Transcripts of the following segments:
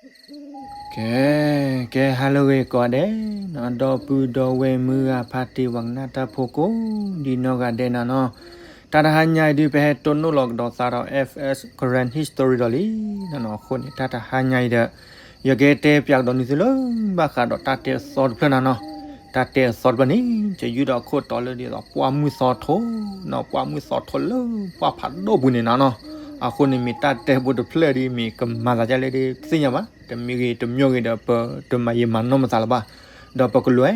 ကဲ, ကဲ ဟါလၢအဂ့ၤကိးဂၤဒဲးနီၤ, ဒီပုၢ်ဒီဝဲၢ်မုၢ်ဂၤဖါတံၢ် ပှၤကနၣ်တၢ်ဖိကိးဒံနီၢ်ဂၤဒဲးနီၤနီၤ, တၢ်တဟါညါအံၤဒုး ပဟဲတိၢ်နီၣ်လီၤကဒီးသးဒီး F S Karen History ဒီးလံနီၤနီၤ. အဃိန့ၣ် တၢ်တဟါညါအံၤဒီး ယကတဲပၠးကဒီးနသုလၢ ဘၣ်ဃးဒီးတၢ်တဲအသီတဖျၢၣ်နီၤနီၤ. တၢ်တဲအသီတဖျၢၣ်န့ၣ် ယယုၢ်ဒီးခိၣ်တီလၢဒ်သိး ပှၢ်မုၢ်သီထိနီၤ, ပှၢ်မုၢ်သီထိလၢပှၢ်ဖးဒိၣ်ပူၤန့ၣ်နီၤနီၤ. အဃိန့ၣ် မ့ၢ်တၢ်တဲဖိတဖျၢၣ်ဒီး မ့ၢ်ကမၤသးဒ်လဲၣ်ဒီး တသ့ၣ်ညါဘၣ်. တမ့ၢ်ဂ့ၤတမ့ၢ်ဂ့ၤဒီး ပတမၤယံာ်မၤနီၢ်မသးလၢၤဘၣ်. ဒီးပကလဲၤ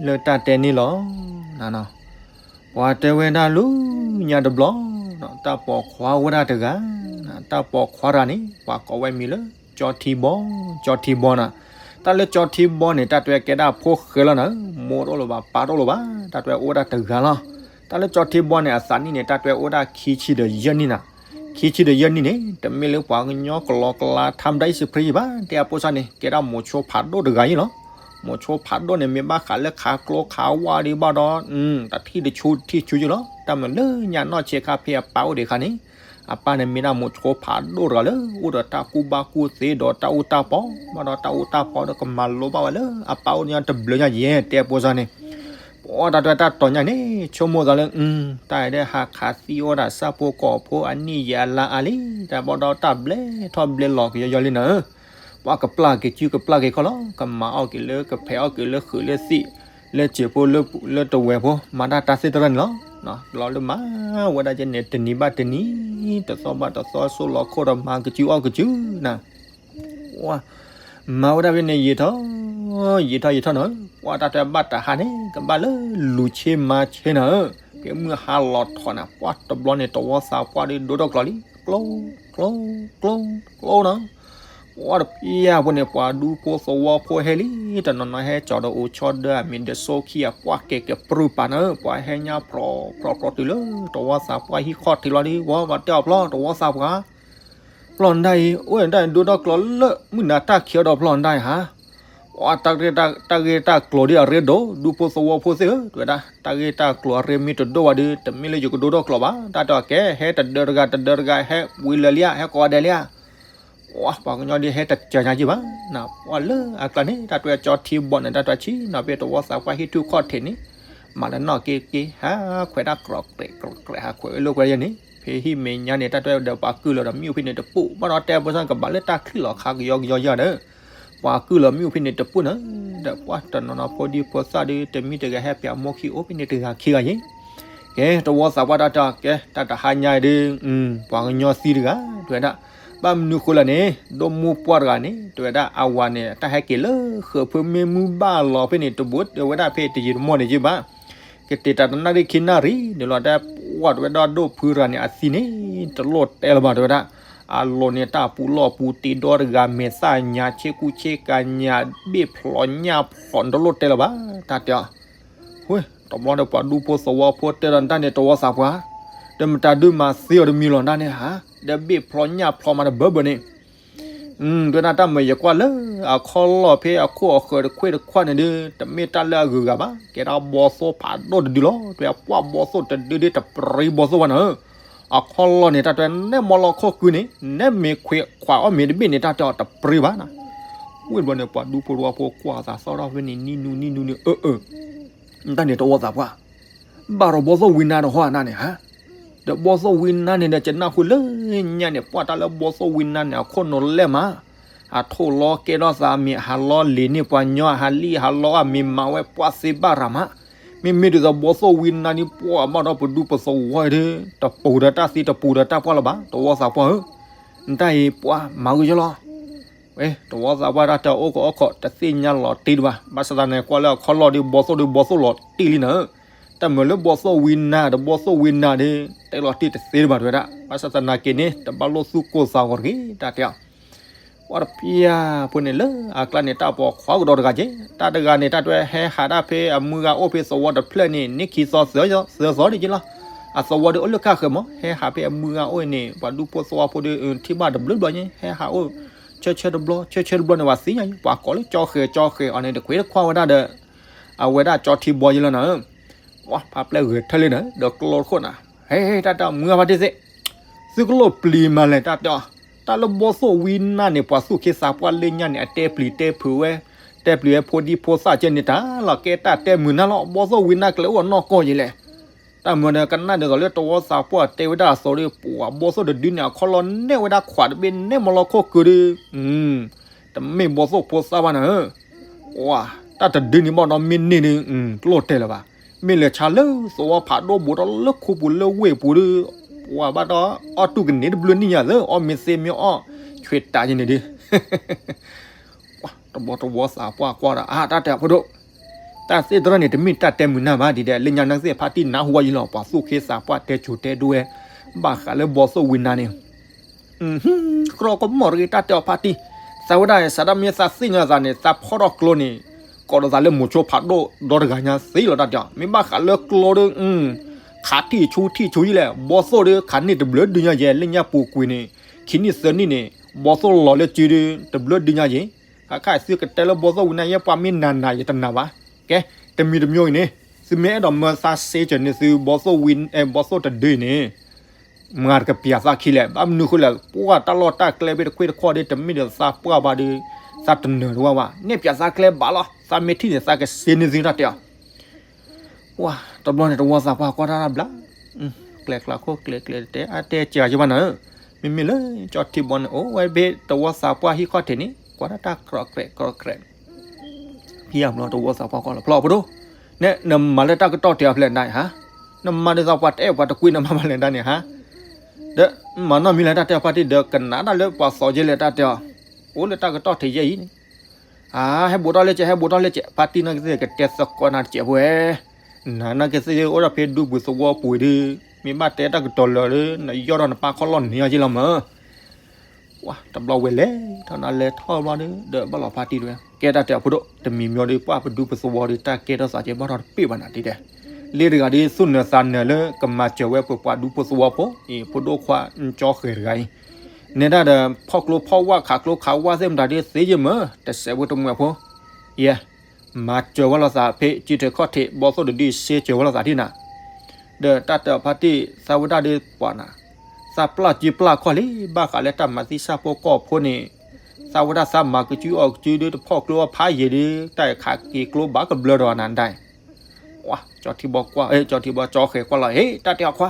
လၢတၢ်တဲန့ၣ်လီၤနီၤနီၤ. ပှၤတဲဝဲဒၣ်လၢညါတဘျီ, တၢ်ပိာ်ခွါအိၣ်ဝဲဒၣ်တဂၤ, တၢ်ပိာ်ခွါတဂၤန့ၣ် ပှၤကိးဝဲမံၤလၢ ကၠီထံဘီ, ကၠီထံဘီနီၤ. တၢ်လၢကၠီထံဘီန့ၣ် တၢ်တဲကဲဒၣ်ဖိဃဲလီၤနီၤ, မိၢ်တအိၣ်လၢၤဘၣ် ပၢ်တအိၣ်လၢၤဘၣ်, တၢ်တဲအိၣ်ဝဲဒၣ်တဂၤလီၤ. တၢ်လၢကၠီထံဘီန့ၣ် အသးနံၣ်န့ၣ် တၢ်တဲအိၣ်ဝဲဒၣ်ခံဆံဒီးယဲၢ်နံၣ်နီၤ. ခံဆံဒီးယဲၢ်နံၣ်န့ၣ် တမ့ၢ်လၢပှၤကညီကလီကလါ ထါမတၤအံၣ်စဖရံယံၤဘၣ်, တဲအဖိစၢ်န့ၣ် ကဲဒၣ်မိၤဆိဖးဒိၣ်တဂၤယံၤလီၤ. မိၤဆိဖးဒိၣ်န့ၣ် မ့ၢ်ဘၣ်ဃးလၢခးကျိခးဝါဒံးဘၣ်ဒီး တထံၣ်တဆူထံၣ်ဆူယံၤလီၤ. တၢ်မ့ၢ်လၢညါနီၢ်ဆံးခါဖဲအပၢ်အိၣ်ဒံးအခါန့ၣ် အပၢ်န့ၣ်မ့ၢ်ဒၣ်မိၤဆိဖးဒိၣ်တဂၤလၢ အိၣ်ဒီးတၢ်ကူၣ်ဘၣ်ကူၣ်သ့ဒီးတၢ်အူတၢ်ပီ, ဘၣ်ဒီးတၢ်အူတၢ်ပီဒီးကမၤလိဘၣ်ဝဲလၢအပၢ်အိၣ်ညါတဘျုးညါယဲၢ် တဲအဖိစၢ်န့ၣ်. ပှၤတၢ်တဲတၢ်တီၤညါန့ၣ် ဆိကမိၣ်သးလၢ တၢ်အဲၣ်ဒိးဟးခးသံအိၣ်ဒၣ်ဆၣ်ဖိကီၢ်ဖိအနံၣ်ယံာ်အလါအါလံ, တၢ်ဘၣ်ဒီးတၢ်ဘျဲထီၣ်ဘျဲလီၤကယီယီလံနီၤ. ပှၤကပျၢ်က့ၤစုကပျၢ်က့ၤခီၣ်လီၤ, ကမၤအီၣ်က့ၤလၢကဖဲးအီၣ်က့ၤလၢဃုာ်လၢသံး လၢစံာ်ဖိလၢတဝဲၤဖိ မၤတၢ်တၢ်သ့ၣ်တဖၣ်န့ၣ်လီၤ. ဘျီလၢမၤဝဲဒၣ်ကဲန့ၣ် တနံၤဘၣ်တနံၤ တသီဘၣ်တသီ ဆိလီၤခိၣ်ဒီးမၤကစုအီၣ်ကစုနီၤ. ပှၤမၤဝဲဒၣ်ဖဲန့ၣ် ယံာ်ထီၣ် ယံာ်ထီၣ်ယံာ်ထီၣ်နီၤ, ပှၤတၢ်တဲဘၣ်တဟါန့ၣ် ကဘၣ်လၢလူၤဆ့မၤဆ့နီၤ, ဖဲမုၢ်ဟါလီၤထီၣ်န့ၣ် ပှၤတဘျီန့ၣ် တဝီသးပှၢ်ဒုးဒိထီၣ်ကျိးလံ ကျိ ကျိ ကျိ ကျိနီၤ. ပှၤတဖၣ်အံၤဖိန့ၣ် ပှၤဒူဖိသဝီဖိဟဲလံ, တနီၤနီၤဟဲကၠီၤဒီးအိၣ်ဆီဒၢအမ့ၢ်ဒီးဆိခံအပှၢ်ကဲကဲပြူၢ်ပာ်နီၤ, ပှၤဟဲညါဖျိးဖျိးတုၤလၢ တဝီသးပှၢ်ဟံၣ်ခီၣ်ထံးလီၤဒီး ဝဲဘၣ်တဲအီၤဖျီ တဝီသးပှၢ် ဖျီၣ်နၣ်အံၤ အိၣ်ဒၣ်ဒိထီၣ်ကျိးလၢ မုၢ်နၤတၢ်ခံးအီၤဒီးဖျီၣ်နၣ်အံၤဟါ, ပှၤတၢ်ဂ့ၢ်တၢ်ကျိၤဒ်အရ့ဒိၣ် ဒူဖိသဝီဖိသ့ၣ်ဧၢ, တဲဝဲဒၣ် တၢ်ဂ့ၢ်တၢ်ကျိၤအရ့မ့ၢ်တဒိၣ်ဘၣ်ဒီး တမ့ၢ်လၢယကဒိထီၣ်ကျိးဘၣ်, တၢ်တဲအီၤကဲ ဟဲတဒၢတဂၤတဒၢတဂၤ ဟဲဝံၤလၢာ်လံဧါ ဟဲကိးဂၤဒဲးလံဧါ. ပှၤကညီဒ်ဟဲတစၢၤညါက့ဘၣ်, ပှၤလၢအကျါန့ၣ် တၢ်တဲကၠီထံဘီန့ၣ် တၢ်တဲဆံနီၤ ဖဲတဝီသးပှၢ်ဟံၣ်ထူၣ်ခီၣ်ထံးန့ၣ် မၤလၢနီၢ်က့က့ ဟးခွဲးတၢ်ကြိးကြဲးကြိးကြဲး ဟးခွဲးဝဲလၢခွဲးယဲၢ်န့ၣ် ဖဲဟံၣ်မဲာ်ညါန့ၣ် တၢ်တဲဒီးပှၤကုၢ်လီၤဒီးမ့ၣ်အူဖဲန့ၣ်တပူၤ ဘၣ်ဒီးတဲဖိစၢ်ကဘၣ်လၢတၢ်ချံၣ်လီၤခါကယီကယီယၤဒီး ပှၤကုၢ်လီၤမ့ၣ်အူဖဲန့ၣ်တပူၤနီၤ, ဒီးပှၤတနီၤနီၤဖိဒံဖိသၣ်ဒီး တမံၤတဂၤဟဲပၠးမိၢ်ခံအိၣ်ဖဲန့ၣ်တဂၤခံဂၤယဲၢ် ကဲ တဝီသးပှၢ်တၢ်တဲအီၤ ကဲ တၢ်တဟါညါအံၤဒီး ပှၤကညီသံတဂၤ တဲဝဲဒၣ် ဘၣ်မနုၤဃိလဲၣ်န့ၣ် ဒိၣ်မူပှၢ်တဂၤန့ၣ် တဲဝဲဒၣ် အဝၤန့ၣ် တၢ်ဟဲက့ၤလၢဃုာ်ဖုမ့ၢ်မုၢ်ဘၣ်လီၤဖဲန့ၣ်တဘိ တဲဝဲဒၣ်ဖဲတယံာ်တမီၢ်န့ၣ်ယဘၣ် ကတဲာ်တၢ်တနၣ်ရံၣ်ခံနၣ်ရံၣ်န့ၣ်လီၤ တဲပှၤတဲဝဲဒၣ်ဒိၣ်ဖုတဂၤန့ၣ် အသံန့ၣ် တလိၣ်တဲလၢၤဘၣ် တဲဝဲဒၣ် အလိၤန့ၣ် တၢ်ပူၤလီၢ်ပူၤတ့ဒီတဂၤ မဲာ်သၣ်ညါ ဆ့ကူဆ့ကၤညါ ဘ့ၣ်ဖျိးညၣ်ဖျိးန့ၣ် တလိၣ်တဲလၢၤဘၣ် တၢ်တဲအီၤ ဝဲ တဘျီဒီးပှၤဒူဖိသဝီဖိတဲဒီးတၢ်န့ၣ် တဝီသးပှၢ် ဒီးမတၤဒုးမၤသ့အီၤတမံၤလီၤတၢ်န့ၣ်ဧါ ဒီးဘ့ၣ်ဖျိးညၣ်ဖျိးမးတဘၢဘၢန့ၣ် တဲဝဲဒၣ်တၢ်မၤယကွၢ်လၢအခီၣ်လီၢ်ဖဲအခိၣ်အဃၢၤတခွ့ၣ်တခွါန့ၣ်ဒီး တမ့ၢ်တၢ်လၢအဂုၤအဂၤဘၣ် ကဲဒၣ်ဘီသိၣ်ဖးဒိၣ်တဒုလီၤ တဲပှၤဘီသိၣ်တဒုဒ်တပြံဘီသိၣ်ဘၣ်န့ၣ်ဧၢ အခီၣ်လီၢ်န့ၣ် တၢ်တဲနဲမီလီၤခိၣ်ကုန့ၣ် နဲမ့ၢ်ခွဲးခွးအီၣ်မ့ၤတဘ့ၣ်န့ၣ် တၢ်တဲအီၤတပြံဘၣ်နၤ ဝံၤတဘျီန့ၣ် ပှၤဒူဖိသဝီဖိကွၢ်သးသီထီၣ်ဖဲန့ၣ် နံၤနူနံၤနူန့ၣ် အၢ အၢ တၢ်န့ၣ်တဝီသးပှၢ် ဘၣ်ဒီးဘီသိၣ်ဝံနါတဟီနၤန့ၣ်ဧါ ဒီးဘီသိၣ်ဝံနါန့ၣ်ဒီး ကနၢ်ဟူလၢညါန့ၣ် ပှၤတၢ်လၢဘီသိၣ်ဝံနါန့ၣ် အခိၣ်နူာ်လဲၢ်မး အထိၣ်လီၤကဲထီၣ်သးမ့ၢ် ဟးလီၤလ့ၤန့ၢ်ပှၤညီ ဟးလံၣ်ဟးလီၤအမ့ၢ်မၤဝဲပှၤသ့ဘၣ်ရၤမး မ့မ့ၢ်ဒ်သိးဘီသိၣ်ဝံနါန့ၣ် ပှၤဘၣ်ဒီးပဒူပသဝီဒီး တပူၤဒီးတၢ်သံတပူၤဒီးတၢ်ပှၢ်လၢၤဘၣ် တဝီသးပှၢ်ဧၢ နတၢ်အံၤပှၤမၤဂ့ၤယလီၤ ဝဲ တဝီသးပှၢ်တၢ်တဲအိၣ်ကအိၣ်ခိးတသ့ၣ်ညါလီၤတံၢ်ဒံးဘၣ် ဘၣ်ဆၣ်သနာ်က့ ကွၢ်လၢအခီၣ်လီၢ်ဒီးဘီသိၣ်ဒီးဘီသိၣ်လီၤတံၢ်လံနၤဧၢ, တၢ်မၤလၢဘီသိၣ်ဝံနါဒီးဘီသိၣ်ဝံနါဒီး တဲလီၤတံၢ်တသ့ဒံးဘၣ် တဲဝဲဒၣ် ဘၣ်ဆၣ်သနာ်က့န့ၣ် တဘၣ်လိၣ်သူၣ်ကိၢ်သးဂီၤတဂ့ၤ တၢ်တဲအီၤ ပှၤတဖၣ်ဖိန့ၣ်လၢအကျါန့ၣ် တၢ်ပိာ်ခွါကဒီးတဂၤက့ၤ, တၢ်တဂၤန့ၣ် တၢ်တဲဟဲဟးဒၣ်ဖဲအမုၢ်ဂၤအိၣ်ဖဲသဝီတဖျၢၣ်န့ၣ် နံၣ်ခံသီသၢသီန့ၣ်က့ၤလီၤ. အသဝီဒီးအိၣ်လၢကၢ်ဃၢၤမး, ဟဲဟးဖဲအမုၢ်ဂၤအိၣ်န့ၣ် ပှၤဒူဖိသဝီဖိဒီး ထံၣ်ဘၣ်တဘျုးဘျီညါ ဟဲဟးအိၣ် ဆၢဆၢတဘျီ ဆၢဆၢတဘျီန့ၣ် ပှၤသ့ၣ်ညါ ပှၤကိးလၢကၠီဃဲၤ ကၠီဃဲၤအီၤန့ၣ် တခွဲးတခွါဝဲဒၣ်ဒီး အဝဲဒၣ်ကၠီထံဘီယလီၤနၤဧၢ ပှၤဖးပျဲၢ်ဂဲၤထၢၣ်လံနၤ ဒီးကျိတခိၣ်နၤ, ဟဲ တၢ်တဲအီၤ မုၢ်ဂၤဖါတံၢ်သ့ၣ်, သုကလိၣ်ပျံၤမးလဲၣ် တၢ်တဲအီၤ, တ တၢ်လၢဘီသိၣ်ဝံနါန့ၣ် ပှၤသူၣ်က့သးပှၢ်လၢညါန့ၣ် အတဲပျံၤတဲဖုးဝဲ, တဲပျံၤဝဲဖိဒံဖိသၣ်ကဲန့ၣ်တၢ်လီၤ ကဲတၢ်တဲမုာ်နၢ်လီၤ ဘီသိၣ်ဝံနါကလဲၤအိၣ်နီၢ်ကီၢ်ယဲလဲၣ်. တၢ်မၤဒီးကနၣ်ဒ်သိးလၢတဝီသးပှၢ်တဲဝဲဒၣ်အသိးဒီး ပှၤဘီသိၣ်တဒုန့ၣ် အခီၣ်လီၢ်နဲၣ်ဝဲဒၣ်ခွးတဘ့ၣ်နဲၣ်မလီခိၣ်ကုဒီး တမ့ၢ်ဘီသိၣ်ဖိသၣ်ဘၣ်နၤဧၢ, တၢ်တဒုန့ၣ်ဘၣ်ဒီးမ့ၢ်န့ၢ်ဒီး တလိၣ်တဲလၢၤဘၣ်. မ့ၢ်လဲၤဆါလၢသဝီဖးဒိၣ်ဘူးဒီးလၢခူပူၤလၢဝ့ၢ်ပူၤဒီး ပှၤဘၣ်ဒီးအီၣ်တူၢ်ကန့ၢ်တဘျုးနံၣ်ညါသၢ အီၣ်မ့ၤသ့မ့ၢ်အီၣ် ဆွံတးယဲန့ၣ်ဒီး တဘီတဝီသးပှၢ်ကွၢ်ဒီး အါ တၢ်တဲအဖိဒိၣ်, တၢ်သ့ၣ်တဖၣ်န့ၣ် တမ့ၢ်တၢ်တဲမုာ်နၢ်ဘၣ်ဒ်ဒီး လၢညါနၢ်သ့ၣ်ဖါတံၢ်နါဟူဝဲယလီၤ ပှၤသူၣ်က့သးပှၢ်တဲစိၤတဲဒိဝဲ ဘၣ်ဃးလၢဘီသိၣ်ဝံနါန့ၣ် ကြၢးကမီၣ်တဂ့ၤ တၢ်တဲအီၤဖါတံၢ်, သးဝဲဒၣ် စးဒၣ်မ့ၢ်သးသ့ၣ်ညါသးန့ၣ် သးဖီၣ်ထီၣ်ကျိန့ၣ် ကိးဒီးသးလၢမိၤဆိဖးဒိၣ်ဒီတဂၤညါသ့လီၤ တၢ်တဲအီၤ, မ့ၢ်ဘၣ်ဃးလၢကျိဒီး ခးထံၣ်ဆူထံၣ်ဆူယဲလဲၣ် ဘီသိၣ်ဒီး ခးန့ၢ်တဘျုးဒုညါယဲ လၢညါပူၤကွံာ်န့ၣ် ခံနံၣ်သၢနံၣ်န့ၣ် ဘီသိၣ်လီၤလၢစုဒီး တဘျုးဒုညါယဲ, ခါခါသုကတဲလၢဘီသိၣ်ဝံနါယဲ ပှၤမ့ၢ်နာ်နာ်ယတနာ်ဘၣ်, ကဲ တမံၤတမံၤအံၤန့ၣ် သုမ့ၢ်အဲၣ်ဒိးမၢသးစ့စၢၤန့ၣ် သုဘီသိၣ်ဝံ ဘီသိၣ်တဒုအံၤန့ၣ် မၤတကပျးသးခံလဲၣ် ဘၣ်မနုၤဃိလဲၣ် ပှၢ်တၢ်လီၢ်တၢ်ကျဲဘ့ၣ်တခွ့ၣ်တခီၣ်ဒီး တမ့ၢ်ဒီးသးပှၢ်ဘၣ်ဒီး သးတနၢၤတဝၢ်ဘၣ် န့ၢ်ပျးသးကျဲဘၣ်လီၤ သးမ့ၢ်ထံၣ်န့ၣ် သးကစ့န့ၢ်သုတၢ်တဲအီၤ ဝါ တဘျီန့ၣ် တဝီသးပှၢ်ကွၢ်တၢ်ဘျါ, ကျဲကျါခိၣ်ကျဲကျဲတဲ အတဲကၢၤယဘၣ်နၤဧၢ, မ့မ့ၢ်လၢကၠီထံဘီန့ၣ် အိၣ်ဝဲဘ့ၣ်တဝီသးပှၢ်ဟံၣ်ခီၣ်ထံးန့ၣ် ကွၢ်တၢ်တၢ်ကြီကြဲးကြီကြဲး, ဖံယဘျီတဝီသးပှၢ်ကွၢ်လီၤ ဖျီၣ်ဖိဒိၣ်, နဲ နမၤလၢတၢ်ကတီၢ်ထဲအဖျဲၣ်နၤဧါ, နမၤဒ်သိးပှၤတအဲၣ်ပှၤတကွံနမၤဘၣ်လဲၣ်ဒၣ်န့ၣ်ဧါ, ဒီးမၤနီၢ်မံၤလၢတၢ်တဲအီၤဖါတံၢ်ဒီးကနၣ်တၢ်လၢပှၤသီကဲလဲၣ်တၢ်တဲအီၤ, အိၣ်လၢတၢ်ကတီၢ်ထဲယဲၢ်အံၤန့ၣ် ဧါ ဟဲဘူးထီၣ်လၢကဲ ဟဲဘူးထီၣ်လၢကဲ ဖါတံၢ်နီၢ်ကသ့ၣ်ကတဲသကိးနၤတစဲးဖိဧဲ, နၤနီၢ်ကသ့ၣ်အိၣ်ဒီးဖဲဒူပူၤသဝီပူၤဒီး, မ့ၢ်ဘၣ်တဲတၢ်ကတီၤလၢာ်ဒီး နယီၢ်ဒီးနပၢ်ခီၣ်လီၢ်န့ၣ်အီၤယဲလီၤမး, ဝါ တဘျီဝဲလဲၤထီၣ်နၤလဲၤထီၣ်ဘျီဒီး ဒီးဘၣ်လီၤဖါတံၢ်တဝဲ ကဲတၢ်တဲအဖိဒိၣ် တမံၤမံၤဒီး ပှၢ်ပဒူပသဝီဒီး တၢ်ကဲထီၣ်သးကဲဘၣ်ထီၣ်တပ့ၢ်ဘၣ်နၤဒ်ဒဲး, လၢတဂၤဒီးသူၣ်နၢၤသးနၢၤလၢ ကမၤစၢၤဝဲပပှၤဒူပသဝီဖိအံၤ ဖိဒိၣ်ခွါကၠီဃဲၤတဂၤအံၤ, နဲဒၣ်ဒီး ဖီၣ်ကျိဖီၣ်ဝၣ်ခးကျိခးဝၣ်သ့ၣ်မတၤဒီးသ့ယဲၢ်မး တစဲးဖိတမှဲၤဖိ, ယဲ မၤစၢၤဝဲလိာ်သးဖဲ ကံထၢၣ်ခီၣ်ထံး ဘီသိၣ်တဒုစ့စၢၤဝဲလိာ်သးဒ်နၤ, ဒီးတၢ်တဲအီၤဖါတံၢ် သးဝဲဒၣ်ဒီးပှၤနၤ, သးပျၢ်ကံပျၢ်ခီၣ်လံ ဘၣ်ဃးလၢတၢ်မၤသံစၢ်ဖိကီၢ်ဖိန့ၣ်, သးဝဲဒၣ်သးမၤကစုအီၣ်ကစုဒီးတဖီၣ်ကျိအီၣ်ဖးယံာ်ဒီး တၢ်ခးက့ၤကျိဘၣ်ကဘျၢဒီးနၤဒၣ် ဝါ ကၠီထံဘီကွၢ် ကၠီထံဘီ ကၠီဃဲၤကွၢ်လီၤ ဟ့ တၢ်တဲအီၤခွါ,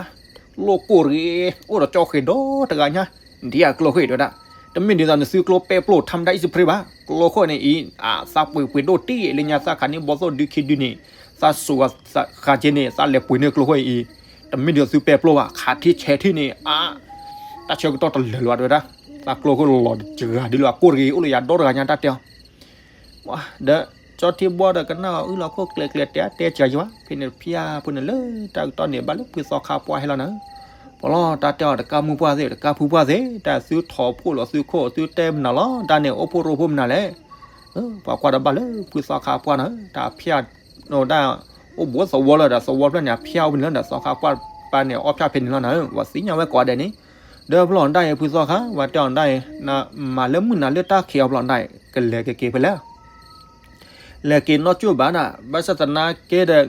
လိၣ်ကိၢ်တဂ့ၤ အိၣ်ဒီးကၠီဃဲၤဒီတဂၤညါ, ဒ်အကျိဃဲၤတဲဝဲဒၣ်, တမ့ၢ်ဒ်သိးနသုကျိပဲပျိ ထါမတၢ်အံၣ်စဖရ့ဘၣ်, ကျိဃဲၤန့ၣ်အံၤ သးပှ့ၤပှ့ၤဒိၣ်တံၢ်လၢညါသးခးန့ၢ်ဘီသိၣ်ဒုခံဒုန့ၣ်, သးစိၤဃာ်က့န့ၣ် သးလဲၤပှ့ၤန့ၢ်ကျိဃဲၤအံၤ, တမ့ၢ်ဒ်သိးသုပဲပျိဘၣ် ခးထံဆဲးထံန့ၣ် အါ, တၢ်ဆၢကတီၢ်တလၢာ်လၢၤဘၣ်တဲဝဲဒၣ်, သးကျိဃဲၤလီၤတဂၤဒ်လၢကိၢ်တဂ့ၤ အိၣ်လၢယၤဒီတဂၤညါတၢ်တဲအီၤ ဒီးကၠီထံဘီဒီးကနၣ်အီၤအုၣ်လီၤခိၣ်ကျဲကျဲတဲအါတဲကၢၤယၤဘၣ် ဖဲန့ၣ်ဖံယါဖိန့ၣ်လၢတၢ်ကတီၢ်န့ၣ် ဘၣ်လၢဖုသီခါပှၢ်ဟဲလီၤနၤ, ပှၤလီၤတၢ်တဲအီၤတကးမုၢ်ပှၢ်သ့ၣ် တကးဖုပှၢ်သ့ၣ် တၢ်သုထီၣ်ဖှိၣ်လီၤသုခိၣ်သုတဲမနုၤလီၤ တၢ်န့ၣ်အိၣ်ဖှိၣ်ရိဖှိၣ်မနုၤလဲၣ်, ပှၤကွၢ်ဒီးဘၣ်လၢဖုသီခါပှၢ်နၤ တၢ်ဖၠၣ် ဒၣ် အိၣ်ဘူးသဝီလၢဒီးသဝီဖျၢၣ်န့ၣ် အဖၠၣ်အိၣ်ဖဲန့ၣ်လီၤဒီးသီခါပှၢ်ပၢ်န့ၣ် အီၣ်ဖၠၣ်ဖဲန့ၣ်လီၤနၤ, ပှၤသ့ၣ်ညါဝဲကိးဂၤဒဲးန့ၣ်, ဒီးပလီၢ်ဒၣ်အံၤဖုသီခါ ပှၤတဲအီၤဒၣ်အံၤ နမၤလၢမုၢ်နၤလၢတၢ်ခံးအီၤပလီၢ်ဒၣ်အံၤ ကလဲၤကက့ၤဖဲလဲၣ် လဲၤက့ၤနီၢ်ကၠိၣ်ဘၣ်ဒၣ် ဘၣ်ဆၣ်သနာ်က့ဒီး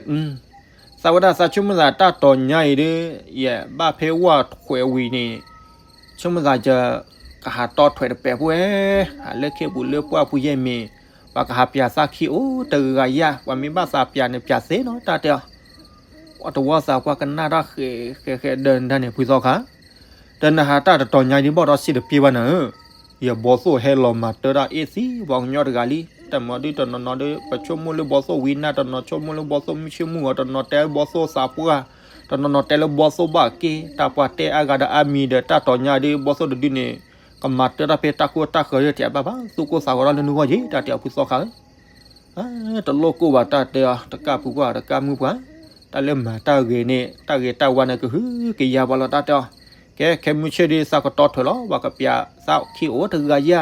သးဝဲဒၣ်သးဆိကမိၣ်သးတၢ်တီၤညါအံၤဒီး ယဘၣ်ဖဲဝၢ်ထွဲးဝံၤန့ၣ် ဆိကမိၣ်သးယကဟးတီထွဲးတပဲာ်ဖိဝဲ, ဟးလၢခ့ပူၤလၢပှၢ်ပူၤယဲၢ်မ့ၢ် ပှၤကဟးပျးသးခံအိၣ်တဂၤယၤ ပှၤမ့ၢ်ဘၣ်သးပျးန့ၣ်ပျးသ့နီၤ တၢ်တဲအီၤ တဝီသးပှၢ်ကနၣ်တၢ်ဃဲးဃဲးဃဲးဒီးဒၣ်န့ၣ် ဖုသီခါ, ဒီးနဟးတၢ်တတီၤညါဒ်ဘၣ်ဒီးစံးတပ့ၢ်ဘၣ်နၤဧၢ, ယဘီသိၣ်ဟဲလီၤမၤတၢတၢ်အ့ၣ်သံ ပှၤကညီတဂၤလံ, တမၤဒုတနီၤနီၤဒီး ပဆိကမိၣ်လၢဘီသိၣ်ဝံနါ တနီၤဆိကမိၣ်လၢဘီသိၣ်မုၢ်ဆ့ၣ်မုၢ်ဂီၤ တနီၤတဲဘီသိၣ်သးပှၢ်, တနီၤနီၤတဲလၢဘီသိၣ်ဘၣ်က့, တၢ်ပှၤတဲအါဂၤဒီးအါမံၤဒီး တၢ်တီၤညါဒ်ဘီသိၣ်တဒုန့ၣ် ကမၤတၢတၢ်ဖဲတၢ်ခိတၢ်ဃၢၤယဲၢ်ထံးအဘၣ်ဘၣ် သူၣ်ကိၢ်သးဂီၤဒီးလၢနဂီၢ်ယဲၢ် တၢ်တဲအီၤဖုသီခါဧၢ တလိၣ်ကိၢ်ဘၣ်တၢ်တဲအီၤ တကၢ်ဖုပှၢ်တကၢ်မုၢ်ပှၢ်, တၢ်လၢမၤတၢ်ဂ့ၤန့ၣ် တၢ်ဂ့ၤတၢ်ဝါန့ၣ် ကဟုကယာ်ပှၤလီၤတၢ်တဲအီၤ, ကဲ ခဲမုၢ်ဆ့ၣ်ဒီးသးကတီထွဲးလီၤ ပှၤကပျးသးခံအိၣ်တဂၤယၤ,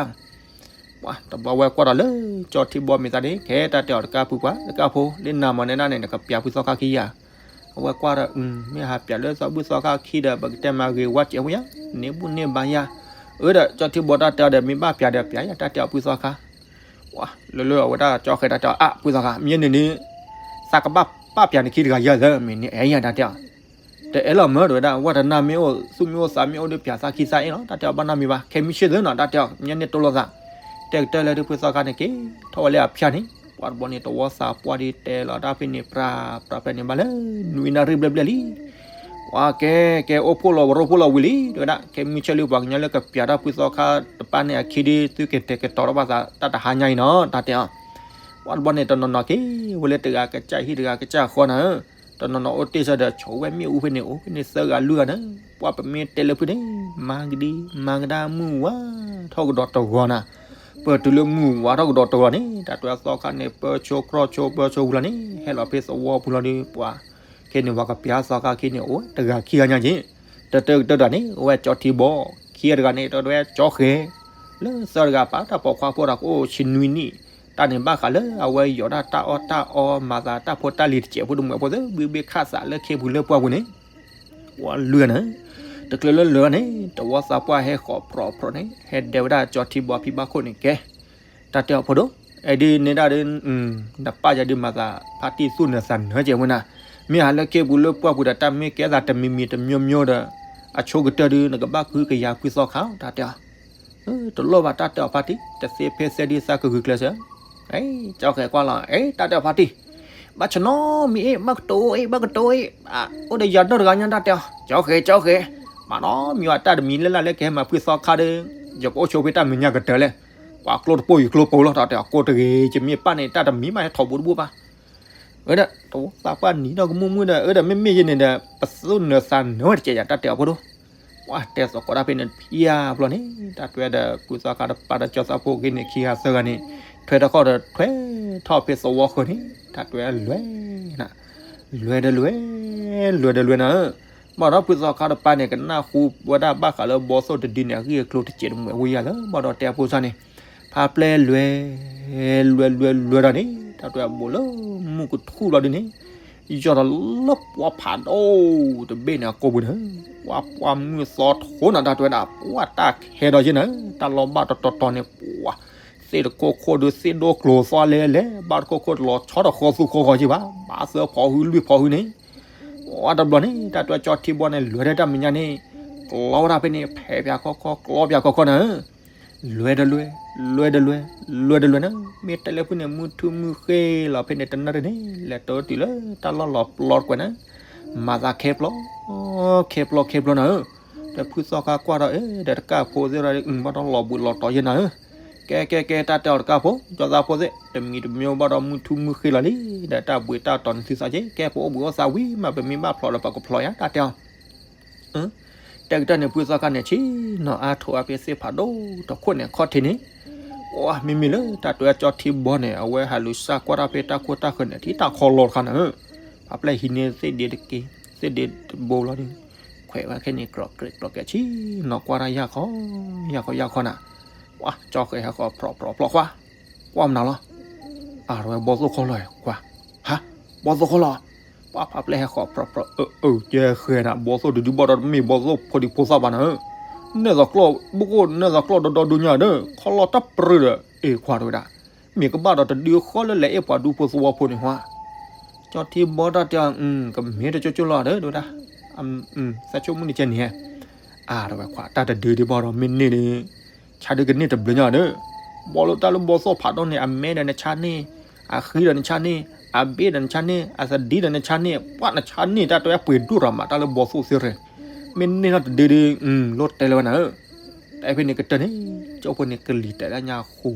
ပှၤတဘျီဝဲကွၢ်ဒီးလၢ ကၠီထံဘီမ့ၢ်သးန့ၣ် ကဲတၢ်တဲအီၤတကၢ်ဖုပှၢ် တကၢ်ဖိ လၢနၤမၤနဲဒၣ်န့ၣ် နကပျးဖုသီခါခံယၤ, အဝဲကွၢ်ဒီး မ့ၢ်ဟးပျးလၢသီဘူၣ်သီခါခံဒီး ပကတဲမၤဂ့ၤဝါစဲးဖိယၤ, န့ၢ်ဘူၣ်န့ၢ်ဘါယၤ, အၢဒီး ကၠီထံဘီတၢ်တဲအီၤဒီး မ့ၢ်ဘၣ်ပျးဒီးပျးယၤ တၢ်တဲအီၤဖုသီခါ လၢလၢအဝဲဒၣ်ကၠီဃဲၤတၢ်တဲအီၤ အါ ဖုသီခါ မ့ၢ်န့ၣ်န့ၣ် သးကဘၣ်ပာ်ပျးနခံတဂၤယၤသၢ မ့ၢ်န့ၣ်အဲၣ်ယၤတၢ်တဲအီၤ, တအဲၣ်လီၤမၢ တဲဝဲဒၣ်, ဝဲတနၢ်မ့ၢ်အိၣ် သူၣ်မ့ၢ်အိၣ်သးမ့ၢ်အိၣ်ဒီး ပၠးသးခံသးအ့ၣ်လီၤ တၢ်တဲအီၤ, ဘၣ်နီတမံၤဘၣ်, ခဲမုၢ်ဆ့ၣ်သ့နီၤ တၢ်တဲအီၤ, ညါန့ၣ်တိၢ်လိာ်သး. တဲကတၢၢ်လၢဒုး ဖုသီခါန့ၣ်က့ၤထီၣ်ဝဲလၢအဖၠါန့ၣ်, ပှၤတဘျီန့ၣ် တဝီသးပှၢ်ဒီး တဲလီၤတၢ်ဖဲန့ၣ် ပြးပြးဖဲန့ၣ် ဘၣ်လၢနွံနၣ်ရံၣ်ဘျဲၣ်ဘျဲၣ်လံ. ပှၤကဲ ကဲအိၣ်ဖှိၣ်လီၤ ပရိၣ်ဖှိၣ်လီၤဝံၤလံ တဲဝဲဒၣ်, ခဲမုၢ်ဆ့ၣ်လံ ပှၤကညီလၢကပၠးတၢ်ဖုသီခါတပၣ်န့ၣ်အခံဒီး သုကတဲာ်ကတီၤထီၣ်ဘၣ်သး တၢ်တဟါညါအံၤနီၤ တၢ်တဲအီၤ. ပှၤတဘျီန့ၣ် တနီၤနီၤက့ၤဝဲလၢတဂၤကစၢ်ဟံၣ်တဂၤကစၢ်ဃီနၤ, တနီၤနီၤအိၣ်တ့ၢ်ဆၢဒီး ဆိးဝဲမ့ၣ်အူဖဲန့ၣ် အိၣ်ဖဲန့ၣ်သၢဂၤလွံၢ်ဂၤနၤ. ပှၤပမ့ၢ်တဲလၢဖုန့ၣ် မၤကဒံမၤကဒါ မုၢ်ဝါထီၣ်ကဒီးတဂီၤနၤ. ပတုၤလၢမုၢ်ဝါထီၣ်ကဒီးတဂီၤန့ၣ် တၢ်တဲအီၤ သီခါန့ၣ် ပၢဆိကြီဆိ ပၢဆိဝံၤလီၤန့ၣ် ဟဲလီၤဖဲသဝီပူၤလီၤဒီး ပှၤခဲန့ၣ် ပှၤကပၠးသီခါခံန့ၣ် အိၣ်ဝဲတဂၤခံဂၤညါက့ၤ, တတၢၢ်ကတၢၢ်တဂၤန့ၣ် အိၣ်ဝဲကၠီထံဘီ, ခံဂၤတဂၤန့ၣ် တဝဲကၠီဃဲၤ, လၢသၢတဂၤပာ်တၢ်ပိာ်ခွါဖိဒီး ကအိၣ်ဆံနွံနံၣ်, တၢ်န့ၣ်ဘၣ်ဃးလၢအဝဲယီၤတၢ်တၢ်အီၣ်တၢ်အီ မၤသးတၢ်ဖိတၢ်လံၤတစဲးဖိတမုာ်ဖိသ့ ဘုဘ့ၣ်ခၣ်သးလၢခ့ပူၤလၢပှၢ်ပူၤန့ၣ် ပှၤလွံၢ်ဂၤန့ၣ်, တချုးလၢလွံၢ်ဂၤန့ၣ် တဝီသးပှၢ်ဟဲဃီၤပြီၤပြီၤန့ၣ် ဟဲဒဲဝဲဒၣ်ကၠီထံဘီဖံဘၣ်ခိၣ်န့ၣ် ကဲ, တၢ်တဲအီၤဖိဒိၣ်, အဲဒ်န့ၣ်ဒၣ်ဒီး နပၢ်ယၤဒုးမၤသးဖါတံၢ်သူၣ်နၢၤသးနၢၤကဲးဝဲနၤ, မ့ၢ်ဟးလၢခ့ပူၤလၢပှၢ်ပူၤဒီး တၢ်မ့ၢ်ကဲသးတမံၤမံၤတမျိုးမျိုးဒီး အဆိကတၢၢ်ဒုး နကဘၣ်ကဟုကယာ်ဖုသီခါ တၢ်တဲအီၤ တလိၣ်ဘၣ်တၢ်တဲအီၤဖါတံၢ် တသ့ဖဲသဲဒုးသးကဂုာ်ကျဲးစၢး, ကၠီဃဲၤကွၢ်လီၤ အဲ တၢ်တဲအီၤဖါတံၢ်, ဘၣ်ဆၢနီတမံၤအ့ၣ် ဘၣ်ကတိၤအ့ၣ် ဘၣ်ကတိၤအ့ၣ်, အိၣ်ဒီးယၤနီၢ်တဂၤညါ တၢ်တဲအီၤ ကၠီဃဲၤ ကၠီဃဲၤ, မၤနီတမံၤဘၣ် တၢ်တမံၤလၢ်လၢ်လၢကဟဲမၤဖုသီခါဒီး ယကအိၣ်ဆိဖဲတၢ်မဲာ်ညါကတၢၢ်လဲၣ်, ပှၤကျိတပိၢ်ယကျိပိၢ်လီၤ တၢ်တဲအီၤ ကိးတဂ့ၤ ယမ့ၢ်ပၢ်န့ၣ် တၢ်တမံၤဘၣ်ဟဲထီၣ်ဘူးတဘူးဘၣ် ဝဲဒၣ် တဝီသးပှၢ်နံၤနီၢ်ကမူၣ်မုၣ်ဒီး အဝဲဒၣ်မ့မ့ၢ်ယဲန့ၣ်ဒီး ပသူၣ်နၢၤသးနၢၤဝဲတကဲးယၤ တၢ်တဲအီၤဖိဒိၣ်, ပှၤတဲသကိးတၢ်ဖဲန့ၣ်ဖံယါဘျီန့ၣ် တၢ်တဲဒီးဖုသီခါတပၤဒီးကၠီသးဖိက့ၤန့ၣ် ခံဂၤသၢဂၤန့ၣ် ထွဲထီၣ်ခီၣ်ဒီးထွဲထီၣ်ဖဲသဝီဃၢၤန့ၣ် တၢ်တဲလွဲနၤ, လွဲဒီးလွဲ, လွဲဒီးလွဲနၤဧၢ, ဘၣ်ဒီးဖုသီခါတပၤန့ၣ် ကနၣ်ဃူဝဲဒၣ်ဘၣ်ဃးလၢဘီသိၣ်တဒုန့ၣ် အဂ့ၢ်အကျိၤတစဲးတမှဲၤဝံၤယၤလၢ ဘၣ်ဒီးတဲအဖိသၣ်န့ၣ် ဖါပျဲလွဲ လွဲလွဲလွဲလွဲဒီးန့ၣ် တၢ်တဲအဘိးလၢမုၢ်ကထူၣ်လီၤဒုန့ၣ် ယီၢ်ဒီးလၢပှၢ်ဖးဒိၣ်တဘ့ၣ်န့ၣ်အကိာ်ပူၤန့ၣ်, ပှၤပှၢ်မုၢ်သီထိနၤ တၢ်တဲဝဲဒၣ် ပှၢ်တၢ်ခဲဒီးယဲနၤ, တၢ်လီၤဘၣ်တတီၤတီၤန့ၣ် ပှၤသ့ၣ်တခိၣ်ခိၣ်ဒုးသ့ၣ်ဒိၣ်ကျိၤသီလဲလဲ ဘၣ်တခိၣ်ခိၣ်တလီၤဆီတဃီသူဃီဂီၤယဲဘၣ်, ဘၣ်သၢဖီဟုလွံၢ်ဖီဟုန့ၣ်, ပှၤတဘျီန့ၣ် တၢ်တဲကၠီထံဘီန့ၣ် လွဲၢ်ထဲတၢ်မဲာ်ညါန့ၣ် ကျီဝဲဒၣ်ဖဲန့ၣ် ဖဲးပၠးခီခီ ကျီပၠးခီခီနၤ လွဲတလွဲ, လွဲတလွဲ, လွဲတလွဲနၤ, မ့ၢ်တဲလၢဖုန့ၣ် မုၢ်ထူၣ်မုၢ်ဃ့လီၤဖဲန့ၣ် တနၢ်တန့ၣ် လဲၤတိတုၤလၢတၢ်လီၢ်လီၤပျီတကွဲးနၤ, မၤသးခဲပျီ, ခဲပျီခဲပျီနၤဧၢ, ဒီးဖုသီခါကွၢ်ဒီး အၢ ဒီးတကၢ်ဖိသ့ၣ်ဒီး ဘၣ်ဒီးလီၤဘှံးလီၤတီၤယဲနၤဧၢ, ကဲကဲကဲ တၢ်တဲအီၤတကၢ်ဖိ ကၠီသးဖိသ့ၣ် တမံၤတမံၤဘၣ်ဒီးမုၢ်ထူၣ်မုၢ်ဃ့လီၤလံ, ဒီးတၢ်ဘှံးတၢ်တီၤန့ၣ်သုသးက့ ကဲပအိၣ်ဘှံးအိၣ်သးဝံၤမး ပမ့ၢ်ဘၣ်ဖျိးဒီးပကဖျိးယါ တၢ်တဲအီၤ တဲကတၢၢ်န့ၣ် ဖုသီခါန့ၣ် ဆ့ၣ်နီၤအါထိးအါဖဲသ့ၣ်ဖးဒိၣ်တခိၣ်န့ၣ် ခီၣ်ထံးန့ၣ်, ပှၤမ့မ့ၢ်လၢတၢ်တဲကၠီထံဘီန့ၣ် အဝဲဟးလူၤစၢ်ကွၢ်တၢ်ဖဲတၢ်ခိၣ်တၢ်ဃၢၤန့ၣ် ထံတၢ်ခီလီၤတခါနၤဧၢ, ဖါပျဲဟံးန့ၢ်သ့ၣ်ဒ့တက့ၢ် သ့ၣ်ဒ့တဘိလီၤဒီး ခွဲးဝဲခဲန့ၣ် ကြိးကြဲးကြိးကြဲး ဆ့ၣ်နီၤကွၢ်တၢ်ယၢ်ခီ ယၢ်ခီယၢ်ခီနၤ, ပှၤကၠီဃဲၤဟဲဃီၤဖြီဖြီဖြီခွါ ကွၢ်မနုၤလီၤ, အါ တဝဲဘီသိၣ်ခီလီၤကွၢ်, ဟါ, ဘီသိၣ်ခီလီၤ, ပှၤဖါပျဲဟဲဃီၤဖြီဖြီ အၢ အၢ ကဲဃဲၤနၤ ဘီသိၣ်တဒုဘၣ်ဒီးတမ့ၢ်ဘီသိၣ်ဖိဒံဖိသၣ်ဘၣ်နၤဧၢ, နဲၣ်သးကျီၢ် ဘုကိၣ်နဲၣ်သးကျီၢ်ဒီဒီဒုညါဒီး ခီလီၤတၢ်ပြၢဒီး အ့ၣ်ခွါတဝဲဒၣ်, မ့ၢ်ကဘၣ်ဒီးတဒုဃီလၢလဲၤအ့ၣ်ပှၤဒူဖိသဝီဖိန့ၣ်ဟါ, ကၠီထံဘီတၢ်တဲအီၤ ကမ့ၢ်တကၠိကၠိလီၤဒီး တဝဲဒၣ်, သးဆိကမိၣ်န့ၣ်ကဲန့ၣ်, အါ တဝဲခွါ တၢ်တဒုဒံးဘၣ်ဒီး မ့ၢ်န့ၢ်ဒီး ဆါဒုးကန့ၢ်တဘျုးညါဒီး, ဘီလၢတၢ်လၢဘီသိၣ်ဖးဒိၣ်န့ၣ် အမဲဒီးနဆါန့ၢ်, အဃံဒီးနဆါန့ၢ်, အဘ့ၣ်ဒီးနဆါန့ၢ်, အသဒံဒီးနဆါန့ၢ်, ပှၤနဆါန့ၢ် တၢ်တဲပှ့ၤဒိၣ်ထီၣ်မး တၢ်လၢဘီသိၣ်သ့ၣ်ရ့ၣ်, မ့ၢ်န့ၢ်ထီၣ်တဒုဒု လိၣ်တဲလၢၤဝဲနၤဧၢ, တၢ်ဖဲန့ၣ်ကတၢၢ်န့ၣ် ကၠိဖိန့ၣ်ကလံၤတဲာ်လၢညါဃိ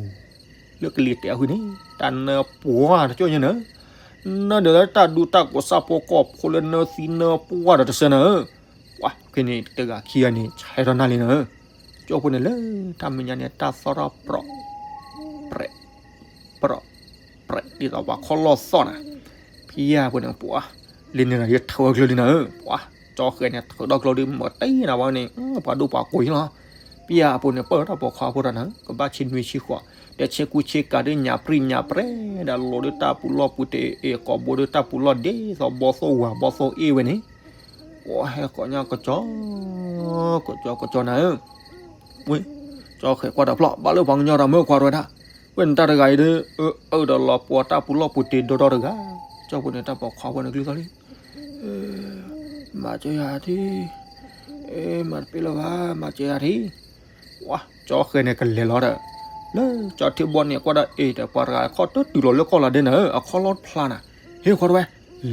လၢကလံၤတဲာ်အဃိန့ၣ် တၢ်နၢပှၢ်တကၠိညါနၤဧၢ, နၢဒီးလၢတၢ်ဒူတၢ်ကိးစၢ်ဖိကီၢ်ဖိလၢနၢသံနၢပှၢ်ဒီးတစဲးနၤဧၢ, ပှၤဖဲန့ၣ်တဂၤခံဂၤန့ၣ် ဆဲးထီၣ်နၢ်လံနၤဧၢ, ကၠိဖိန့ၣ်လၢ တၢ်မဲာ်ညါန့ၣ် တၢ်သီၣ်ထီၣ်ပြီး ပြီး ပြီး ဒ်သိးပှၤခီၣ်လီၢ်သီၣ်နၤ, ဖံယါဖိန့ၣ် ပှၤ လံန့ၣ်ဒီးယထၢအီၤကျၢၤလံနၤဧၢ, ပှၤ ကၠီဃဲၤန့ၣ် ထၢထီၣ်ကျၢၤဒုး မၤတ့ၢ်နၤဝဲန့ၣ် ပှၤဒိၣ်ပှၤကိးယလီၤ, ဖံယါဖိန့ၣ် ပၢၢ်တၢ်ပိာ်ခွါဖိတၢ်နၤဧၢ, ကဘၣ်ဆ့နွံဆ့ဃိး, ဒီးဆ့ကူဆ့ကၤဒုးညၣ်ပြံၣ်ညၣ်ပြဲး ဒီးလိၤဒုးတၢ်ပူၤလီၢ်ပူၤတ့ၢ်အ့ၣ် ကိာ်ဘိဒုးတၢ်ပူၤလီၢ်ဒ်သိးဘီသိၣ်ဝၤဘီသိၣ်အ့ၣ်ဝဲန့ၣ် ပှၤဟဲကိးညါကကၠီ ကကၠီကကၠီနၤဧၢ, ဝ့ၢ် ကၠီဃဲၤကွၢ်တၢ်ဖျီၣ် ဘၣ်လၢပှၤကညီတၢ်မၢကွၢ်တဝဲဒၣ်, ဝ့ၢ်နတၢ်တဂၤအံၤဒီး အၢ အၢဒီးလီၤပှီၤတၢ်ပူၤလီၢ်ပူၤတ့ၢ်ဒီဒီတဂၤ, ကၠီဖိန့ၣ်တၢ်ပိာ်ခွါဖိန့ၣ်ကလုၢ်သီၣ်လံ, အၢ မၤစၢၤယၤထံ, မၤတပ့ၢ်လၢၤဘၣ်, မၤစၢၤယၤထံ. ဝါ, ကၠီဃဲန့ၣ်ကလဲၤလီၤဒီး, လၢကၠီထံဘီန့ၣ်ကွၢ်ဒီး အ့ၣ် ဒီးပှၤတဂၤအခီၣ်တတုၤလီၤလၢကီၢ်လီၤဒဲနၤဧၢ, အခီၣ်လီၢ်တဖျါနၤ, ဟ့ၣ်ဃီတဝဲ,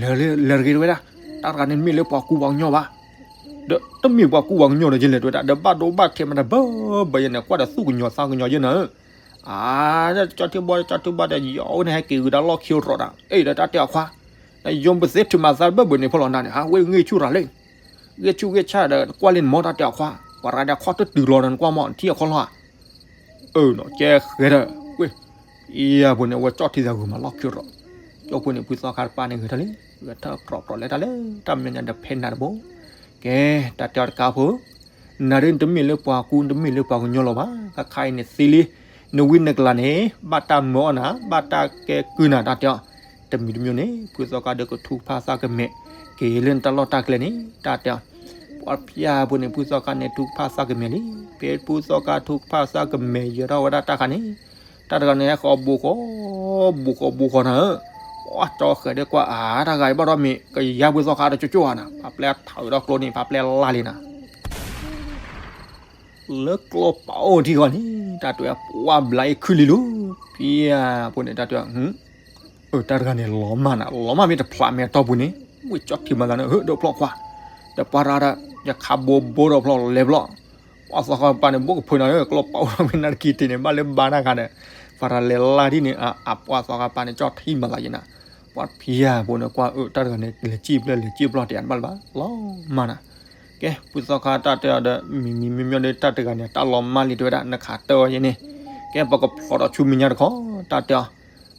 လဲၤတဂ့ၤတဝဲဒၣ်, တၢ်တဂၤန့ၣ်မ့ၢ်လၢပှၤကူပှၤကညီဘၣ်, ဒီးတမ့ၢ်ပှၤကူပှၤကညီဒီး ယလဲၤတဝဲဒၣ် ဒီးဘၣ်ဒိဘၣ်ထံးမးတဘၢဘၢယဲန့ၣ် ကွၢ်ဒီးသူၣ်ကညီၤသးကညီၤယဲနၤဧၢ. အါ, ကၠီထံဘီ ကၠီထံဘီဒီး ယအိၣ်န့ၣ်ဟဲက့ၤဂုာ်တၢ်လီၢ်ခံရီးတၢ်, အ့ၣ် ဒီးတၢ်တဲအီၤခွါ, နယိပသ့ထုးမၤသးတဘၢဘၢန့ၣ်ဖီလီၤနၤန့ၣ် ဟးဝဲ ဂ့ၢ်ဆူၣ်ရၤလံ, ဂ့ၢ်ဆူၣ်ဂ့ၢ်ဆၣ်ဒီး နကွၢ်လံနမီၢ် တၢ်တဲအီၤခွါ, ပှၤတဂၤဒီးအခီၣ်တတုၤလီၤဒီး နကွၢ်မီၢ် နထံၣ်အခီၣ်လီၢ်ဧါ. အၢ နီၤ ကဲဃဲဒီး, ဝ့ၢ်, အံၤအပူၤန့ၣ် အဝဲကၠီထံသးဂုာ်မးလီၢ်ခံရီး, ကၠီဖိန့ၣ် ဖုသီခါတပၤန့ၣ်ဂဲၤထီၣ်လံ, ဂဲၤထီၣ်ကြီကြီလဲၤတၢ်လၢတၢ်မဲာ်ညါဒီး ဖဲနၤတဘိ, ကဲ, တၢ်တဲအီၤတကးဖိ နၤဒ်နတမ့ၢ်လၢပှၤကူ နတမ့ၢ်လၢပှၤကညီလီၤဘၣ်, ခါခါအံၤန့ၣ်သ့လံ, နဝံနကလၤန့ၣ် ဘၣ်တၢ်မၢအီၣ်နၤ ဘၣ်တၢ်ကဲကုၢ်နၤ တၢ်တဲအီၤ, တမံၤတမံၤန့ၣ် ဖုသီခါဒီးကထုကဖၣ်သးကမဲာ်, က့ၤလၢနတၢ်လီၢ်တၢ်ကျဲန့ၣ် တၢ်တဲအီၤ, ပှၤဖၠါဖိန့ၣ် ဖုသီခါန့ၣ် ထုကဖၣ်သးကမဲာ်လံ, ဖဲဖုသီခါထုကဖၣ်သးကမဲာ်ယၢၤထီၣ်ဝဲဒၣ်တၢ်ခါန့ၣ်, တၢ်တဂၤန့ၣ် ဟဲဃီၤဘူးဃီ, ဘူးဃီဘူးဃီနၤဧၢ, ပှၤကၠီဃဲၤဒၣ်ကွၢ်အါ တၢ်ဂၤအံၤဘၣ်ဒီးမ့ၢ်ကယါဖုသီခါဒီးကၠိကၠိဧါနၤ, ဖးပျဲထးဒီးကျိန့ၣ် ဖးပျဲလါလံနၤ လၢကျိပအိၣ်ထံဃီန့ၣ် တၢ်တဲဝဲ ပှၤဘျါအံၤခုၣ်လံလူၤ, ဖၠါဖိန့ၣ် တၢ်တဲဝဲ, အၢ တၢ်တဂၤန့ၣ် လီၤမၢ်နၤ, လီၤမၢ်မ့ၢ်တဖျးမဲာ်တီၢ်ပူၤန့ၣ်, ဝံၤကၠီထံမၤသးန့ၣ် ဟၢဒိၣ်ဖျီၣ်ခွါ, ဒီးပှၤရၤဒီး ယခးဘိဘိဒီးဖျီၣ်လဲၤဖျီၣ်, ပှၤသီခါပၤန့ၣ် ဘိကဖုးနၤဧၢ, ကျိပအိၣ်ထီၣ်မ့ၢ်နၢ်တကံတ့ၢ်န့ၣ် ဘၣ်လၢဘါတၢ်ခါဒီး, ပှၤရၤလဲၤလါဒ်န့ၣ် အပှၤသီခါပၤန့ၣ် ကၠီထံမၤသးယဲနၤ, ပှၤဖၠါဖိန့ၣ် ကွၢ်အၢ တၢ်တဂၤန့ၣ် လဲၤစံၣ်ဖျၢၣ်လဲၤစံၣ်ဖျီၣ်တယၤတဘၣ်လၢၤဘၣ်, လီၤမၢ်နၤ ကဲ, ဖုသီခါတၢ်တဲအီၤဒီး မံၤမံၤမံၤမံၤဒီး တၢ်တဂၤန့ၣ် တၢ်လီၤမၢ်လံတဲဝဲဒၣ် နခးတၢ်အီၤယဲန့ၣ်, ကဲ ပကဖျိးဒီးဆူမဲာ်ညါတခီ, တၢ်တဲအီၤ,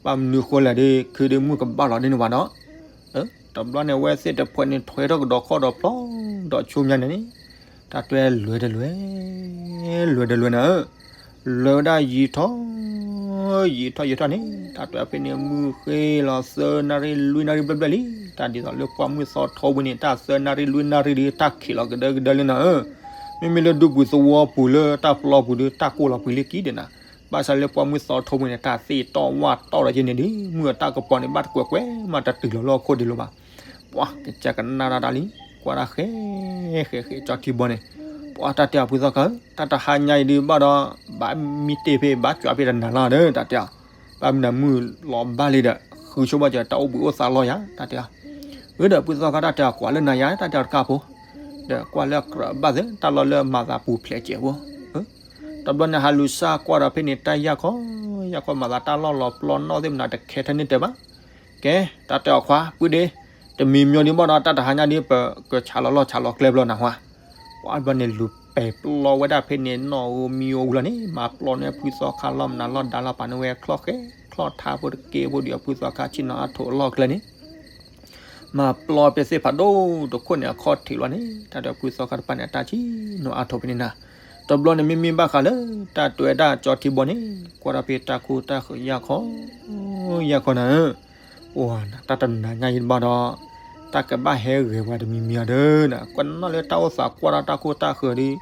ဘၣ်မနုၤဃိလဲၣ်ဒီး ခုဒီးမုၢ်ကဘၣ်လီၤဒ်န့ၣ်ဘၣ်ဒီး, တဘျီန့ၣ် အဝဲသ့ၣ်တဖှဲးန့ၣ် ထွဲထီၣ်ကဒီးခီၣ်ဒီးဖျီဒီးဆူမဲာ်ညါန့ၣ်န့ၣ်, တၢ်တဲလွဲတလွဲ, လွဲတလွဲနၤဧၢ, လွဲဝဲဒၣ်ယံာ်ထီၣ် ယံာ်ထီၣ်ယံာ်ထီၣ်န့ၣ် တၢ်တဲဖဲန့ၣ် မုၢ်ဃ့လီၤသၢနၣ်ရံၣ်လွံၢ်နၣ်ရံၣ်ဘျဲၣ်ဘျဲၣ်လံ, တၢ်ဒ်သိးလၢပှၢ်မုၢ်သီထိပူၤန့ၣ် တၢ်သၢနၣ်ရံၣ်လွံၢ်နၣ်ရံၣ်ဒီး တၢ်ခံးလီၤကဒၢကဒၢလံနၤဧၢ, မ့မ့ၢ်လၢဒူပူၤသဝီပူၤ လၢတၢ်ပျီပူၤဒီး တၢ်ကိၢ်လီၤပှံၤလံကံဒဲးနၤ, ဘၣ်ဆၣ်လၢပှၢ်မုၢ်သီထိပူၤန့ၣ် တၢ်သ့ၣ်တီၢ်ဝၣ်တီၢ်ဒီးယဲန့ၣ်ဒီး မုၢ်အတၢ်ကပီၤန့ၣ် ဘၣ်တကွဲးကွဲးမးတတုၤလီၤလၢဟီၣ်ခိၣ်ဒံးလီၤဘၣ်, ပှၤကစၢ်ကနၣ်တၢ်တၢ်လံ, ကွၢ်တၢ်ဃဲ ဃဲဃဲကၠီထံဘီန့ၣ်, ပှၤတၢ်တဲအီၤဖုသီခါဧၢ, တၢ်တဟါညါအံၤဒုးဘၣ်ဒီး ဘၣ်မံတ့ၢ်ဖဲဘၣ်ကွၢ်ဖဲတနၤလီၤဒီး တၢ်တဲအီၤ, ဘၣ်မနုၤမုၢ်လီၤဘၣ်လံဒီး ဃုဆိဘၣ်စၢၤတၢ်အိၣ်ဘှံးအိၣ်သါလီၤယၤ တၢ်တဲအီၤ, အၢ ဒီးဖုသီခါတၢ်တဲအီၤကွၢ်လၢနၤယၤ တၢ်တဲအီၤတကးဖိ, ဒီးကွၢ်လၢအကြၢးဘၣ်သ့ တၢ်လီၢ်လၢမၤသးပူၤဖျဲးစဲးဖိ တဘျီန့ၣ် ဟးလူၤစၢ်ကွၢ်ဒီးဖဲန့ၣ် တၢ်ယၢ်ခီ, ယၢ်ခီမၤသးတၢ်လီၢ်လီၤပျီနီၣ်သ့ၣ်မနုၤတခဲထဲန့ၣ်တဲဘၣ်. ကဲ, တၢ်တဲအီၤခွါ ပုၢ်ဒ့, တမံၤမံၤဒံးဘၣ်ဒီး တၢ်တဟါညါဒ် ပကဆးလီၤလီၢ်ဆးလီၤကျဲဘျီနၤဟါ. ပှၤဘျီန့ၣ်လူၤပဲာ်ပျီဝဲဒၣ်ဖဲန့ၣ် နီၣ်ဧိၤမံၤဧိၤဝံၤလီၤန့ၣ် မၤပျီန့ၢ်ဖုသီခါလီၤမနုၤလီၤဒါလီၤပာ်န့ၢ်ဝဲချီၣ်ဃဲ, ချီၣ်ထါဖိတက့ဖိဒီး ဖုသီခါဆ့ၣ်နီၤအါထိးအလီၢ်ကျဲန့ၣ် မၤပျီပသ့ၣ်ဖးဒိၣ်တခိၣ်န့ၣ် အခီၣ်ထံးလီၤန့ၣ် တၢ်ဒီးဖုသီခါတပၤန့ၣ် အတၢ်ဆ့ၣ်နီၤအါထိးဖဲန့ၣ်နၤ. တဘျီန့ၣ် မ့မ့ၢ်ဘၣ်ဃးလၢ တၢ်တဲဝဲဒၣ်ကၠီထံဘီန့ၣ် ကွၢ်ဒီးဖဲတၢ်ခိတၢ်ဃၢၤယၢ်ခီ, ယၢ်ခီနၤဧၢ, ပှၤတၢ်တနၤညါအံၤဘၣ်ဒီး တၢ်ကဘၣ်ဟဲဂဲၤပှၤတမံၤမံၤဧါဒီးနၤ, ကွၢ်နီၣ်လၢတၢ်အိၣ်သးကွၢ်ဒီးတၢ်ခိတၢ်ဃၢၤဒီး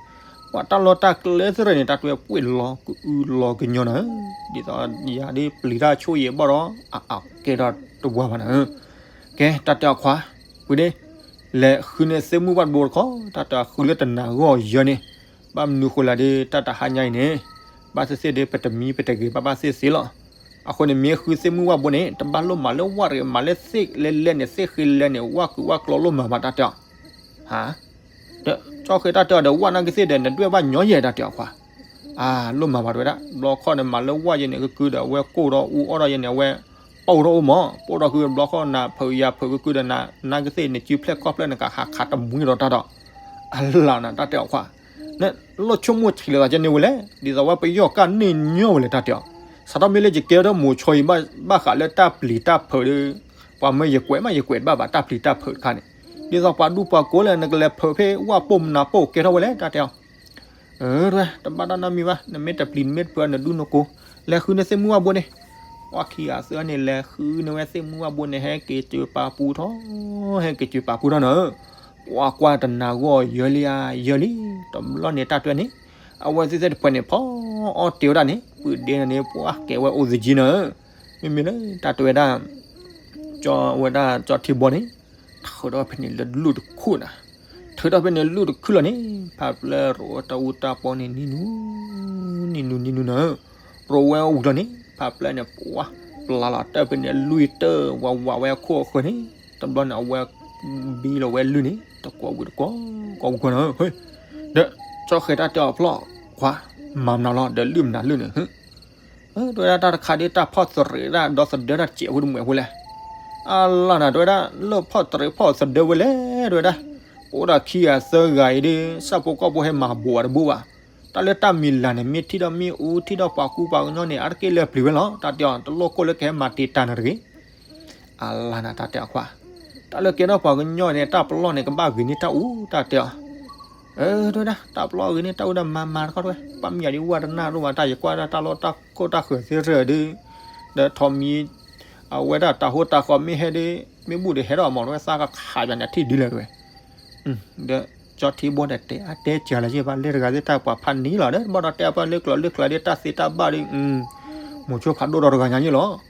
ပှၤတၢ်လီၢ်တၢ်ကျဲသ့ၣ်တဖၣ်န့ၣ် တၢ်တဲဝဲပှ့ၤလီၤကအုလီၤကညီနၤဧၢ, ဒ်သိးယၤဒ်ပျံၤတၢ်ဆိၣ်ယံာ်ဘၣ်ဒီး အအကဲဒီးတဝါဘၣ်နၤဧၢ. ကဲ တၢ်တဲအီၤခွါ, ဝံၤဒ့, လဲၤဃုန့ၢ်သ့ၣ်မုၢ်ဝၣ်တဘိတခီ, တၢ်တဲအီၤဃုလၢတနၤဂီၢ်ယၢၤန့ၣ်, ဘၣ်မနုၤဃိလဲၣ်ဒီး တၢ်တဟါညါအံၤန့ၣ်, ဘၣ်သ့ၣ်သ့ၣ်ဒီး ပတမံပတဂ့ၤ ဘၣ်ဘၣ်သ့ၣ်သ့ၣ်လီၤ. အဃိန့ၣ် မ့ၢ်ဃုသ့ၣ်မုၢ်ဝၣ်ဘိန့ၣ် တဘၣ်လိၣ်မၤလၢဝၣ်တဂ့ၤ, မၤလၢသ့ၣ်လဲလဲန့ၣ် သ့ၣ်ဃ့လဲန့ၣ် ဝၣ်ကုာ်ဝၣ်ကျီလိၣ်မၤဘၣ် တၢ်တဲအီၤ. ဟါ, ဒီးကၠီဃဲၤတၢ်တဲအီၤဒီး ဝၣ်နာ်က့သ့ၣ်ဒီး နဒွဲၣ်ဘၣ်ညီယဲၢ် တၢ်တဲအီၤခွါ. အါ, လိၣ်မၤဘၣ်တဝဲဒၣ်, ဘျီခီန့ၣ် မၤလၢဝၣ်ယဲန့ၣ် ကကုဒီးအဝဲကိၢ်ဒီးအူအီၣ်ဒီးယဲန့ၣ် အဝဲပိၢ်ထီၣ်အိၣ်မး, ပိၢ်ထီၣ်ဃုဘျီခီနၤဖုးယၤဖုးကကုဒီးနၤ နာ်က့သ့ၣ်န့ၣ် စုဖျဲၣ်ခီၣ်ဖျဲၣ်နကဟးခးတမှံၤဒီးတၢ်ဒီး အလၢနၤ တၢ်တဲအီၤခွါ. နလိၣ်ဆိကမိၣ်ဆံးလၢၤသးကန့ၢ်ဝဲလဲၣ်, ဒ်သိးဝဲပယီၣ်ကၢ်န့ၢ်ညီဝဲလဲၣ် တၢ်တဲအီၤ. စးထီၣ်မ့ၢ်လၢယကဲထီၣ်မိၤဆိအံၤ ဘၣ်ဃးလၢတၢ်ပျံၤတၢ်ဖုးဒီး ပှၤမၢယကွဲးမး ယကွဲးတဘၣ်ဘၣ် တၢ်ပျံၤတၢ်ဖုးတခါန့ၣ်, ဒ်သိးပှၤဒူပှၤကိးလဲၣ် နကလဲၤဖုးဖဲဝၣ်ပိၢ်မနၤပိၢ်ကဲထီၣ်ဝဲလဲၣ် တၢ်တဲအီၤ. အၢ တဘၣ်တၢ်နီတမံၤဘၣ်, နမ့ၢ်တပျံၤနမ့ၢ်တဖုး နဒူနကိး, လဲၤဃုန့ၢ်သ့ၣ်မုၢ်ဝၣ်ဘိန့ၣ်. ပှၤခံဂၤသၢဂၤန့ၣ် လဲၤဃုန့ၢ်ဝဲသ့ၣ်မုၢ်ဝၣ်ဘိန့ၣ် ဟဲက့ၤစၢၤပာ်ပူၤထီၣ်, ဟဲက့ၤစၢၤပာ်ပူၤထီၣ်နၤဧၢ. ပှၤကွၢ်တနၤဂီၢ်ယၢၤလံဧါ ယၢၤလံ, တဘျီန့ၣ်တၢ်တဲန့ၣ်, အဝဲသ့ၣ်သ့ၣ်တဖုန့ၣ် ဖီအီၣ်တ့ၢ်ဝဲဒၣ်န့ၣ် ပုၢ်ဒ့န့ၣ်န့ၣ် ပှၤကဲဝဲအိၣ်သယံၤနၤဧၢ. မ့မ့ၢ်လၢတၢ်တဲဝဲဒၣ် ကၠီဝဲဒၣ်ကၠီထံဘီန့ၣ် ထုးထီၣ်ဖဲန့ၣ်လၢလူၢ်တခိၣ်နၤ ထုးထီၣ်ဖဲန့ၣ်လွံၢ်တခုလီၤန့ၣ် ဖးပျဲရိးဝဲတၢ်အူတၢ်ပီန့ၣ် နံၤနူၤ နံၤနူၤ နံၤနူၤနၤဧၢ, ရိးဝဲအိၣ်ဝံၤလီၤန့ၣ် ဖးပျဲန့ၣ် ပှၤ ပျါလီၤတၢ်ဖဲန့ၣ် လွံၢ်တၢၢ် ဝးဝးဝဲအခိၣ်အဃၢၤန့ၣ် တဘျီန့ၣ် အဝဲဘံလီၤဝဲလွံၢ်န့ၣ် တကွီဝံၤတကွီ ကွီဝံၤကွီနၤဧၢ, ဒီးကၠီဃဲၤတၢ်တဲအီၤဖျီၣ် ခွါ မၤမနုၤလီၤ ဒီးလွံၢ်မနုၤလွံၢ်န့ၣ် တဲဝဲဒၣ်တၢ်တခါဒ်တၢ်ဖီၣ်သရံးတၢ်ဒီသဒၢတၢ်စဲးဖိတမှဲးဖိလဲၣ်, အလီၢ်နၤ တဲဝဲဒၣ် လၢဖီၣ်သရံးဖီၣ်သဒၢဝဲလဲၣ် တဲဝဲဒၣ်, အိၣ်ဒီးခံဂၤသၢဂၤအံၤဒီး ဆၣ်ဖိကီၢ်ဖိဟဲမၤဘူးဝဲတဘူးဘၣ်, တၢ်လၢတၢ်မံၤလၤန့ၣ် မ့ၢ်ထံၣ်ဒီးမ့ၣ်အူ ထံၣ်ဒီးပှၤကူပှၤကညီန့ၣ် အါတက့ၢ်လၢပျံၤဝဲလီၤ တၢ်တဲအီၤ တလိၣ်ကိၢ်လၢကဟဲမၤတံာ်တာ်နၤတဂ့ၤ အလါနၤတၢ်တဲအီၤခွါ, တၢ်လၢကဲထီၣ်ပှၤကညီန့ၣ် တၢ်ပလီၢ်န့ၣ် ကဘၣ်ဂ့ၤန့ၢ်တၢ်အူ တၢ်တဲအီၤ, အၢ တဲဝဲဒၣ် တၢ်ပလီၢ်ဂ့ၤန့ၢ်တၢ်အူဒီးမၤမၤတခီတဲဝဲ, ပှၤမံၤယၤဒ်ဝဲတနၢ်ဒိၣ်ဘၣ် တၢ်ယကွၢ်ဒၣ်တၢ်လီၢ်တၢ်ခိၣ်တၢ်ဃၢၤသ့ၣ်ရၢၢ်ဒုး, ဒီးထိးမံၤ အဝဲဒၣ်တၢ်ဟိတၢ်ဃီမ့ၢ်ဟဲဒုး မ့ၢ်ဘူၣ်ဒီးဟဲထီၣ်မး တဲဝဲသးကခးယၤန့ၣ်ထံၣ်ဒုးလဲၣ်တဲဝဲ ဒီးကၠီထံဘီန့ၣ်တဲအါတဲစှၤလီၤယဲၢ်ဘၣ် လၢတဂၤသ့ၣ်တၢ်ပှၤဖးနံၤလီၤ ဒီးဘၣ်ဒီးတဲအပၢ်လၢကျိၤလၢကျါဒ်တၢ်သ့တၢ်ဘၣ်ဒီး, မိၤဆိဖးဒိၣ်ဒီးတဂၤညါယဲၢ်လီၤ,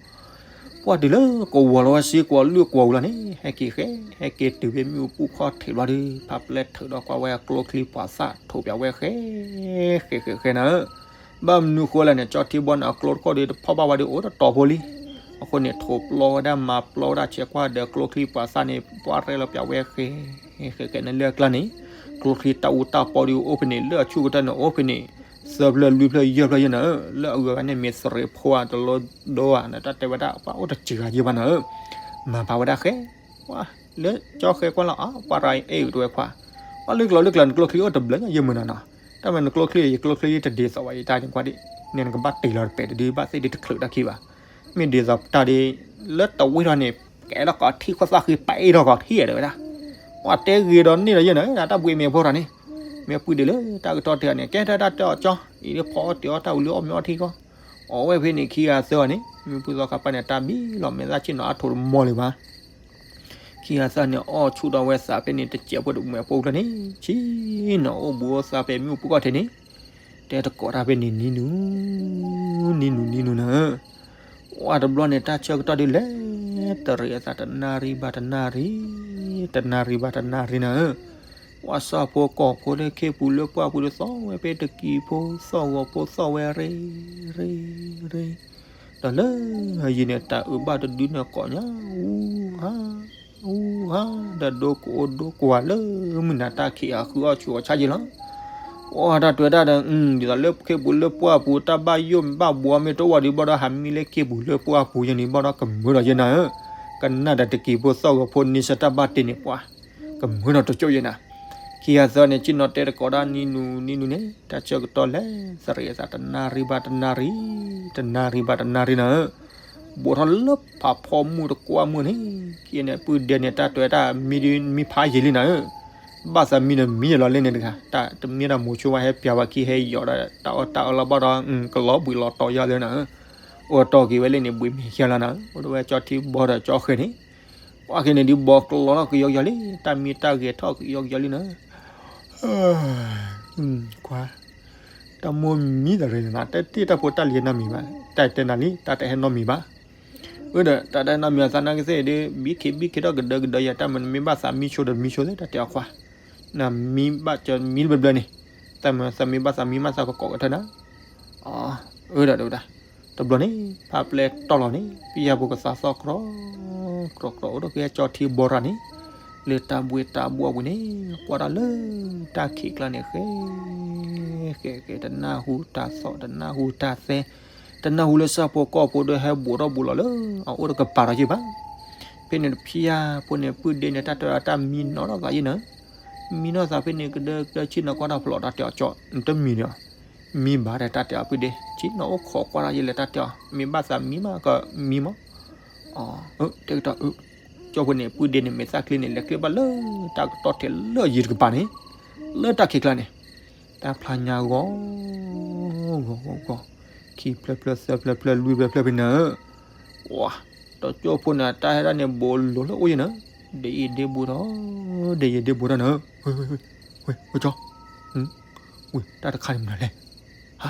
ပှၢ်တုၤလၢကဝီၤလီၤဝဲစ့ကွီၤလွံၢ်ကွီၤဝံၤလီၤန့ၣ် ဟဲက့ၤဃဲ ဟဲက့ၤတုၤဖဲမ့ၣ်အူပူၤခီၣ်ထံးဘျီဒီး ဖးပျဲထုးဒီးကွၢ်ဝဲအကျိချံပှၤသၣ်ထိးပၠးဝဲဃဲ ဃဲဃဲဃဲနၤဧၢ ဘၣ်မနုၤဃိလဲၣ်န့ၣ် ကၠီထံဘီန့ၣ် အကျိတခိၣ်ဒီးတဖီၣ်ဘၣ်ဝဲဒီးအိၣ်တတီၤဖိလံ, အဃိန့ၣ် ထိးပျီဝဲဒၣ်မၤပျီဝဲဒၣ်ဆဲးကွၢ်ဒီးကျိချံပှၤသၣ်န့ၣ် ပှၢ်ရဲၣ်လီၤပၠးဝဲဃဲ ဃဲဃဲန့ၣ်လၢအကျါန့ၣ်, ကျိချံတၢ်အူတၢ်ပီဒီးအိၣ်ဖဲန့ၣ် လၢအဆူၣ်ကတၢၢ်န့ၣ် အိၣ်ဖဲန့ၣ် သၢဖျၢၣ်လွံၢ်ဖျၢၣ်ယဲၢ်ဖျၢၣ်ယဲၢ်နၤဧၢ, လၢအဂုၤအဂၤန့ၣ်မ့ၢ်သရ့းဖိဧါ တလိၣ်ဒိဧါ နတၢ်တဲဝဲဒၣ် ပှၢ်အိၣ်တစှၤယဲၢ်ဘၣ်နၤဧၢ, မၤပာ်ဝဲဒၣ်ဃဲ ပှၢ်လၢကၠီဃဲကွၢ်လီၤအါ ပှၢ်ရၤအဲၣ်တဲဝဲခွါ, ပှၢ်လၢကျိၤလၢကျါန့ၣ် ကျိချံအိၣ်တဘျၢညါယဲၢ်မုၢ်နၤနီၤ, တၢ်မ့ၢ်နကျိချံ ယကျိချံတဒ်သိးဘၣ်ယတၢ်န့ၣ်ကွၢ်ဒ်, န့ၣ်နကဘၣ်တ့ၢ်လီၤတပဲာ်တဒု ဘၣ်သ့ၣ်ဒုတချုးတၢ်ခံဘၣ်, မ့ၢ်ဒ်သိးတၢ်ဒ် လၢတဝ့ၢ်ထီၣ်န့ၣ် ကဲထီၣ်ကီးထံၣ်ခိၣ်သၣ်ဃံပာ်အ့ၣ်ထီၣ်ကီးထံၣ်တဲဝဲဒၣ်, ပှၢ်တဲဂ့ၤဒီးန့ၢ်ဒီးယဲၢ်နၤ တၢ်ဘှံးမ့ၤဖိတၢ်န့ၣ်, မ့ၢ်ပုၢ်ဒ့လၢတၢ်ကတီၢ်တဂၤန့ၣ် ကဲထီၣ်တၢ်တဲအီၤကၠီ အံၤဒ်ဖီအီၣ်တ့ၢ်အီၣ်တၢ်ဝံၤလၢအီၣ်မ့ၤအီထံကီၢ်, အီၣ်ဝဲဖဲန့ၣ်ခံဂၤသၢဂၤန့ၣ် မ့ၢ်ပုၢ်သီခါပၢ်န့ၣ် တၢ်ဘံလီၤမဲာ်သၣ်ဆ့ၣ်နီၤအါထိးတမီၢ်လၢၤဘၣ် ခံဂၤသၢဂၤန့ၣ် အီၣ်ဆူၣ်ထီၣ်ဝဲသးဖဲန့ၣ် တစဲးဖိတမှဲးဖိကျါန့ၣ် ဆ့ၣ်နီၤအိၣ်ဘူးအိၣ်သးဖဲမ့ၣ်အူပူၤခီၣ်ထံးန့ၣ်, တဲတကိးတၢ်ဖဲန့ၣ် နံၤနူၤ နံၤနူၤ နံၤနူၤနၤဧၢ, ဝဲတဘျီန့ၣ် တၢ်ဆၢကတီၢ်ဒ်လဲၣ် တရံးအသးတနၣ်ရံၣ်ဘၣ်တနၣ်ရံၣ်, တနၣ်ရံၣ်ဘၣ်တနၣ်ရံၣ်နၤဧၢ, ဝဲဆၣ်ဖိကီၢ်ဖိလၢခ့ပူၤလၢပှၢ်ပူၤဒီးသီၣ်ဝဲဖဲတကံၤဖိ သီၣ်ဂီၤဖိသီၣ်ဝဲရ့ ရ့ ရ့ ဒီးလၢယံၤန့ၣ် တၢ်အုးဘၣ်တဒုန့ၣ်ကိးညါ အူဟါ အူဟါ ဒီးဒိကအိၣ်ဒိကဝၤလၢမုၢ်နၤတၢ်ခံးအဃုအီၣ်ဆူၣ်အီၣ်ဆါယဲၢ်လီၤ. အိၣ်တၢ်တွဲတၢ်ဒီး ဒ်သိးလၢခ့ပူၤလၢပှၢ်ပူၤ တၢ်ဘၣ်ယိၣ်ဘၣ်ဘှီမ့ၢ်တအိၣ်ဝဲဒီးဘၣ်ဒီး ဟးမံလၢခ့ပူၤလၢပှၢ်ပူၤယဲၢ်န့ၣ် ဘၣ်ဒီးကမၢဒီးယဲၢ်နၤဧၢ, ကနၣ်ဒီးတကံၤဖိသီၣ်ဂီၤဖိန့ဆၢၣ်တၢ်ဘၣ်တ့န့ၣ်ပှၤ ကမၢဒီးတကၠိၣ်ယဲၢ်နၤ ခံဂၤသၢဂၤန့ၣ် ဆ့ၣ်နီၤတဲတကိးတၢ်နံၤနူၤနံၤနူၤန့ၣ် တၢ်ဆၢကတီၢ်လဲၤသရံးအသးတနၣ်ရံၣ်ဘၣ်တနၣ်ရံၣ်, တနၣ်ရံၣ်ဘၣ်တနၣ်ရံၣ်နၤဧၢ, ဘူးထီၣ်လၢဖးဖီမုၢ်တကွၢ်မုၢ်န့ၣ် ခံဂၤန့ၣ် ပုၢ်ဒ့န့ၣ် တၢ်တွဲတၢ်မံဒ်မံဖးယံာ်လံနၤဧၢ, ဘၣ်သးမံဒီးမံယဲၢ်လီၤလၢန့ၣ်တဂၤ တၢ်တမံဒီးမိၤဆိဝဲဟဲပျးဝဲခံဟဲယီၤဒီး တၢ်အီၣ်တၢ်အၢလီၤဘၣ်ဒီး ကလီၤဘှံးလီၤတီၤယဲၢ်လၢနၤဧၢ, အိၣ်တီၢ်က့ၤဝဲလၢန့ၣ် ဘှံးမ့ၢ်ယဲၢ်လီၤနၤဧၢ, အိၣ်ဒီးဝဲကၠီထံဘီဒီးကၠီဃဲၤန့ၣ် ပှၢ်က့ၤန့ၣ်ဒ်ဘီကလီၤထီၣ်ကယီကယီလံ, တၢ်မံတၢ်ဂဲၤထီၣ်ကယီကယီလံနၤ, ခွါ, တၢ်မိၢ်မံသရံးန့ၣ် တၢ်တ့ၢ်တၢ်ဖိတၢ်လံၤနီတမံၤဘၣ်, တၢ်တဲနၤလံ တၢ်တဟဲနီတမံၤဘၣ်, အၢဒီး တၢ်တဟဲနီတမံၤအသးနာ်က့သ့ၣ်ဒီး ဘံခ့ဘံခ့ထီၣ်ကဒၢကဒၢယၤ တၢ်မ့ၢ်နမံဘၣ်သးမံဆိဒီးမံဆိသ့ၣ် တၢ်တဲအီၤခွါ, နမံဘၣ်ကမံတဘျီဘျီန့ၣ်, တၢ်မ့ၢ်သးမံဘၣ်သးမံမးသးကကိးကထၢနၤ အၢဒီးတဲဝဲဒၣ်, တဘျီန့ၣ် ဖးပျဲတီၢ်လီၤန့ၣ် ပယၢ်ဖိကသးသီၣ်ကြီ, ကြီကြီအိၣ်ဒီးက့ၤကၠီထံဘီရၤန့ၣ်, လၢတၢ်ဘှ့တၢ်ဘှီပူၤန့ၣ် ကွၢ်တၢ်လၢ တၢ်ခံးကျါန့ၣ် ဃဲ ဃဲဃဲ တနၢ်ဟူတၢ်သီၣ် တနၢ်ဟူတၢ်သဲ, တနၢ်ဟူလၢဆၣ်ဖိကီၢ်ဖိဒီးဟဲဘူးထီၣ်ဘူးလီၤလၢ အအိၣ်တကပၤဒီးယဲၢ်ဘၣ်, ဖဲန့ၣ်တဖျၢၣ်ဖိန့ၣ် ပုၢ်ဒ့န့ၣ် တၢ်တဲအီၤတၢ်မံနီၤလီၤသးယဲၢ်နၤ မံနီၤသးဖဲန့ၣ် ကဒၢကဒၢဆ့ၣ်နီၤကွၢ်တၢ်ဖျိးတၢ်တဲအီၤကၠီ နတမံၤန့ၣ်, မံဘၣ်တဲတၢ်တဲအီၤပုၢ်ဒ့ ဆ့ၣ်နီၤအိၣ်ခိးကွၢ်တၢ်ယဲၢ်လဲၣ်တၢ်တဲအီၤ မ့ၢ်ဘၣ်သးမံမးကမံမး, အၢ တဲကတီၢ်အၢ, ကၠီဖိန့ၣ် ပုၢ်ဒ့န့ၣ် မဲာ်သၣ်ချ့န့ၣ် လဲၤကျဲဘၣ်လၢတၢ်ကတီၢ်ထဲလၢယံၤတကပၤန့ၣ်, လၢတၢ်ခံးကျါန့ၣ်, တၢ်ဖျါညါဂီၤ ဂီၤဂီၤဂီၤ, ခံဖျၢၣ်ဖျၢၣ်သၢဖျၢၣ်ဖျၢၣ်လွံၢ်ဖျၢၣ်ဖျၢၣ်ဖဲန့ၣ် ဝါ, ဒီးကၠိဖိန့ၣ် တၢ်ဟဲဒၣ်န့ၣ် ဘူးလိၤလၢအိၣ်ယဲၢ်နၤ, ဒ်အံၤဒ့ဘူးထီၣ်, ဒ်အံၤဒ့ဘူးထီၣ်နၤ, ဝဲ ဝဲ ဝဲ ဝဲကၠီ, ဝဲ တၢ်တခါန့ၣ်မနုၤလဲၣ်, ဟါ,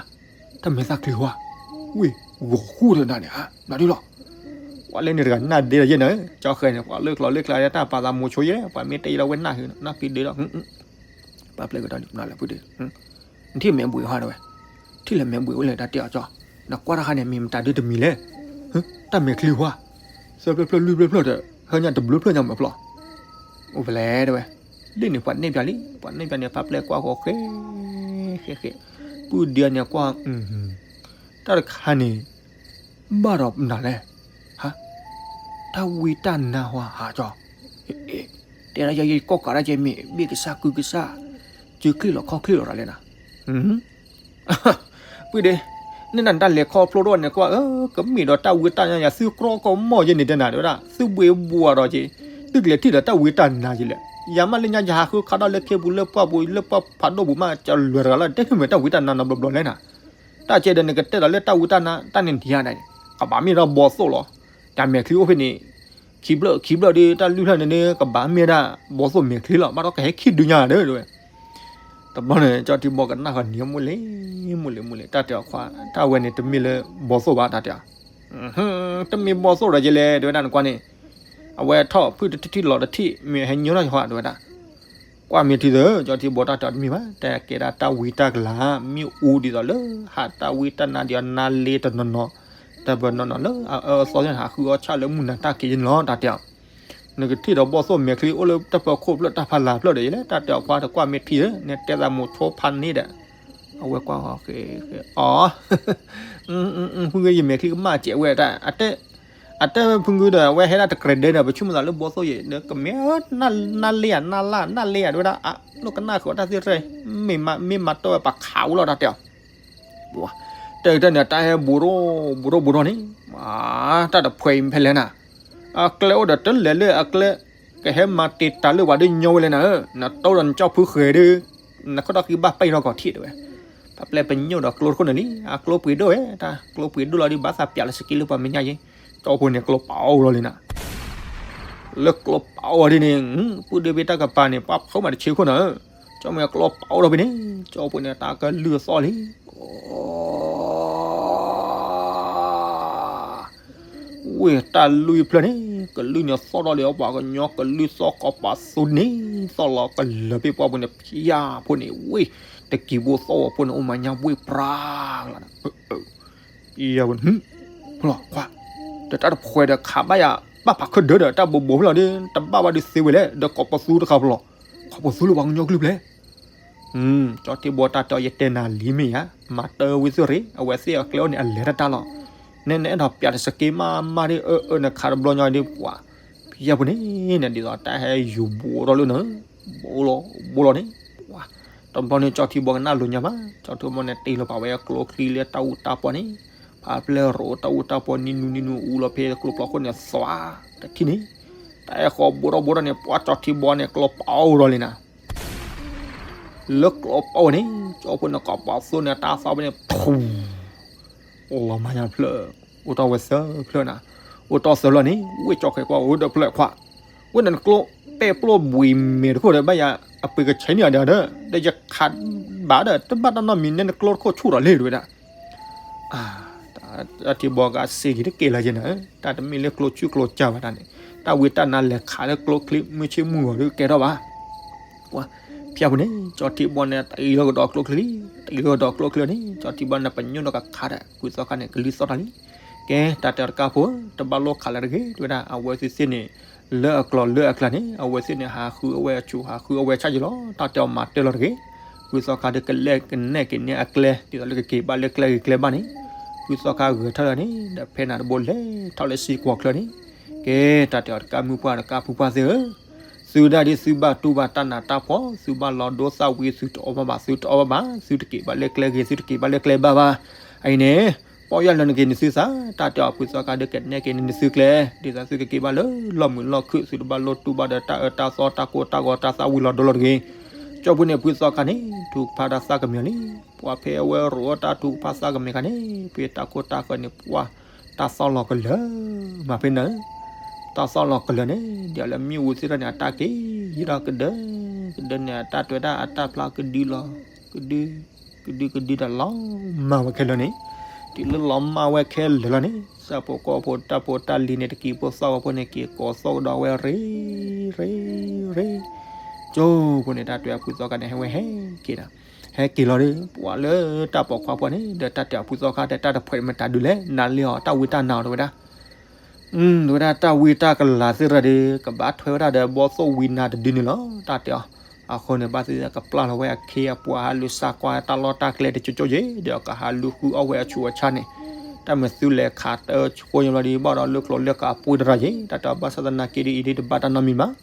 တၢ်မဲာ်သၣ်ချ့ဧါ, ဝဲ ဂီၤဃူဒီးနၤန့ၣ်ဧါ, နၤဒ်လီၤ, ပှၤလၢန့ၣ်တဂၤနၢ်ဒ့ဒီးယဲၢ်နၤ, ကၠီဃဲၤန့ၣ် ပှၤလၢကျိၤလၢကျါတၢ်ပာ်သးမိၤဆိယဲၢ် ပှၤမ့ၢ်တဲယဲၢ်လီၤဝဲနၢ်ဟူ နၢ်ဖံးဒ့လီၤ, ပာ်ပျဲကဒီးလံ ပနၢ်လၢဖုဒ့ နထံၣ်မဲာ်ဘှံးဟါတဲဝဲ, ထံၣ်လၢမဲာ်ဘှံးအိၣ်လဲၣ်တၢ်တဲအီၤကၠီ, နကွၢ်တၢ်ခါန့ၣ် မ့ၢ်မတၤဒုတမံၤလဲၣ်, တၢ်မဲာ်ချံဟါ, သၢဖျၢၣ်ဖျၢၣ်လွံၢ်ဖျၢၣ်ဖျၢၣ်ဒီး ဟဲညါတဘျုးဖျၢၣ်ညါမၢ်ဖျီၣ်, အိၣ်ဖဲလဲၣ်တဲဝဲ, ဒ်န့ၣ်ပှၤနဲၣ်ပၠးလံ ပှၤနဲၣ်ပၠးန့ၣ် ပာ်ပျဲကွၢ်ဃီဃဲ, ဃဲဃဲ, ပုၢ်ဒံးန့ၣ်ကွၢ်, တၢ်တခါန့ၣ် ဘၣ်ဒီးနၤလဲၣ်, ဟါ, တၢ်ဝံတၢ်နါဟါဟးကၠီ, တဲဒၣ်ယဲယကီၢ်ကးဒၣ်ကဲမ့ၢ် ဘ့ၣ်ကစၢ်ကုကစၢ်, စုချံလီၤခီၣ်ချံလီၤတၢ်လဲၣ်နၤ, ပုၢ်ဒ့, န့ၣ်နတၢ်လဲၤခီဖျိထီၣ်န့ၣ်ကွၢ်, ကမ့ၢ်ဒီးတၢ်ဝံတၢ်နါယၤ သုကြီကီၢ်မီၢ်ယဲန့ၣ်တဲနၤတဲဝဲဒၣ် သုဘှ့ဘှီဒီးက့, သုကလဲၤထံၣ်ဒီးတၢ်ဝံတၢ်နါယဲလဲၣ်, ယၤမ့ၢ်လၢညါယဟးဃုခါဒီးလၢခ့ပူၤလၢပှၢ်ပူၤ လၢပှၢ်ဖးဒိၣ်ပူၤမး ကလွဲၢ်တဂၤလီၤ တဲမ့ၢ်တၢ်ဝံတၢ်နါနီတဘျီဘျီလဲၣ်နၤ, တၢ်ကဲဒီးနကတဲဒီးလၢတၢ်ဝံတၢ်နါ တၢ်န့ၣ်ဒံးယါဒၣ်, ကဘၣ်မ့ၢ်ဒီးဘီသိၣ်လီၤ, တၢ်မဲာ်ချံအိၣ်ဖဲန့ၣ်, ခံဖျၢၣ်ခံဖျၢၣ်ဒီး တၢ်လွံၢ်ဖျၢၣ်န့ၣ် ကဘၣ်မ့ၢ်ဒၣ် ဘီသိၣ်မဲာ်ချံလီၤ ဘၣ်ဒီးကဟဲခံဒုညါဒီး တဘျီန့ၣ် ကၠီထံဘီကနၣ်ဃီၤနံၤ မိၢ်လ့ၤ, မိၢ်လ့ၤ မိၢ်လ့ၤ တၢ်တဲအီၤခွါ, တၢ်ဝဲန့ၣ်တမ့ၢ်လၢဘီသိၣ်ဘၣ် တၢ်တဲအီၤ, တမ့ၢ်ဘီသိၣ်ဒီးယဲလဲၣ် တဲဝဲဒၣ်နကွၢ်န့ၣ်, အဝဲထီၣ်ဖုၣ်တထံၣ်လီၤတထံၣ် မ့ၢ်ဟဲညိထီၣ်ယဟီၣ်တဲဝဲဒၣ်, ကွၢ်မ့ၢ်ထံသၢ ကၠီထံဘီတၢ်တဲအီၤတမ့ၢ်ဘၣ် တၢ်ကဲဒၣ်တၢ်ဝံတၢ်ကလၤ မ့ၣ်အူဒ်သိးလၢ ဟးတၢ်ဝံတၢ်နါဒ်အီၤနါလ့တနီၤနီၤ, တၢ်ဘၢနီၢ်နီၢ်လၢအအၢအသီဟးဃုအီၣ်ဆၣ်လၢမုၢ်နၤတၢ်က့ၤယဲန့ၣ်လီၤ တၢ်တဲအီၤ နကထံၣ်ဒီးဘီသိၣ်မဲာ်ချံအိၣ်လၢတၢ်ပၢၤခိၣ်ဖျၢၣ်တၢ်ဖးလၢ်ဖျၢၣ်ဒီးယဲလဲၣ် တၢ်တဲအီၤခွါတကွၢ်မ့ၢ်ထံဧၢ နတဲသးမိၤဆိဖးန့ၣ်ဒီး, အဝဲကွၢ်ဃီၤဃဲဃဲအီၤ, ဖုဂ့ၤ ယမဲာ်ချံကမၣ်စဲးဝဲ, အတဲ အတဲဖုဂ့ၤဒီး အဝဲဟဲဒၣ်တကြဲးဒဲးဒီး ပဆိကမိၣ်သးလၢဘီသိၣ်ယဲ ဒီးကမ့ၢ် နၢ်လ့ယၤ နၢ်လၢ် နၢ်လ့ယၤ တဲဝဲဒၣ် အလိၣ်ကနၣ်ဃုာ်အီၤတၢ်သ့ၣ်တဖၣ်, မ့ၢ်မၤတၢ်ဝဲပှၤခးဝဲလီၤ တၢ်တဲအီၤ တဲကတၢၢ်န့ၣ် တၢ်ဟဲဘူးထီၣ်ဘူးထီၣ်ဘူးထီၣ်န့ၣ်, တၢ်တဖှဲးအံၤဖဲလဲၣ်နၤ, အကျဲအိၣ်ဒီးတလဲၤလၢအကျဲ, ကဟဲမၤတ့ၢ်တၢ်လၢပှၤဒ်ညီဝဲလဲၣ်နၤဧၢ, နတီဒီးနကၠီဖုဃဲၤဒီး, နခီၣ်ထီၣ်ဃံဘၣ်ပံၢ်ထီၣ်ကီၢ်ထံးတဲဝဲ, ပာ်ပျဲပညိၣ်ဒီးကျိတခိၣ်န့ၣ်လံ, အကျိပှ့ၤဒိၣ်ဝဲ, တၢ်ကျိပှ့ၤဒိၣ်လီၤဒ်ဘၣ်သးပၠးလၢစက့လၢပှၤမဲာ်ညါယဲ, ကၠီဖိန့ၣ်ကျိပာ်အိၣ်လီၤလံနၤ လၢကျိပာ်အိၣ်ဒ်န့ၣ်, ပုၢ်ဒ့ဖဲတၢ်ကပၤန့ၣ် ပှၤဖုမးတဆ့ခိၣ်နၤဧၢ, ကၠီမ့ၢ်ကျိပာ်အိၣ်ဒီးဖဲန့ၣ်, ကၠီဖိန့ၣ်တၢ်ကလုၢ်သီၣ်လံ, ဝ့ၢ်တၢ်လုၢ်ဖျၢၣ်န့ၣ်, ကလုၢ်န့ၣ်သီၣ်ထီၣ်လံ ပှၤကညီကလုၢ်သီၣ်ကီးပာ်သူန့ၣ်, သီၣ်လီၤကလၢၤဖဲပှၢ်ပူၤန့ၣ် ဖျါဖိန့ၣ် ဝ့ၢ်တကံၤဘိသီၣ်ဝဲဖိန့ၣ် အိၣ်မၤညါဝ့ၢ်ပြၤလီၤ ဖဲလီၤခွါ, ဒီးတၢ်တဖှဲးဒီးခးဘၣ်ယၤ, ဘၣ်ဖးခၢၣ်ဒၢဒီး တၢ်ဘိးဘိးဖဲလီၤဒီး တဘၣ်ဘၣ်ဒုးသ့ဝဲလဲၣ်, ဒီးကိးပသူတခါဖဲလီၤ, ခီပသူလၢပှၤကညီကလုၢ်ဖဲလဲၣ်, ကၠီထံဘီတၢ်တဲအီၤ ယတဲနၤလံမ့ၢ်ဧါ, မၤတၢ်ဝံသုရ့ၣ်, အဝဲသ့ၣ်အကျဲအိၣ်န့ၣ် အလဲၤတၢ်တၢ်လီၤ, နနအဲၣ်ဒိးပၠးတစက့မးမးဒ်အၢအၢနခးတဘျီညီဒ်ပှၤ, ဖဲပူၤန့ၣ် ဒ်သိးတၢ်ဟဲယူၤဘူးထီၣ်လၢန ဘိလီၤ ဘိလီၤန့ၣ်, တဘျီန့ၣ် ကၠီထံဘီကနၣ်လိာ်ညါဘၣ်, ကၠီထံဘီန့ၣ် တ့ၢ်လီၤပာ်ဝဲကျိချံလၢတၢ်အူတၢ်ပီန့ၣ်, ဖးပျဲရိးတၢ်အူတၢ်ပီနံၤနူနံၤနူအူလီၤဖဲကျိဖျီခိၣ်န့ၣ် သွါ, တထံၣ်န့ၣ်, တၢ်အဲၣ်ဃီဘိထီၣ်ဘိထီၣ်န့ၣ် ပှၤကၠီထံဘီန့ၣ် ကျိပာ်အိၣ်ဒီးလံနၤ လၢကျိပာ်အိၣ်န့ၣ် ကၠီဖိန့ၣ် ကိးပသူန့ၣ် တၢ်သီဖဲန့ၣ် ထူ, လီၤမၤညါဖျၢၣ်, အိၣ်တ့ၢ်ဝဲသၢဖျၢၣ်နၤ, အိၣ်တ့ၢ်သၢဖျၢၣ်န့ၣ် ဝ့ၢ်ကၠီဃဲၤကွၢ်အိၣ်ဒီးဖျၢၣ်ခွါ, ဝ့ၢ်န့ၣ်ကျိပဲာ်ပျိဘှံးမဲာ်တခိၣ်ဒီး ဘၣ်ယၤအပှ့ၤကဆဲးန့ၢ်အဒၣ်ဒီး ဒီးယခးဘၣ်ဒီး တဘၣ်တၢ်နီတမံၤ နဲနကျိတခိၣ်ဆူၣ်ဒီးလံ တဲဝဲဒၣ် တၢ်ထံဘီကအစ့က့ၤတက့ၢ်လၢယဲနၤ, တၢ်တမ့ၢ်လၢကျိဆူၣ်ကျိကၢ်ဘၣ်တၢ်န့ၣ်, တၢ်ဝံတၢ်နါလဲၤခးလၢကျိချံမုၢ်ဆ့ၣ်မုၢ်ဂီၤဒီးကဲထီၣ်ဘၣ်. ပှၤဖဲပူၤန့ၣ် ကၠီထံဘီန့ၣ် တ့ၢ်လီၤကဒီးကျိချံလံ, တ့ၢ်လီၤကဒီးကျိချံန့ၣ် ကၠီထံဘီန့ၣ် ပညိၣ်ဒီးကခးဒီး ဖုသီခါန့ၣ် ကလုၢ်သီၣ်တၢ်လံ. ကဲ တၢ်တဲအီၤတကးဖိ တဘၣ်လိၣ်ခးလၢၤတဂ့ၤ တဲဝဲဒၣ် အဝဲသ့ၣ်သ့ၣ်န့ၣ် လၢအကျိၤလၢအကျဲန့ၣ် အဝဲသ့ၣ်န့ၣ် ဟးဃုအဝဲအဆူၣ် ဟးဃုအဝဲဆၣ်ယံၤလီၤ. တၢ်တဲအီၤမၤတၢ်လီၤတဂ့ၤ. ဖုသီခါဒီးကလဲၤကနဲၣ်က့ၤန့ၢ်အကျဲ ဒ်သိးလၢကက့ၤဘၣ်လၢကျဲဂ့ၤကျဲဘၣ်န့ၣ် ဖုသီခါဂဲၤထၢၣ်လၢာ်န့ၣ် ဒီးဖဲနၤတဘိလဲၤထီၣ်လၢစံကွီၤချၢန့ၣ် ကဲ တၢ်တဲအီၤတကးမုၢ်ပှၢ်တကးဖုပှၢ်သ့ၣ်ဧၢ, သုဒၣ်ဒ်သုဘၣ်တူၢ်ဘၣ်တၢ်နးတၢ်ဖှီၣ် သုဘၣ်လီၤဒိသၣ်ဝံၤ သုတအီၣ်ဘၣ်ဘၣ် သုတအီၣ်ဘၣ်ဘၣ် သုတက့ၤဘၣ်လၢကျဲဂ့ၤ သုတက့ၤဘၣ်လၢကျဲဘၣ်ဘၣ်. အအံၤန့ၣ် ပီၢ်ယၢ်လၢနက့ၤနသုသး တၢ်တဲအီၤဖုသီခါဒီးကနဲၣ်က့ၤန့ၢ်နသုကျဲ ဒ်သိးသုကက့ၤဘၣ်လၢလီၢ်မုာ်လီၢ်ခုၣ် သုတဘၣ်လိၣ်တူၢ်ဘၣ်ဒီးတၢ်အၢတၢ်သီတၢ်ကိၢ်တၢ်ဂီၤတၢ်သၣ်ဝံၤလီၤဒိလီၤတဂ့ၤ. ကၠီဖုန့ၣ်ဖုသီခါန့ၣ် ထုကဖၣ်တၢ်သၣ်ကမဲာ်လံ. ပှၤဖဲအဝဲရိးအီၣ်တၢ်ထုကဖၣ်သၣ်ကမဲာ်ခါန့ၣ် ဖဲတၢ်ခိၣ်တၢ်ဃၢၤန့ၣ် ပှၤတၢ်သီၣ်လီၤကလၢာ် မၤဖဲနၤ တၢ်သီၣ်လီၤကလၢာ်န့ၣ် ဒ်လၢမ့ၣ်အူသ့ၣ်တဖၣ်န့ၣ် အတၢ်က့ၤယံၤဒီးကဒၢ ကဒၢန့ၣ် အတၢ်တွဲတၢ်အတၢ်ဖျါကဒုလီၤ ကဒု ကဒုကဒုတၢ်လီၤမၢ်ဝဲခဲလၢာ်န့ၣ် တုၤလၢလီၤမၢ်ဝဲခဲလၢာ်လီၤန့ၣ် ဆၣ်ဖိကီၢ်ဖိတၢ်ဖိတၢ်လံၤန့ၣ် တကံၤဖိသီၣ်ဝဲဖိန့ၣ် က့ၤကိးသီၣ်ကဒီးဝဲရ့ ရ့ ရ့ ကၠိဖိန့ၣ် တၢ်တဲအဖုသီခါန့ၣ် ဟဲဝဲဟဲက့ၤဒီး ဟဲက့ၤလီၤဒီး ပှၤလၢတၢ်ပိာ်ခွါပှၢ်န့ၣ် ဒီးတၢ်တဲအဖုသီခါ တဲတၢ်တဖှဲးမတၤဒုးလဲၣ် နၤလ့အီၤ တၢ်ဝံတၢ်နါအီၤတဲဝဲဒၣ် တဲဝဲဒၣ်တၢ်ဝံတၢ်ကလၤသ့ၣ်တဖၣ်ဒီး ကဘၣ်ထွဲဝဲဒၣ်ဒီးဘီၣ်သိၣ်ဝံနါတဒုန့ၣ်လီၤ တၢ်တဲအီၤ. အဃိန့ၣ် ဘၣ်သ့ၣ်သ့ၣ်ကပျၢ်လီၤဝဲအခ့အပှၤ ဟးလူၤစၢ်ကွၢ်တၢ်လီၢ်တၢ်ကျဲတကၠိကၠိက့ၤ ဒီးကဟးလူၤဃုအီၣ်ဝဲအဆူးအဆါန့ၣ် တၢ်မ့ၢ်သုလဲၤခးတၢ်ဃိညါဘျီဒီး ဘၣ်ဒီးလၢကျိၤလၢကးပှ့ၤတရၣ်က့ၤ တၢ်တဲအီၤ ဘၣ်ဆၣ်သနာ်က့ဒီး အံၤဒ်တဘၣ်တၢ်နီတမံၤဘၣ်.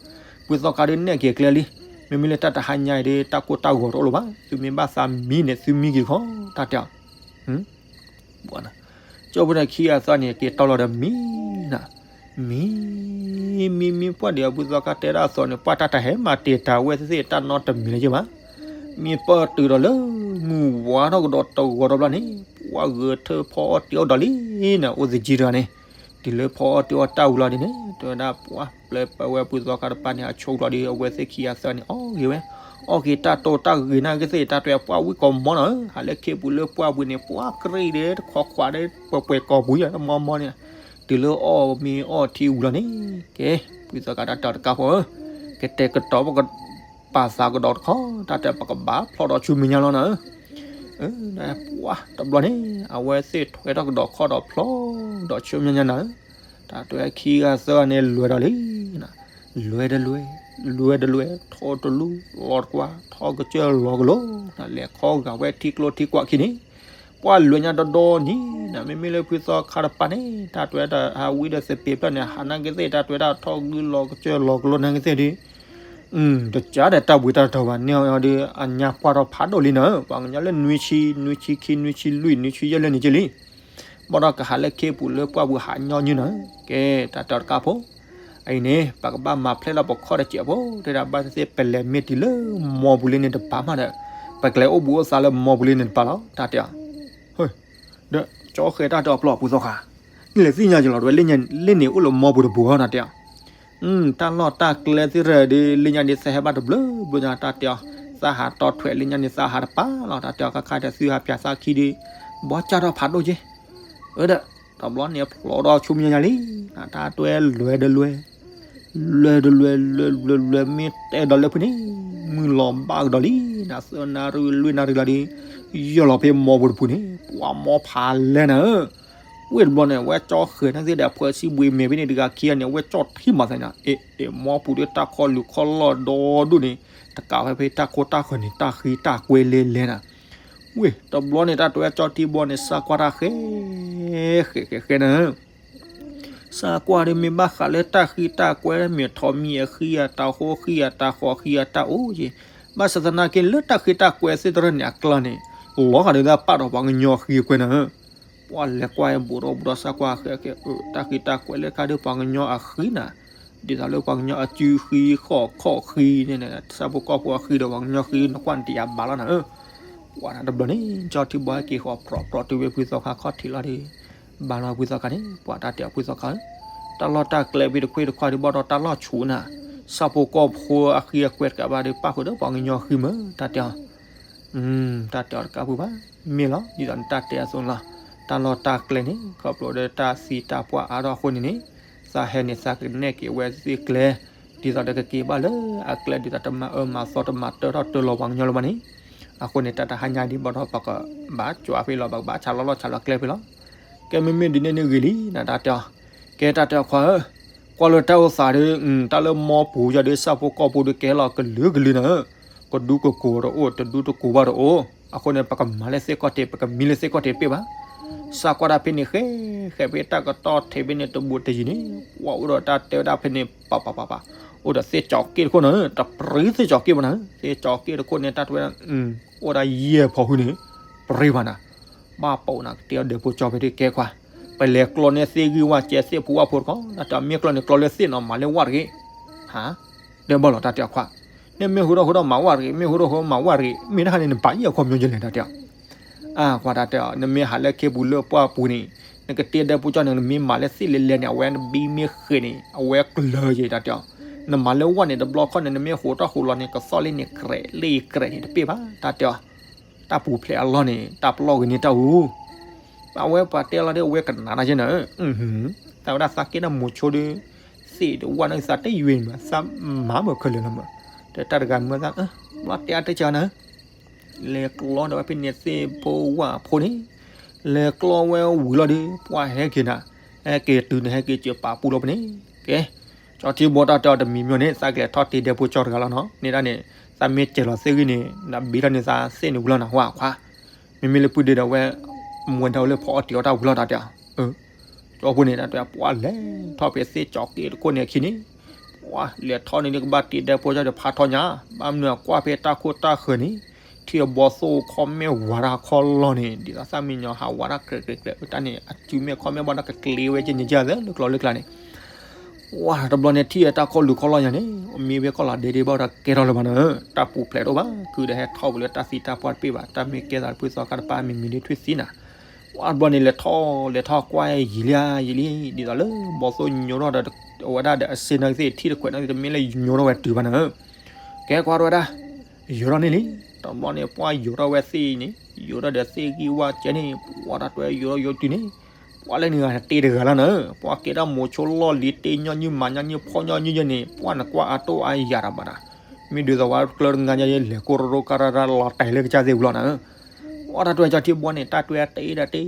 ဖုသီခါဒုးနဲၣ်က့ၤကျဲလံ. မ့မ့ၢ်လၢတၢ်တဟါညါအံၤဒီး တၢ်ကိၢ်တၢ်ဂီၤတအိၣ်လၢၤဘၣ်. သုမ့ၢ်ဘၣ်သးမံန့ၣ် သုမံက့ၤတခီ တၢ်တဲအီၤ ကၠိဖိန့ၣ်ခံဂၤသၢဂၤန့ၣ် က့ၤတီလီၤဒီးမံနၤ, မံ မံ မံ ပှၢ်ဒံးအဖုသီခါတဲဒၣ်အသိးန့ၣ် ပှၢ်တၢ်တဟဲမၤတ့ၢ်တၢ်ဝဲသ့ၣ်သ့ၣ်တၢ်နီတမံၤလၢၤဘၣ်. မံပၢၢ်တုၤဒီးလၢ မုၢ်ဝါထီၣ်ကဒီးတဂီၤဒီးဘျီန့ၣ် ပှၢ်ဂဲၤထၢၣ်ဖီအီၣ်တ့ၤအီၣ်ဒီးလံနၤ အိၣ်သယုၢ်တဂၤန့ၣ် တုၤလၢဖီအီၣ်တ့ၤအီၣ်တၢ်ဝံၤလီၤဒ်န့ၣ် တဲဝဲဒၣ်ပှၢ်ပျဲပၢဝဲအဖုသီခါတပၤန့ၣ် အဆိးလီၤဒီး အဝဲသ့ၣ်ခံဂၤသၢဂၤန့ၣ် အီၣ်ဂ့ၤဝဲ အီၣ်က့ၤတၢ်တိၢ်တၢ်ဂ့ၤနာ်က့သ့ၣ် တၢ်တဲပှၢ်ဝံၣ်ကီးမီနၤဧၢ, ဟးလၢခ့ပူၤလၢပှၢ်ပူၤန့ၣ် ပှၢ်ကရံၣ်ဒီးတခွးခွးဒီး ပှဲၤပှဲၤကီးပူၤယၤ တမီမီန့ၣ်, တုၤလၢအီၣ်မ့ၤအီၣ်ထံဝံၤလီၤန့ၣ်, ကဲ, ဖုသီခါတၢ်တဲတကးဖိဧၢ, ကတဲာ်ကတီၤပကပာ်သးကဒီးတခီ, တၢ်တဲပကဘၣ်ဖျီဒီးဆူမဲာ်ညါလီၤနၤဧၢ, ပှၢ်တဘျီန့ၣ် အဝဲသ့ၣ်ထွဲထီၣ်ကဒီးခီၣ်ဒီးဖျီဒီးဆူမဲာ်ညါနၤဧၢ, တၢ်တဲခံဂၤသၢဂၤန့ၣ်လွဲၤဒီးလံ လွဲၤတလွဲၤ, လွဲၤတလွဲၤ, ထီၣ်တလူၢ်လီၤတကွၢ်, ထီၣ်ကစၢၢ်လီၤကလိၤ, လဲၤခီဂာ်ဝဲထံကျိထံကွာ်ခံန့ၣ်, ပှၢ်လွဲၤညါဒီဒီနံၤနၤ, မ့မ့ၢ်လၢဖုသီခါတပၤန့ၣ် တၢ်တဲဝဲဒၣ်ဟးဝံဒီးသပ့ၤဖျၢၣ်န့ၣ် ဟးနာ်က့သ့ၣ် တၢ်တဲဝဲဒၣ်ထီၣ်ဂုၢ်လီၤကစၢၢ်လီၤကလိၤနာ်က့သ့ၣ်ဒီး တကးဒီးတၢ်ဘှံးတၢ်တီၤဘၣ်န့ၣ်အီၤဒီး အညါပှၢ်ထီၣ်ဖးဒိၣ်လံနၤ, ပှၤကညီလၢနွံဆံ, နွံဆံခံ, နွံဆံလွံၢ်, နွံဆံယဲၢ်လၢန့ၣ်က့လံ ဘၣ်ဒီးကဟးလၢခ့ပူၤလၢပှၢ်ပူၤဟးညီနုၢ်နၤ, ကဲ, တၢ်တဲတကးဖိ, အံၤန့ၣ် ပကဘၣ်မၤဖျဲၣ်လီၤပခီၣ်တစဲးဖိ, တဲဒၣ်ဘၣ်သ့ၣ်သ့ၣ် ပလဲၤမ့ၢ်တုၤလၢမီပူၤလံန့ၣ်တပၤမးဒီး, ပကလဲၤအိၣ်ဘူးအိၣ်သးလၢမီပူၤလံန့ၣ်တပၤလီၤ, တၢ်တဲအီၤ, ဒီးကၠီဃဲၤတၢ်တဲအီၤပျီပူၤသီခါ, နလဲၤသ့ၣ်ညါယလီၤ တဝဲလၢန့ၣ်အိၣ်လၢမီပူၤတဘူးအီၤ တၢ်တဲအီၤ တၢ်လီၢ်တၢ်ကျဲသ့ၣ်ရၢဒီး လၢညါန့ၣ်သးဟဲဘၣ်တဘျုးဘျုးညါ တၢ်တဲအီၤ, သးဟးတီထွဲလၢညါန့ၣ်သးဟးတပၤလီၤ တၢ်တဲအီၤ ခါခါဒီးသုဟးပၠးသးခံဒီး ဘီကၢ်ထီၣ်ဖးဒိၣ်က့, အၢဒီး တဘျီန့ၣ်ဖျိးဒီးဆူမဲာ်ညါလံ, တၢ်တဲလွဲၤတလွဲၤ, လွဲၤတလွဲၤ လွဲၤလွဲၤလွဲၤ မ့ၢ်တဲဒီးလၢဖုန့ၣ်, မုၢ်လီၤဘၣ်ကဒီးလံ, နၤသၢနၣ်ရံၣ်လွံၢ်နၣ်ရံၣ်လီၤဒီး, ယီၢ်လီၤဖဲမီပူၤတပူၤန့ၣ် ပှၤမီဖးလဲၢ်နၤဧၢ ဝ့ၢ်တဘျီန့ၣ် အဝဲကၠီဃဲၤန့ၣ်သ့ၣ်ဒီး အဖှဲးစံးဘှံးမဲာ်ဖဲန့ၣ်တဂၤခံဂၤန့ၣ် အဝဲကၠီထံမၤသးန့ၣ်, အ့ အ့ မီပူၤဒီးတၢ်ခီလုာ်ခီၣ်လီၢ်ဒီဒူၣ်န့ၣ်, တကးဖဲဖဲတၢ်ခိတၢ်ဃၢၤန့ၣ် တၢ်ဃံတၢ်ကွဲလဲၤလဲၤနၤ, ဝ့ၢ်တဘျီန့ၣ် တၢ်တဲဝဲကၠီထံဘီန့ၣ် စၢ်ကွၢ်တၢ်ဃဲၤ, ဃဲၤဃဲၤဃဲၤနၤ စၢ်ကွၢ်ဒီးမ့ၢ်ဘၣ်ဃးလၢတၢ်ဃံတၢ်ကွဲ မ့ၢ်ထီၣ်မံအဃံအတၢ်ဃိ ဃံအတၢ်ဃိ ဃံအတၢ်အိၣ်က့, ဘၣ်ဆၣ်သနာ်က့လၢတၢ်ဃံတၢ်ကွဲသ့ၣ်တဖၣ်န့ၣ်အကျါန့ၣ်, လီၤဂာ်ဒီးပာ်ဒီးပှၤကညီအဃံအကွဲနၤဧၢ, ပှၤလဲၤကွၢ်ဘူးဒီးဘူးဒီး စၢ်ကွၢ်ဃဲၤဃဲၤ တၢ်ဃံတၢ်ကွဲလၢခါဒီးပှၤကညီအဃံနၤ, ဒ်သိးလၢပှၤကညီအစုဃံဃီၣ်ခီၣ်ဃံန့ၣ် ဆၣ်ဖိကီၢ်ဖိအဃံဒီးပှၤကညီဃံနကွၢ်န့ၣ်တယာ်ဘၣ်လီၤနၤဧၢ, ပှၤတဘျီန့ၣ် ကၠီထံဘီဟဲက့ၤဃီၤပြီပြီတုၤဝဲဖုသီခါခီၣ်ထံးလီၤဒီး ဘၣ်လီၤဖုသီခါန့ၣ် ပှၤတၢ်တဲအီၤဖုသီခါဧၢ, တၢ်လီၢ်တၢ်ကျဲဖဲတခွ့တခွါဒီးဘၣ်ဒီးတၢ်လီၢ်ဆူၣ်နၤ, ဆၣ်ဖိကီၢ်ဖိအဃံအကွဲတကးဘၣ်ဒီး ပၣ်ဃုာ်ဒီးပှၤကညီဃံမၢ် တၢ်တဲအီၤ, တၢ်တဲအီၤတကးဖုဘၣ်, မ့ၢ်လီၤ ဒ်သိးနတၢ်တဲအသိးလီၤ, တၢ်လီၢ်တၢ်ကျဲန့ၣ် ခီဖျိဒီးတၢ်သံတၢ်ပှၢ်အါထီၣ်အဃိန့ၣ်န့ၣ်, သးဟဲန့ၣ်သးကနဲၣ်က့ၤဝဲသ့ၣ်ကျဲ, ဒ်သိးဒီးကက့ၤဘၣ်လၢအကျဲဒ်သိးတမၤအၢမၤသီတမၤတၢထီၣ်တၢလီၤပှၤကညီလၢၤဘၣ်န့ၣ်, အဃိန့ၣ် တၢ်တဟါညါဒ်ဘၣ်ဒီး ပကဘၣ်ကွၢ်ဖဲလီၤ ပကဘၣ်ဆးလီၤလီၢ်ဆးလီၤကျဲဖဲလီၤ, ကဲမ့မ့ၢ်ဒ်န့ၣ်န့ၣ်ဂ့ၤလံ နတၢ်တဲအီၤ, ကဲတၢ်တဲအီၤခွါဧၢ, ကွၢ်လၢတၢ်အိၣ်သးဒီး တၢ်လၢမီပူၤယၤဒီး ဆၣ်ဖိကီၢ်ဖိဒီးကဲလီၤကလုာ်ကလုာ်နၤဧၢ, ကဒူကကိးတအိၣ် တဒူတကိးဘၣ်တအိၣ်, အဃိန့ၣ် ပကမၤလၢသ့ၣ်ခီၣ်ထံး ပကမံလၢသ့ၣ်ခီၣ်ထံးတပ့ၢ်ဘၣ်, စၢ်ကွၢ်တၢ်ဖဲန့ၣ်ဃဲ ဃဲဖဲတၢ်ကတီၢ်ထဲဖဲန့ၣ် တဘူးတယံၤန့ၣ်, ပှၤအိၣ်ဒီးတၢ်တဲဝဲဒၣ်ဖဲန့ၣ် ပပပပ, အိၣ်ဒီးသ့ၣ်ကၠီၤက့ၣ်တခိၣ်နၤဧၢ, တပြံသ့ၣ်ကၠီၤက့ၣ်ဘၣ်နၤဧၢ, သ့ၣ်ကၠီၤက့ၣ်တခိၣ်န့ၣ် တၢ်တဲဝဲဒၣ် အိၣ်ဒၣ်ယဲၢ်ဖီဟူန့ၣ်, ပြံဘၣ်နၤ, ဘၣ်ပိာ်နၤကတဲအီၤဒီးဖိကၠီဖဲဒၣ်ကဲခွါ, ပလဲၤကျီန့ၢ်သ့ၣ်ဂံၢ်ဝၣ်ကဲသ့ၣ်ဖိဝၣ်ဖိတခီ, တၢ်တဲမ့ၢ်ကျီန့ၣ်ကျီလၢသ့ၣ်နီၤ မၤလၢဝၣ်တဂ့ၤ, ဟါ, ဒီးဘၣ်လီၤတၢ်တဲအီၤခွါ, နမ့ၢ်ဟူထီၣ်ဟူထီၣ်မၤဝၣ်တဂ့ၤ, မ့ၢ်ဟူထီၣ်ဟူမၤဝၣ်တဂ့ၤ, မ့ၢ်တခါန့ၣ် နပာ်ယဲၢ်အခီပညီယလဲၣ်တၢ်တဲအီၤ အါ ကွၢ်တၢ်တဲအီၤ နမ့ၢ်ဟးလၢခ့ပူၤလၢပှၢ်ပူၤန့ၣ် နကတဲဒီးဖိကၠီန့ၣ် နမ့ၢ်မၤလၢသ့ၣ်လဲၤလဲၤန့ၣ် အဝဲနဘံမ့ၢ်ဃ့န့ၣ် အဝဲကျၢၤယဲၢ်တၢ်တဲအီၤ, နမၤလၢဝၣ်န့ၣ် တဘျီခီန့ၣ် နမ့ၢ်ဟူးထီၣ်ဟူးလီၤန့ၣ် ကသီၣ်လၢန့ၣ်ကြဲးလၢယကြဲးန့ၣ် တပ့ၢ်ဘၣ်တၢ်တဲအီၤ, တၢ်ပူၤဖျဲးအလီၢ်န့ၣ် တၢ်ပလီၢ်ဂ့ၤန့ၢ်တၢ်အူ အဝဲပှၤတဲလီၤဒီး အဝဲကနၣ်တၢ်ယဲၢ်နၤ, သးဝဲဒၣ်သးကဲဒၣ်မိၤဆိဒီး သ့ၣ်တဝၣ်န့ၣ်သးတယွံၤမး သးမၤမၢခဲလၢာ်လီၤမး, တ ဒီးတၢ်တဂၤမုၢ်သၣ် ဘျီတဲအါတဲကနၤဧၢ, လဲၤကျီဒီးဝဲဖဲန့ၣ်သ့ၣ်ဖိဝၣ်ဖိန့ၣ်, လဲၤကျီဝဲဝံၤလီၤဒီး ပှၢ်ဟဲက့ၤနၤ, ဟဲက့ၤတုၤန့ၣ် ဟဲက့ၤစၢၤပာ်ပူၤလီၤပန့ၣ်, ကဲ, ကၠီထံဘီတၢ်တဲအီၤတမံၤမံၤန့ၣ် သးကလဲၤထီၣ်တ့ဒဲဖိကၠီတဂၤလီၤနီၤ, န့ၣ်ဒၣ်န့ၣ် သးမ့ၢ်စဲၤလီၤသ့ၣ်ဂံၢ်န့ၣ် နဘ့ထီၣ်န့ၣ်သးသ့ၣ်န့ၣ်ဝံၤလီၤနၤ ဝၣ်ခွါ, မ့မ့ၢ်လၢပုၢ်ဒ့ဒီးဝဲ မဝဲဒၣ်အိၣ်လၢဖီအီၣ်တ့ၤအီၣ်တၢ်ဝံၤလီၤတၢ်တဲအီၤ ကၠီဖိန့ၣ် တၢ်တဲပှၤလဲၤထီၣ်ဖဲသ့ၣ်ကၠီက့တခိၣ်န့ၣ်အခံန့ၣ်, ပှၤလဲၤထီၣ်န့ၣ်ဒ်ကဘၣ်တ့ဒဲဖိကၠီဒီးဖးထီညါ, ဘၣ်မနုၤအကွၢ်ဖဲတၢ်ခိၣ်တၢ်ဃၢၤန့ၣ်, ထံအဘီသိၣ်ခီၣ်မဲာ်ဝးတၢ်ခီၣ်လီၢ်န့ၣ် ဒ်သိးသၣ်မံညီၤဟးဝးတၢ်ကြဲးကြဲးကြဲး တၢ်န့ၣ် အစုမဲာ်ခီၣ်မဲာ်ဘၣ်ဒီးကကျ့ဝဲက့ၤန့ၣ်ကသၢလၢကျီလၢကျါန့ၣ် ဝါတဘျီန့ၣ် ထံၣ်အတၢ်ခီၣ်လူၤခီၣ်လီၢ်ညါန့ၣ် မ့ၢ်ဝဲကီၢ်လီၤဒဲဒ့ဘၣ်ဒီးကဲထီၣ်လၢၤဘၣ်နၤ, တၢ်ပူၤဖျဲးတအိၣ်ဘၣ်, ကုဒီးဟဲထီၣ်ဝံၤလၢတၢ်သံတၢ်ပှၢ်တပ့ၢ်ဘၣ်, တၢ်မ့ၢ်ကဲသးလၢဖုသီခါတပၤမံၤဒ့ထွံၣ်သံနၤ, ဝါတဘျီန့ၣ် လဲၤထီၣ်လဲၤထီၣ်ကွၢ်ယံာ်လံဧါ ယံာ်လံ, ဒ်သိးလၢဘီသိၣ်ညိထီၣ်ဒီး အဝဲဒၣ်ဒီးအစ့နီၤသ့ၣ်ထံၣ်တခွဲးနီၤသ့ၣ် တမ့ၢ်လၢညိထီၣ်ဝဲတုၤဘၣ်နၤ, ကဲကွၢ်ထီၣ်ဝဲဒၣ် ယိၤထီၣ်န့ၣ်လံ, တဘျီန့ၣ် ပှၢ်ယိၤထီၣ်ဝဲသ့ၣ်အံၤန့ၣ် ယိၤထီၣ်ဒီးသ့ၣ်ဂံၢ်ဝၣ်ကဲန့ၣ် ပှၢ်တၢ်တွဲယိၤထီၣ်ယိၤတုၤန့ၣ်, ပှၢ်လၢန့ၣ်ဂၤတ့တဂၤလီၤနၤ, ပှၢ်ကဲတၢ်မိၤဆိလီၢ်လံၤတ့ညီနုၢ်မၤညီနုၢ်ဖီၣ်ညီနုၢ်ယဲန့ၣ် ပှၢ်နကွၢ်အတိၢ်အါယၤတၢ်ဘၣ်နၤ, မ့ၢ်ဒုးသးဝဲကျၢတငါညါယဲလဲၤကိၢ်ရရိကါရရလီၤတဲာ်လၢကစၢ်သ့ၣ်ဝံၤလီၤနၤ, ပှၢ်တၢ်တွဲကၠီထံဘီန့ၣ် တၢ်တွဲတ့ဒီးတ့ တ့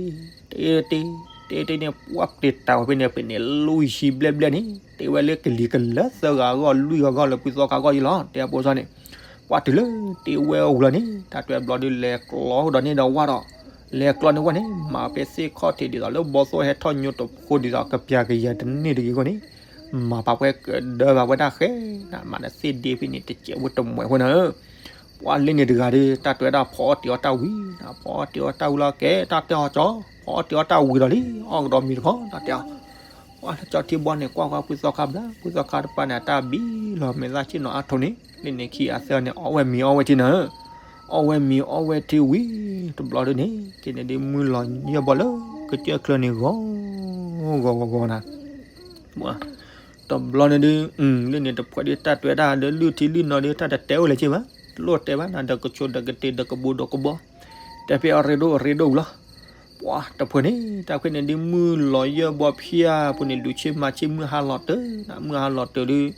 တ့ တ့တ့န့ၣ် ပှၢ်တ့တၢ်ဝဲဖဲန့ၣ် ဖဲန့ၣ် လွံၢ်ဆံဘျဲၣ်ဘျဲၣ်န့ၣ် တ့ဝဲလၢကလံၤကလၢသၢဂၤအဂီၢ် လွံၢ်ဂၤအဂီၢ်လၢဖုသီခါအဂီၢ်ယလီၤ တဲအပိစီန့ၣ်, ပှၢ်တုၤလၢတ့ဝဲအဝံၤလီၤန့ၣ် တၢ်တွဲဘျီဒုးလဲၤကျီဒီးန့ၣ်ဒီးဝၣ်ဒီး, လဲၤကျီန့ၣ်ဝၣ်န့ၣ် မၤဖဲသ့ၣ်ခီၣ်ထံးဒ်သိးလၢဘီသိၣ်ဟဲထီၣ်ညိတဖိဒ်သိး ကပျၤကယၤတန့ၢ်တဂ့ၤအဃိန့ၣ်, မၤပာ်ဝဲကဒၢဘၣ်ဝဲဒၣ်ဃဲနၤ မၤဒီးသ့ၣ်ဒ့ဖဲန့ၣ် တစဲးဖိတမှဲးဖိနၤ ပှၢ်လၢန့ၣ်တဂၤဒီး တၢ်တွဲဒၣ်ဖီအီၣ်တ့ၤအီၣ်တၢ်ဝံၤ, ဖီအီၣ်တ့ၤအီၣ်တၢ်ဝံၤလီၤ ကဲတၢ်တဲအီၤကၠီ, ဖီအီၣ်တ့ၤအီၣ်တၢ်ဝံၤဒီးလံ အီၣ်ကဒီးမံၤတခီ တၢ်တဲအီၤ, ပှၢ်လၢကၠီထံဘီန့ၣ် ကွၢ်ကွၢ်ဖုသီခါဘျါ ဖုသီခါတပၤန့ၣ် အတၢ်ဘံလီၤမဲာ်သၣ်ဆ့ၣ်နီၤအါထိးန့ၣ် လၢန့ၣ်ခံအသၢန့ၣ် အီၣ်ဝဲမံၤအီၣ်ဝဲထံနၤ, အီၣ်ဝဲမံၤအီၣ်ဝဲထံဝံၤ တဘျီဒုန့ၣ် က့န့ၣ်ဒ်မုၢ်လီၤယဲၢ်ဘီလၢ ကစၢၢ်ချၢန့ၣ်ဂီၤ ဂီၤဂီၤဂီၤဂီၤနၤ တဘျီန့ၣ်ဒုး လၢန့ၣ်တဖှဲးဒုး တၢ်တွဲဒၣ်ဒီးလုၢ်ထံလုၢ်နီၤဒုး တၢ်တတဲအိၣ်လၢၤက့ဘၣ်, လိၣ်တဲဘၣ်နၤဒီးကဆိးဒီးကတ့ၤဒီးကဘူးဒီးကဘီ, တဲဖဲအရ့ဒိၣ်အရ့ဒိၣ်ဝံၤလီၤ, ပှၢ်တဖှဲးန့ၣ် တၢ်ဖှဲးန့ၣ်ဒုး မုၢ်လီၤယဲၢ်ဘီဖၠါပူၤန့ၣ် လူၤဆ့မၤဆ့မုၢ်ဟါလီၤတၢၤနၤ မုၢ်ဟါလီၤတၢၤဒုး,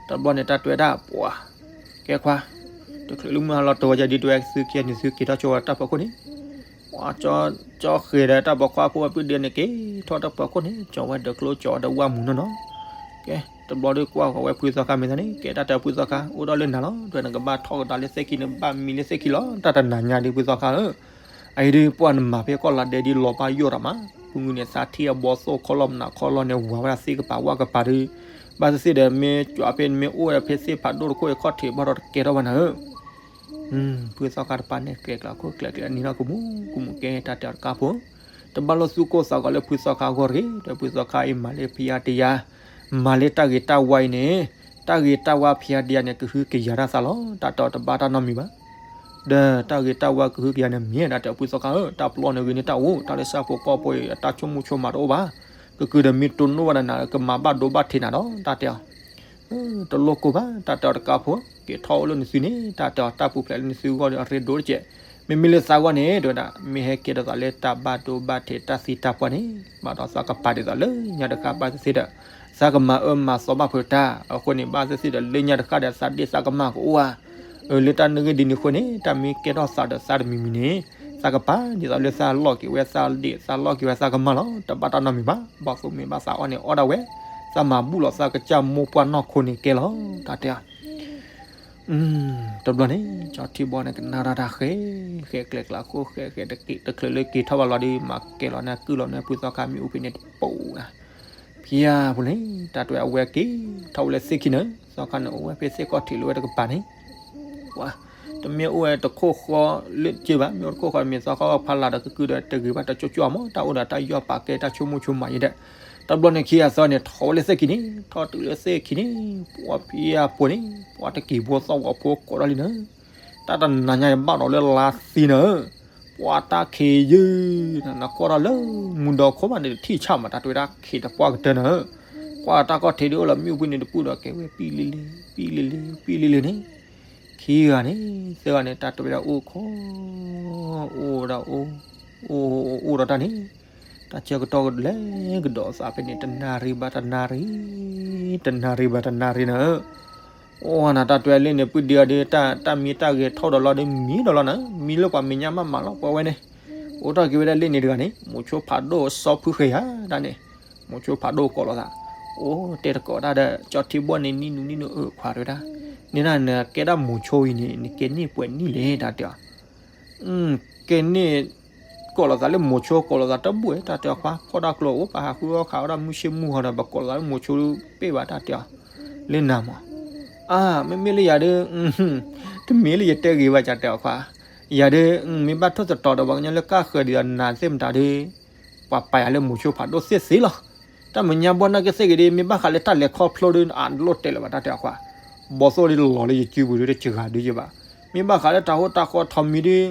တဘျီန့ၣ်တၢ်တွဲဒၣ်ပှၢ်, ကဲခွါ, တချုးလၢမုၢ်ဟါလီၤတၢၤဝဲယၤဒ်တဝဲသုခံဂၤန့ၣ် သုက့ၤထီၣ်ကၠီဝဲတၢ်ဖီခိၣ်န့ၣ် ပှၤကၠီဃဲၤဒီးတၢ်ပိာ်ခွါဖိအပုၢ်ဒ့န့ၣ် က့ၤထီၣ်တၢ်ပိာ်ခိၣ်န့ၣ် ကၠီဝဲဒီးကျိကၠီဒီးဝၣ်မူနီၢ်နီၢ်, ကဲ တဘျီဒုးကွၢ်ဃီၤဝဲဖုသီခါမ့ၢ်သးန့ၣ် ကဲတၢ်တဲဖုသီခါ အိၣ်ဒီးလၢနၤလီၤ တဝဲနကဘၣ်ထီၣ်ကဒါလၢသ့ၣ်ခံန့ၣ် ဘၣ်မံလၢသ့ၣ်ခံလီၤ တၢ်တနၤညါဒုးဖုသီခါဧၢ, အအံၤဒုးပှၢ်နမၤဖဲကီၢ်လၤဒဲဒ်လီၤဘၣ်ယိၣ်ဒီးမး, ပူၤငုာ်န့ၣ်သးထံအဘီသိၣ်ခီလီၤမနၤခီလီၤန့ၣ် ဝၤဝဲဒၣ်သ့ၣ်ကပၤဝၣ်ကပၤဒုး, ဘၣ်သ့ၣ်သ့ၣ်ဒီးမ့ၢ်ကၠီဖဲန့ၣ်မ့ၢ်အိၣ်ဝဲဒၣ်ဖဲသ့ၣ်ဖးဒိၣ်တခိၣ်အံၤ ခီၣ်ထံးဘၣ်ဒီးတကဲထီၣ်ဘၣ်နၤဧၢ ဖုသီခါတပၤန့ၣ် ကျဲကျးခိၣ်ကျဲကျဲနံၤထီၣ်ကမူကမူကဲတၢ်တဲအီၤတကါဖိ, တဘၣ်လိာ်သူၣ်ကိၢ်သးဂီၤလၢဖုသီခါအဂီၢ်တဂ့ၤ, ဒီးဖုသီခါအံၤမၤလၢဖံးအါတယါ, မၤလၢတၢ်ဂ့ၤတၢ်ဝါအံၤန့ၣ်, တၢ်ဂ့ၤတၢ်ဝါဖံးအါတယါန့ၣ် ကဟုကယာ်တၢ်သးလီၤ, တၢ်တဲအီၤတဘၣ်တၢ်နီတမံၤဘၣ်. ဒီးတၢ်ဂ့ၤတၢ်ဝါကဟုကယာ်န့ၣ်မ့ၢ်ဒၣ် တဲဖုသီခါဧၢ, တၢ်ပျီန့ၣ်ဂ့ၤန့ၢ်တၢ်အိၣ်, တၢ်လၢဆၣ်ဖိကီၢ်ဖိအံၤ အတၢ်ဆိကမိၣ်ဆိကမးတအိၣ်ဘၣ်, ကကုၤဒီးမ့ၢ်တိၢ်နီၣ်ဝဲဒၣ်နၤ ကမၤဘၣ်ဒိဘၣ်ထံးနၤဒီး တၢ်တဲအီၤ တလိၣ်ကိၢ်ဘၣ် တၢ်တဲအီၤတကါဖိ, က့ၤထီၣ်အိၣ်လၢနသုန့ၣ် တၢ်တဲအီၤတၢ်ပူၤဖျဲးလၢနသုဂီၢ်ဒီးအရ့ဒိၣ်တက့ၢ်. မ့မ့ၢ်လၢသးဂီၢ်န့ၣ် တဲဝဲဒၣ် မ့ၢ်ဟဲကဲထီၣ်သးလၢတၢ်ဘၣ်ဒိဘၣ်ထံးတၢ်သံတၢ်ပှၢ်န့ၣ် ဘၣ်ဒီးသးကပာ်ဒ်သိးလၢညါတဃၣ်ဘၣ်သ့ၣ်သ့ၣ်ဒီး သးကမၤအၢမၤသီဘၣ်ဖုးတၢ် အဃိန့ၣ် ဘၣ်သ့ၣ်သ့ၣ်ဒီးလၢညါတဃၣ်ဒီးသးဒ့သးကမၣ်ကအိၣ်ဧါ အၢ လၢတၢ်နုၢ်ဂ့ၢ်ဒ်န့ၣ်အဃိန့ၣ် တၢ်မ့ၢ်ကဲထီၣ်သးဒီးသးတမံၤမံၤန့ၣ် သးကပာ်ဒ်သိးလၢသးလီၢ်က့ၤဝဲသးဒ့ သးလီၢ်က့ၤဝဲသးကမၣ်လီၤ. တဘၣ်တၢ်နီတမံၤဘၣ်. ဘီၣ်သိၣ်မ့ၢ်ဘၣ်သးအီၣ်န့ၣ် အီၣ်ဒၣ်ဝဲ, သးမၤဘူၣ်လီၤသးကစၢ်မိၢ်ပှၢ်နီၢ်ခိန့ၣ်ကဲလီၤ. တၢ်တဲအီၤ တဘျီန့ၣ် ကၠီထံဘီန့ၣ် ကနၣ်တၢ်တၢ်ဃဲ, ဃဲကျဲကျးခိၣ်ဃဲဃဲတချုးလၢက့ၤထီၣ်ဘၣ်လီၤဒီး မၤကဲလီၤန့ၣ်ကုၢ်လီၤန့ၣ် ဖုသီခါမ့ၢ်အိၣ်ဖဲန့ၣ်တပိၢ်နၤ ဖံယါဖိန့ၣ် တၢ်တဲဝဲအဝဲက့ၤထီၣ်ဝဲလၢသ့ၣ်ခံန့ၣ် သီခါန့ၣ်အိၣ်ဝဲဖဲသ့ၣ်ခီၣ်ထံးလၢဝဲတကပၤန့ၣ် တမ့ၢ်အိၣ်ဝဲတခိၣ်ဃီလၢက့ဘၣ်, မ့ၢ်အိၣ်တခိၣ်ဃီမ့ၢ်သီခီဖးလၢ်ဒီးကကုၢ်ဒီးတဂ့ၤဘၣ်တကၠိကၠိမး တၢ်အိၣ်ဒီးတၢ်ယီၢ်ပာ်ကဲတၢ်ဆိကမိၣ်ဆိကမးယဲဒီး တဘျီန့ၣ်ခံဂၤသၢန့ၣ် ထီၣ်ဝဲလၢသ့ၣ်ခံန့ၣ် ထီၣ်တုၤလၢသ့ၣ်ခံန့ၣ် ပှၤဖံယါဖိန့ၣ် ပှၤတကံၢ်ဖိသီၣ်ဝီၤဖိကိးထီၣ်လံနၤ တၢ်တနၤညါယဘၣ်ဒီးလၢလါသံနၤဧၢ, ပှၤတၢ်ခံးယုၢ်, နကွၢ်ထီၣ်လၢမူဒီခိၣ်ဘၣ်န့ၣ် တထံၣ်ဆၣ်မး တၢ်တဲဝဲဒၣ်ခံးတပှၢ်ကတၢၢ်နၤဧၢ, ကွၢ်တၢ်ခီၣ်ထံးဒ်အိၣ်လီၤမ့ၣ်အူဖဲန့ၣ်တပူၤဒီးကဲဝဲပံလံလံ, ပံလံလံ, ပံလံလံန့ၣ်, ခံဂၤန့ၣ်, သၢဂၤန့ၣ် တၢ်တဲဝဲဒၣ်အိၣ်ခိး, အိၣ်ဝဲဒၣ်အိၣ်, အိၣ်, အိၣ်ဒီးတၢ်န့ၣ်, တၢ်ဆၢကတီၢ်လဲၤကဒီးသးဖဲန့ၣ် တနၣ်ရံၣ်ဘၣ်တနၣ်ရံၣ်, တနၣ်ရံၣ်ဘၣ်တနၣ်ရံၣ်နၤဧၢ အိၣ်နၤတၢ်တွဲလ့ၣ်န့ၣ် ပုၢ်ဒ့အီၤဒီး တၢ်မံတၢ်ဂဲၤထီၣ်ဒီးလီၤဒီး မံဒီးလီၤနၤ, မံလၢပှၤမဲာ်ညါမးမးလီၤ ပှၤဝဲန့ၣ်. အိၣ်ထီၣ်က့ၤဝဲဒၣ်လ့ၣ်န့ၣ်တဂၤန့ၣ် မိၤဆိဖးဒိၣ်စီဖုဃဲၤယၤဒၣ်န့ၣ်, မိၤဆိဖးဒိၣ်ကိးလိာ်သး, အိၣ်တဲတကိးတၢ်ဒီး ကၠီထံဘီန့ၣ် နံၣ်နူနံၣ်နူအခွါတဲဝဲဒၣ်, န့ၣ်နၤနကဲဒၣ်မိၤဆိအံၤန့ၣ် နကဲန့ၢ်ပှဲၤနံၣ်လဲၣ် တၢ်တဲအီၤ. ကဲန့ၣ် ကိးလိာ်သးလၢမိၤဆိ ကိးလိာ်သးတဘူၣ် တၢ်တဲအီၤခွါ, ဖီၣ်တၢ်ကျိအိၣ် ပဟးဃုအီၣ်ခးဝဲဒၣ်မုၢ်ဆ့ၣ်မုၢ်ဂီၤဒီး ပကိးလိာ်သးလၢမိၤဆိပ့ၢ်ဘၣ် တၢ်တဲအီၤ, လၢနၤမး. အါ မ့မ့ၢ်လၢယၤဒီး တမ့ၢ်လၢယတဲဂ့ၤဘၣ် တၢ်တဲအီၤခွါ, ယၤဒီး မ့ၢ်ဘၣ်ထိၣ်သတြီၤဒီး ပှၤကညီလၢကၢ်ဃၢၤဒ်သိးနၤသ့ၣ်မတၤဒီး ပှၤပာ်ယၤလၢမိၤဆိဖးဒိၣ်သ့ၣ်သ့လီၤ. တၢ်မဲာ်ညါဘီနၢ်က့သ့ၣ်ဂ့ၤဒီး မ့ၢ်ဘၣ်ဃးလၢတၢ်လဲၤခီဖျိဒီး အလိၣ်တဲလၢၤဘၣ် တၢ်တဲအီၤခွါ, ဘီသိၣ်ဒီးလီၤလၢယစုပူၤဒီး တစှၤဒုးယဘၣ်. မ့ၢ်ဘၣ်ဃးလၢတၢ်ဟိတၢ်ဃီထီမံၤဒီး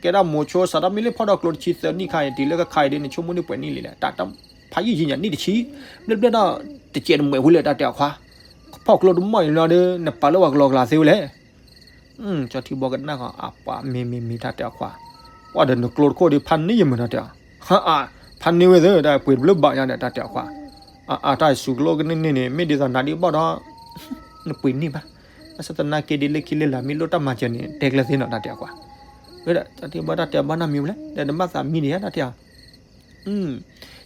ကဲဒၣ်မိၤဆိ စးထီၣ်မ့ၢ်လၢဖီၣ်ဒီးကျိတဆံသၢနံၣ်ခါအံၤ တုၤလၢကခါအံၤဒီး နဆိကမိၣ်န့ၢ်ပှဲၤနံၣ်လံလဲၣ် တၢ်တဖးယံာ်ယံာ်ညါနံၣ်တဆံ, ဘျဲၣ်ဘျဲၣ်ဒီး တစဲးတမှဲးဝံၤလၢ တၢ်တဲအီၤခွါ, ဖီၣ်ကျိတမီၢ်အံၤလီၤဒီး နပာ်လၢပှၤကလီကလီသ့ဝဲလဲၣ်. ကၠီထံဘီကနၣ်ဃီ အပှၤမ့ၢ်မ့ၢ်မ့ၢ် တၢ်တဲအီၤခွါ, ကွၢ်ဒီးနကျိတခိၣ်ဒီး ဖးန့ၢ်ယမုာ်နီၤတဲအီၤ, ဖးန့ၢ်ဝဲသ့ တၢ်ပှ့ၤတဘျုးဘၣ်ညါဒီး တၢ်တဲအီၤခွါ, အအါ တၢ်စူၤကျိကန့ၢ်န့ၣ်န့ၣ် မ့ၢ်ဒ်သိးနၤဒ်ဘၣ်ဒီး နပှ့ၤန့ၢ်ဘၣ်, ဘၣ်ဆၣ်သနာ်က့ဒ်လၢခံလၢလာ် မ့ၢ်လိၣ်တၢ်မၤစၢၤန့ၣ် တဲကျဲသ့နီၤ တၢ်တဲအီၤခွါ. ဝဲဒၣ် ကၠီထံဘီတၢ်တဲဘီနၢ်မံၤဝဲလဲၣ် ဒီးနဘၣ်သးမံဒံးဧါ တၢ်တဲအီၤ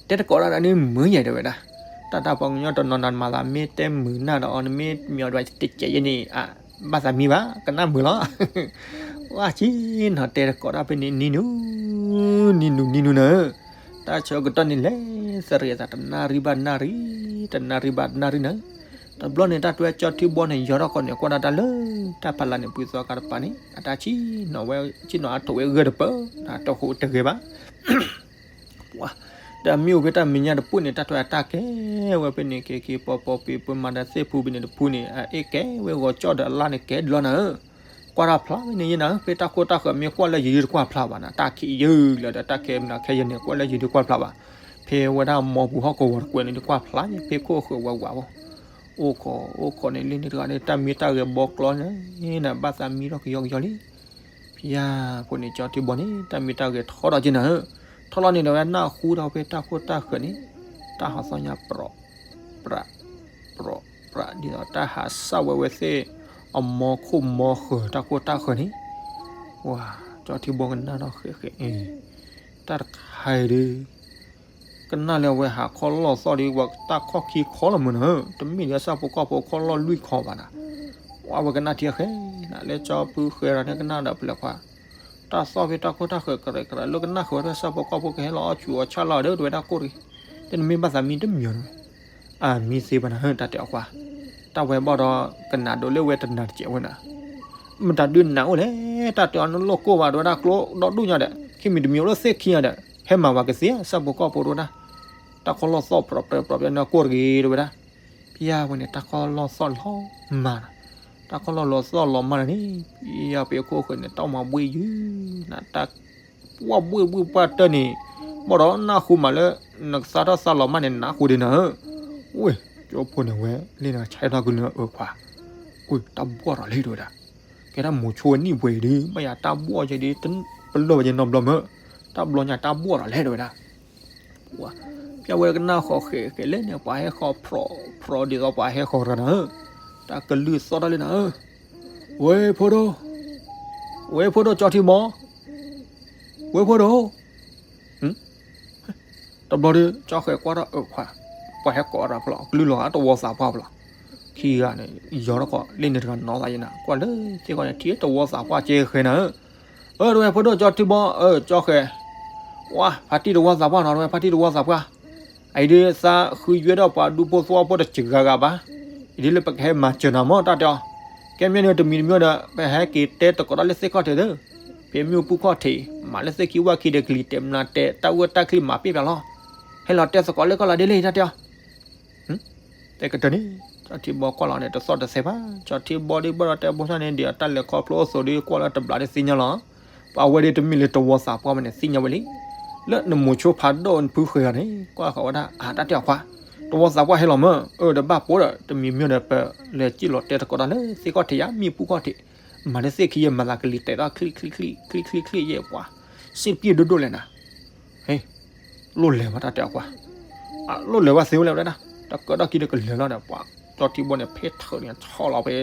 တဲတကိးဒၣ်ဒၣ်န့ၣ်မုာ်ယဲၢ်တဲဝဲဒၣ်, တၢ်တၢ်ပှၤကညီတနီၤနီၤမၤသး မ့ၢ်တဲမုာ်နၢ်ဒီးအီၤ နမ့ၢ်မံၤအီၤဒွးတစဲးယဲၢ်န့ၣ် ဘၣ်သးမံဘၣ် ကနၣ်မုာ်လီၤ. ဝဲက့နီၤ တဲတကိးဒၣ်ဖဲန့ၣ် နံၤနူ နံၤနူ နံၤနူနၤ, တၢ်ဆၢကတီၢ်န့ၣ်လဲၤ သရံးအသးတနၣ်ရံၣ်ဘၣ်နၣ်ရံၣ် တနၣ်ရံၣ်ဘၣ်နၣ်ရံၣ်နၤ, တဘျီန့ၣ် တၢ်တွဲကၠီထံဘီန့ၣ် ယီၤထီၣ်ကီးန့ၣ် ကွၢ်ဒၣ်တၢ်လၢ တၢ်ဖးလၢ်န့ၣ် ပှ့ၤသီကါတပၤန့ၣ် အတၢ်ဆံၣ်နီၤဝဲ ဆံၣ်နီၤအါထီၣ်ဝဲဂၢၢ်တပၢၢ် တၢ်တဟူးတဂဲၤဘၣ် ပှၤ ဒီးမ့ၢ်အိၣ်ဖဲတၢ်မဲာ်ညါတပူၤန့ၣ် တၢ်ထွဲအတၢ်ကဲဝဲဖဲန့ၣ် က့ၤက့ၤပီၤပီၤပ့ၤပှၤမၤဒီးသ့ၣ်ဖူဘ့ၣ်န့ၣ်တဖုန့ၣ် အအ့ၣ်ကဲဝဲဂီၤကၠီၣ်ဒီးအလါန့ၣ်ကဲဒ်လီၤနၤဧၢ, ကွၢ်တၢ်ဖျါဖဲန့ၣ်ယဲနၤဧၢ, ဖဲတၢ်ခိတၢ်ဃၢၤမ့ၢ်ကွၢ်လၢယံၤဒုတကွၢ်ဖျါဘၣ်နၤ, တၢ်ခံးယုၢ်လၢဒီးတၢ်ခဲမနၤခဲယဲန့ၣ် ကွၢ်လၢယံၤဒုကွၢ်ဖျါဘၣ်, ဖဲဝဲဒၣ်မီပူၤဟီၣ်ကဝီၤတကွဲးန့ၣ် တကွၢ်ဖျါယဲ ဖဲခိၣ်ဃၢၤဝးဝးဘၣ်, အိၣ်ခိးအိၣ်ခိးန့ၣ်လံန့ၣ်တဂၤန့ၣ် တၢ်မ့ၢ်တၢ်ဂဲၤဘီကျီန့ၣ် နဘၣ်သးမံထီၣ်ကယီကယီလံ ဖဲဖိန့ၣ်ကၠီထံဘီန့ၣ် တၢ်မ့ၢ်တၢ်ဂဲၤထီၣ်ဒီးက့နၤဧၢ, ထီၣ်လီၤန့ၣ်ဒီးဝဲနၢ်ဟူဒီးဖဲတၢ်ခိတၢ်ဃၢၤန့ၣ် တၢ်ဟးသီညါပြီး ပြီး ပြီး ဒ်သိးတၢ်ဟးစၢ်ဝဲဝဲသ့ၣ် အမီခိၣ်မီဃၢၤတၢ်ခိတၢ်ဃၢၤန့ၣ်, ဝၤ ကၠီထံဘီကနၣ်ဒီးဃဲးဃဲး တၢ်တခါအံၤဒီး ကနၣ်လၢအဝဲဟးခီၣ်လီၢ်သီၣ်ဒီး ပှၤတၢ်ခီၣ်ခံခီလီၤမုၢ်နၤဧၢ, တမ့ၢ်လၢဆၣ်ဖိကီၢ်ဖိခီၣ်လီၢ်လွံၢ်ခီဘၣ်နၤ, ဝဲကနၣ်ထံဃဲနၤ လၢကၠီဖုဃဲရၤန့ၣ်ကနၣ်ဒီးပလဲၤခွါ, တၢ်သီၣ်ဖဲတၢ်ခိတၢ်ဃၢၤကရဲးကရဲးလၢကနၣ်ဃုာ်ဝဲဖဲဆၣ်ဖိကီၢ်ဖိကဟဲလီၤအီၣ်ဆူၣ်အီၣ်ဆၣ်လီၤဒီး တဝဲဒၣ်ကိၢ်တဂ့ၤ, တနမ့ၢ်ဘၣ်သးမံတမံၤနၤ, အမံသ့ဘၣ်နၤဧၢ တၢ်တဲအီၤခွါ, တၢ်ဝဲဘၣ်ဒီး ကနၣ်ဒိးလၢဝဲတနၤတစဲးဝဲနၤ မတၤဒုးနၢ်အိၣ်လဲၣ်, တၢ်တဲအီၤနလိၣ်ကိၢ်ဘၣ် တဝဲဒၣ်ကျိဒီဒူၣ်ညါဒီး ခံမံၤတမံၤအိၣ်လၢသ့ၣ်ခံညါဒီး ဟဲမၤဝဲကသ့ ဆၣ်ဖိကီၢ်ဖိတဝဲဒၣ်, တၢ်ခီၣ်လီၢ်သီၣ်ပြီးပြီးပြီး ပျဲနကိၢ်တဂ့ၤ တဝဲဒၣ်, ဖဲယါဝဲန့ၣ် တၢ်ခီၣ်လီၢ်သီၣ်လီၤမၢ်နၤ, တၢ်ခီၣ်လီၢ်လီၤသီၣ်လီၤမၢ်နၤန့ၣ်, ဖဲယါပ့ၤခိၣ်ဃၢၤန့ၣ် တၢ်မၤဘှ့ၣ်ယုၢ်နၤ, တၢ် ပှၢ်ဘှ့ၣ်ဘှ့ၣ်ပှၢ်တၢၢ်န့ၣ်, ဘၣ်ဒီးနၢ်ဟူမးလၢ နကသါထီၣ်သါလီၤမၢ်န့ၣ် နၢ်ဟူဒံးနၤဧၢ, ဝ့ၢ် ကၠီဖိန့ၣ်ဝဲ လ့ၣ်နၤဆဲးထီၣ်ကွံာ်လၢအခွါ, ဝ့ၢ် တၢ်ဘှီၣ်ထီၣ်လဲၣ်တဝဲဒၣ်, ကဲဒၣ်မိၤဆိနံၣ်ပှဲၤအံၤဒီး ဘၣ်ယၤတၢ်ဘှီၣ်ယဲဒီး ပလီၢ်ဝဲယဲနီတဘျီမၢ်, တၢ်ဘျီညါတၢ်ဘှီၣ်ထီၣ်လဲၣ်တဝဲဒၣ် ဖဲဝဲကနၣ်ဃီဃဲးဃဲးလဲၣ်န့ၣ် ပှၤဟဲဃီၤပြီးပြီးဒ်သိးပှၤဟဲဃီၤရၤနၤဧၢ, တၢ်ကလုၢ်သီၣ်တၢ်လၢနၤဧၢ, ဝဲဖိဒိၣ်, ဝဲဖိဒိၣ်ကၠီထံမီ, ဝဲဖိဒိၣ်, တဘျီဒီး ကၠီဃဲးကွၢ်ထီၣ်အခွါ, ပှၤဟဲကိးရၤဖျီၣ် ကလုၢ်လီၤဧါ တဝီသးပှၢ်ဖျီၣ်, ခံဂၤန့ၣ် ယီၤထီၣ်ကီးလ့ၣ်န့ၣ်တဂၤနီၤသးယဲနၤ ကွၢ်လၢသ့ၣ်ခီန့ၣ် ထံၣ်တဝီသးပှၢ်ကဲဃဲနၤဧၢ, အၢ တဝဲဖိဒိၣ်ကၠီထံဘီ အၢ ကၠီဃဲး, ဝါ ဖါတံၢ်တဝီသးပှၢ်နီၤ တဝဲဖါတံၢ်တဝီသးပှၢ်, အံၤဒ်သးဃုယွဲဒီးပှၤဒူဖိသဝီဖိတစှၤဂၤဂၤဘၣ်, အံၤဒ်လၢပကဟဲမၤစၢၤနၤမၢ်တၢ်တဲအီၤ, ကဲမ့ၢ်န့ၣ်တမံၤတမံၤဒီး ပဟဲက့ၤတဲသကိးတၢ်လၢသ့ၣ်ခီၣ်ထံးဒီး, ဖဲမ့ၣ်အူပူၤခီၣ်ထံး, မၤလၢသ့ၣ်ခံဝၢ်ခံဒီးကလံၤတဲာ်မနၤတဲာ် တၢ်ဝဲတၢ်ချံမၤပ့ၢ်ပၠးလီၤ, ဟဲလီၤတဲသကိးလၢကီၢ်လီၤဒ်လဲၣ်တၢ်တဲအီၤ တဲကတၢၢ်န့ၣ် ကၠီထံဘီကွၢ်လီၤန့ၣ် တသီၣ်တသဲဘၣ်, ကၠီထံဘီဒ်ဘၣ်ဒီးတဲဘိၣ်ဆၣ်န့ၣ် ဒ်အတၢ်လဲၤခီဖျိအိၣ်သိးဒီးကွၢ်လၢတဘျီဒ်သ့ၣ်ညါလီၤ, ပှၤဝဲဒ်တမ့ၢ်လၢတဝီသးပှၢ်ဘၣ်န့ၣ် သ့ၣ်ညါဝဲလံ, လၢနမိၤဆိဖးဒိၣ်နဖုဃဲၤဂၤန့ၣ် ကွၢ်ဃီၤဝဲဒၣ် အတၢ်တဲအီၤခွါ, တဝီသးပှၢ်ဟဲလီၤမၢ်, အၢ ဒီးဘၣ်ပိာ်ဒီး တမံၤမ့ၢ်ဒီး ပလဲၤစံၣ်လီၤတဲသကိးတၢ်လၢသ့ၣ်ခီၣ်ထံးယါ မ့ၣ်အူပူၤခီၣ်ထံး, မၤလၢသ့ၣ်ခံယဲၢ်မၤသးကလံၤတဲာ်ထီၣ်ချံချံချံ ချံချံချံယဲၢ်ပှၤ, စ့ၣ်တပျ့ၣ်ဒိၣ်ဒိၣ်လဲၣ်နၤ ဟ့ လိၣ်လဲၤဝဲတၢ်တဲအီၤကွၢ်, လိၣ်လဲၤဝဲသ့ဝဲလဲၣ်ဝဲဒၣ်, တၢ်ကၢထီၣ်ခံဒီးကလဲၤလီၤဒီး ပှၤကၠီထံဘီန့ၣ် ဖဲထၢၣ်န့ၣ် ဆီၣ်လီၤဖဲ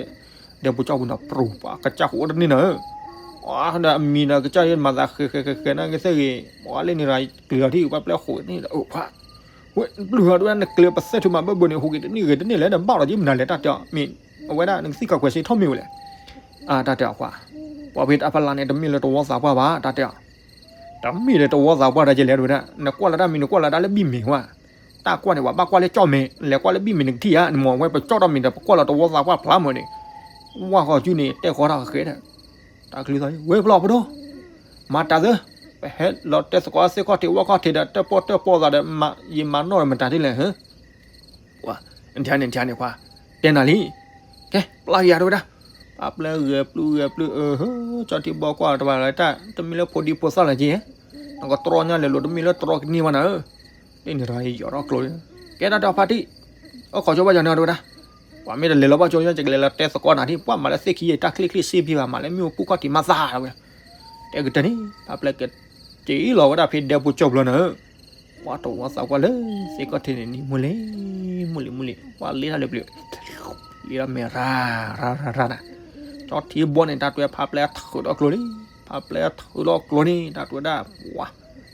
ဒဲဖိကၠီၣ်ပူၤန့ၣ်ပြူၤ ပှၤကစၢ်ဃိးတန့ၢ်နၤဧၢ, ဒီးအမံၤဒီးကစၢ်မၤသးဃဲဃဲဃဲဃဲန့ၣ်ကသ့ၣ်ဂ့ၤ ပှၤလၢန့ၣ်ရၤကျုၤလီၤထံၣ် ပှၤပျဲဃိးန့ၣ်ဒီး ပျုၢ်ဟီဒ်ဝဲနကျဲပသဲၣ်ထူမၤဘၢဘၢန့ၣ် ဟူးက့ၤတန့ၢ်ဂ့ၤတန့ၢ်လဲၣ် နဘၣ်လီၤက့ၤမနုၤလဲၣ် တၢ်တဲအီၤ မ့ၢ်အဝဲဒၣ်နကသံၣ်ကီးကွဲးစ့ထီၣ်မ့ၢ်ဝဲလဲၣ်, တၢ်တဲအီၤခွါ, ပှၤဖဲတၢ်ဖီလာ်န့ၣ် တမ့ၢ်လၢတဝီသးပှၢ်ဘၣ် တၢ်တဲအီၤ, တမ့ၢ်လၢတဝီသးပှၢ်တၢ်ကလဲၣ်တဝဲဒၣ် နကွၢ်လၢတၢ်မံၤ နကွၢ်လၢတၢ်လၢဘံၣ်မ့ၢ်ဝဲ, တၢ်ကွၢ်န့ၣ် ပှၤဘၣ်ကွၢ်လၢကၠီၣ်မဲာ် လဲၤကွၢ်လၢဘံၣ်မ့ၢ်နကထံၣ်ဧါ နမ့ၢ်ဝဲပကၠီၣ်ထီၣ်မ့ၢ်ဒီး ပကွၢ်လီၤတဝီသးပှၢ်ဖျါမ့ၢ်န့ၣ်, ဝၢ်ဃီၤကုန့ၣ် တဲဃီၤတၢ်ဃဲၤဒီး, တၢ်ကလုၢ်သီၣ် ဝဲဖျီၣ်ပဒိၣ်, မၤတၢ်သၢ, ပဟဲလီၤတဲသကိးသ့ၣ်ခီၣ်ထံးဝီခီၣ်ထံးဒီး တၢၣ်ပီၣ်တၢၣ်ပီၣ်သးဒီး ယမၤနီၣ်ဒီးမတၤဒ်လဲၣ်ဧၢ နထံၣ်န့ၣ် နထံၣ်န့ၣ်ခွါ, တဲနၤလံ, ကဲ ပျၢ်က့ၤယၤတဝဲဒၣ်, ပှၤပျဲဂဲၤပျုၢ်ဂဲၤပျုၢ် အၢ ကၠီထံဘီကွၢ်တဘၣ်လၢတၢ် တမ့ၢ်လၢဖိဒံဖိသၣ်လၢၤက့, နကတြီညါလဲၤလိာ် တမ့ၢ်လၢတြီကန့ၢ်ဘၣ်နၤဧၢ, ဒ်န့ၣ်ဒီးယီၤထီၣ်ကျိၤ, ကဲတၢ်တဖါတံၢ်, အိၣ်ခိးကၠိဘၣ်ကၠီန့ၣ်တဝဲဒၣ်, ပှၤမ့ၢ်တလဲၤလီၤဘၣ်ကၠိ ယကလဲၤလီၤတဲသကိးနၤဒ် ပှၤမၤလၢသ့ၣ်ခံယတၢ်ချ့ချ့စ့ဖံဘၣ် မၤလၢမ့ၣ်အူပူၤခီၣ်ထံးမၤသးတဝဲ, တဲကတၢၢ်န့ၣ် ပှၤပျဲက က့ၤလီၤဝဲဒၣ်ဖဲဒဲဖိကၠီပျီနၤဧၢ, ပှၤတဝီသးပှၢ်လၢသ့ၣ်ခီၣ်ထံးန့ၣ် နံၤမုၢ်လံ, မုၢ်လံမုၢ်လံ ပှၤလ့တၢ်လၢပျုၤ, လ့တၢ်မဲာ်ရၤရၤရၤရၤနၤ, ကၠီထံဘီန့ၣ် တၢ်တွဲဖးပျဲထူးထီၣ်ကျိၤလံ, ဖးပျဲထူးထီၣ်ကျိၤန့ၣ် တၢ်တွဲဒၣ်, ပှၤ,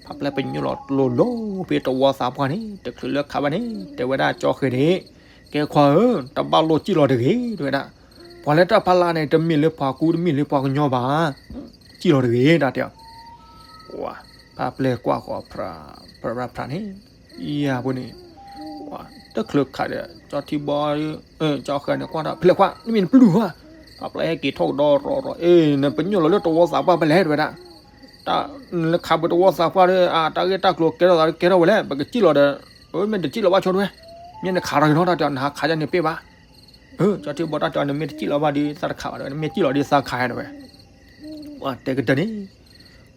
ဖးပျဲပညိၣ်လီၤကျိၤလီၤဖဲတဝီသးပှၢ်န့ၣ် တချုးလၢခးဘၣ်န့ၣ် တဲဝဲဒၣ်ကၠီဃဲၤန့ၣ်, ကဲခွါဧၢ, တဘၣ်လိၣ်စံၣ်လီၤတဂ့ၤ တဝဲဒၣ်, ပှၤလၢတၢ်ဖီလာ်န့ၣ် တမ့ၢ်လၢပှၤကူတမ့ၢ်လၢပှၤကညီဘၣ်, စံၣ်လီၤတဂ့ၤ တၢ်တဲအီၤ ပှၤဖးပျဲကွၢ်ဃီၤ ဖြးဖြးန့ၣ်, ယၤဖိန့ၣ်, တချုးခးဒီး ကၠီထံဘီ, ကၠီဃဲၤန့ၣ်ကွၢ်ဒီး ဖဲလဲၣ်ခွါ နမ့ၢ်နပျုၢ်ဧါ, ဖးပျဲဟဲက့ၤထီၣ်ကဒီးရီၤရီၤ အ့ နပညိၣ်လီၤလၢတဝီသးပှၢ်ဖဲလဲၣ် တဝဲဒၣ်, တၢ်နခးပတဝီသးပှၢ်ဒီး အတၢ်ဂ့ၢ်တၢ်ကျိၤကဲထီၣ်သးကဲထီၣ်ဝဲလဲၣ် ပကစံၣ်လီၤဒီး, အမ့ၢ်တစံၣ်လီၤဘၣ်ဆိတဝဲ, မ့ၢ်နခးထီၣ်က့ၤနီတၢ်တဲအီၤ နဟးခးယၤန့ၣ်ပ့ၢ်ဘၣ် အၢ ကၠီထံဘီတၢ်တဲအီၤ နမ့ၢ်တစံၣ်လီၤဘၣ်ဒီးသးတခးဘၣ်တဝဲ နမ့ၢ်စံၣ်လီၤဒီးသးခးယၤတဝဲ, ပှၤတဲကတၢၢ်န့ၣ်,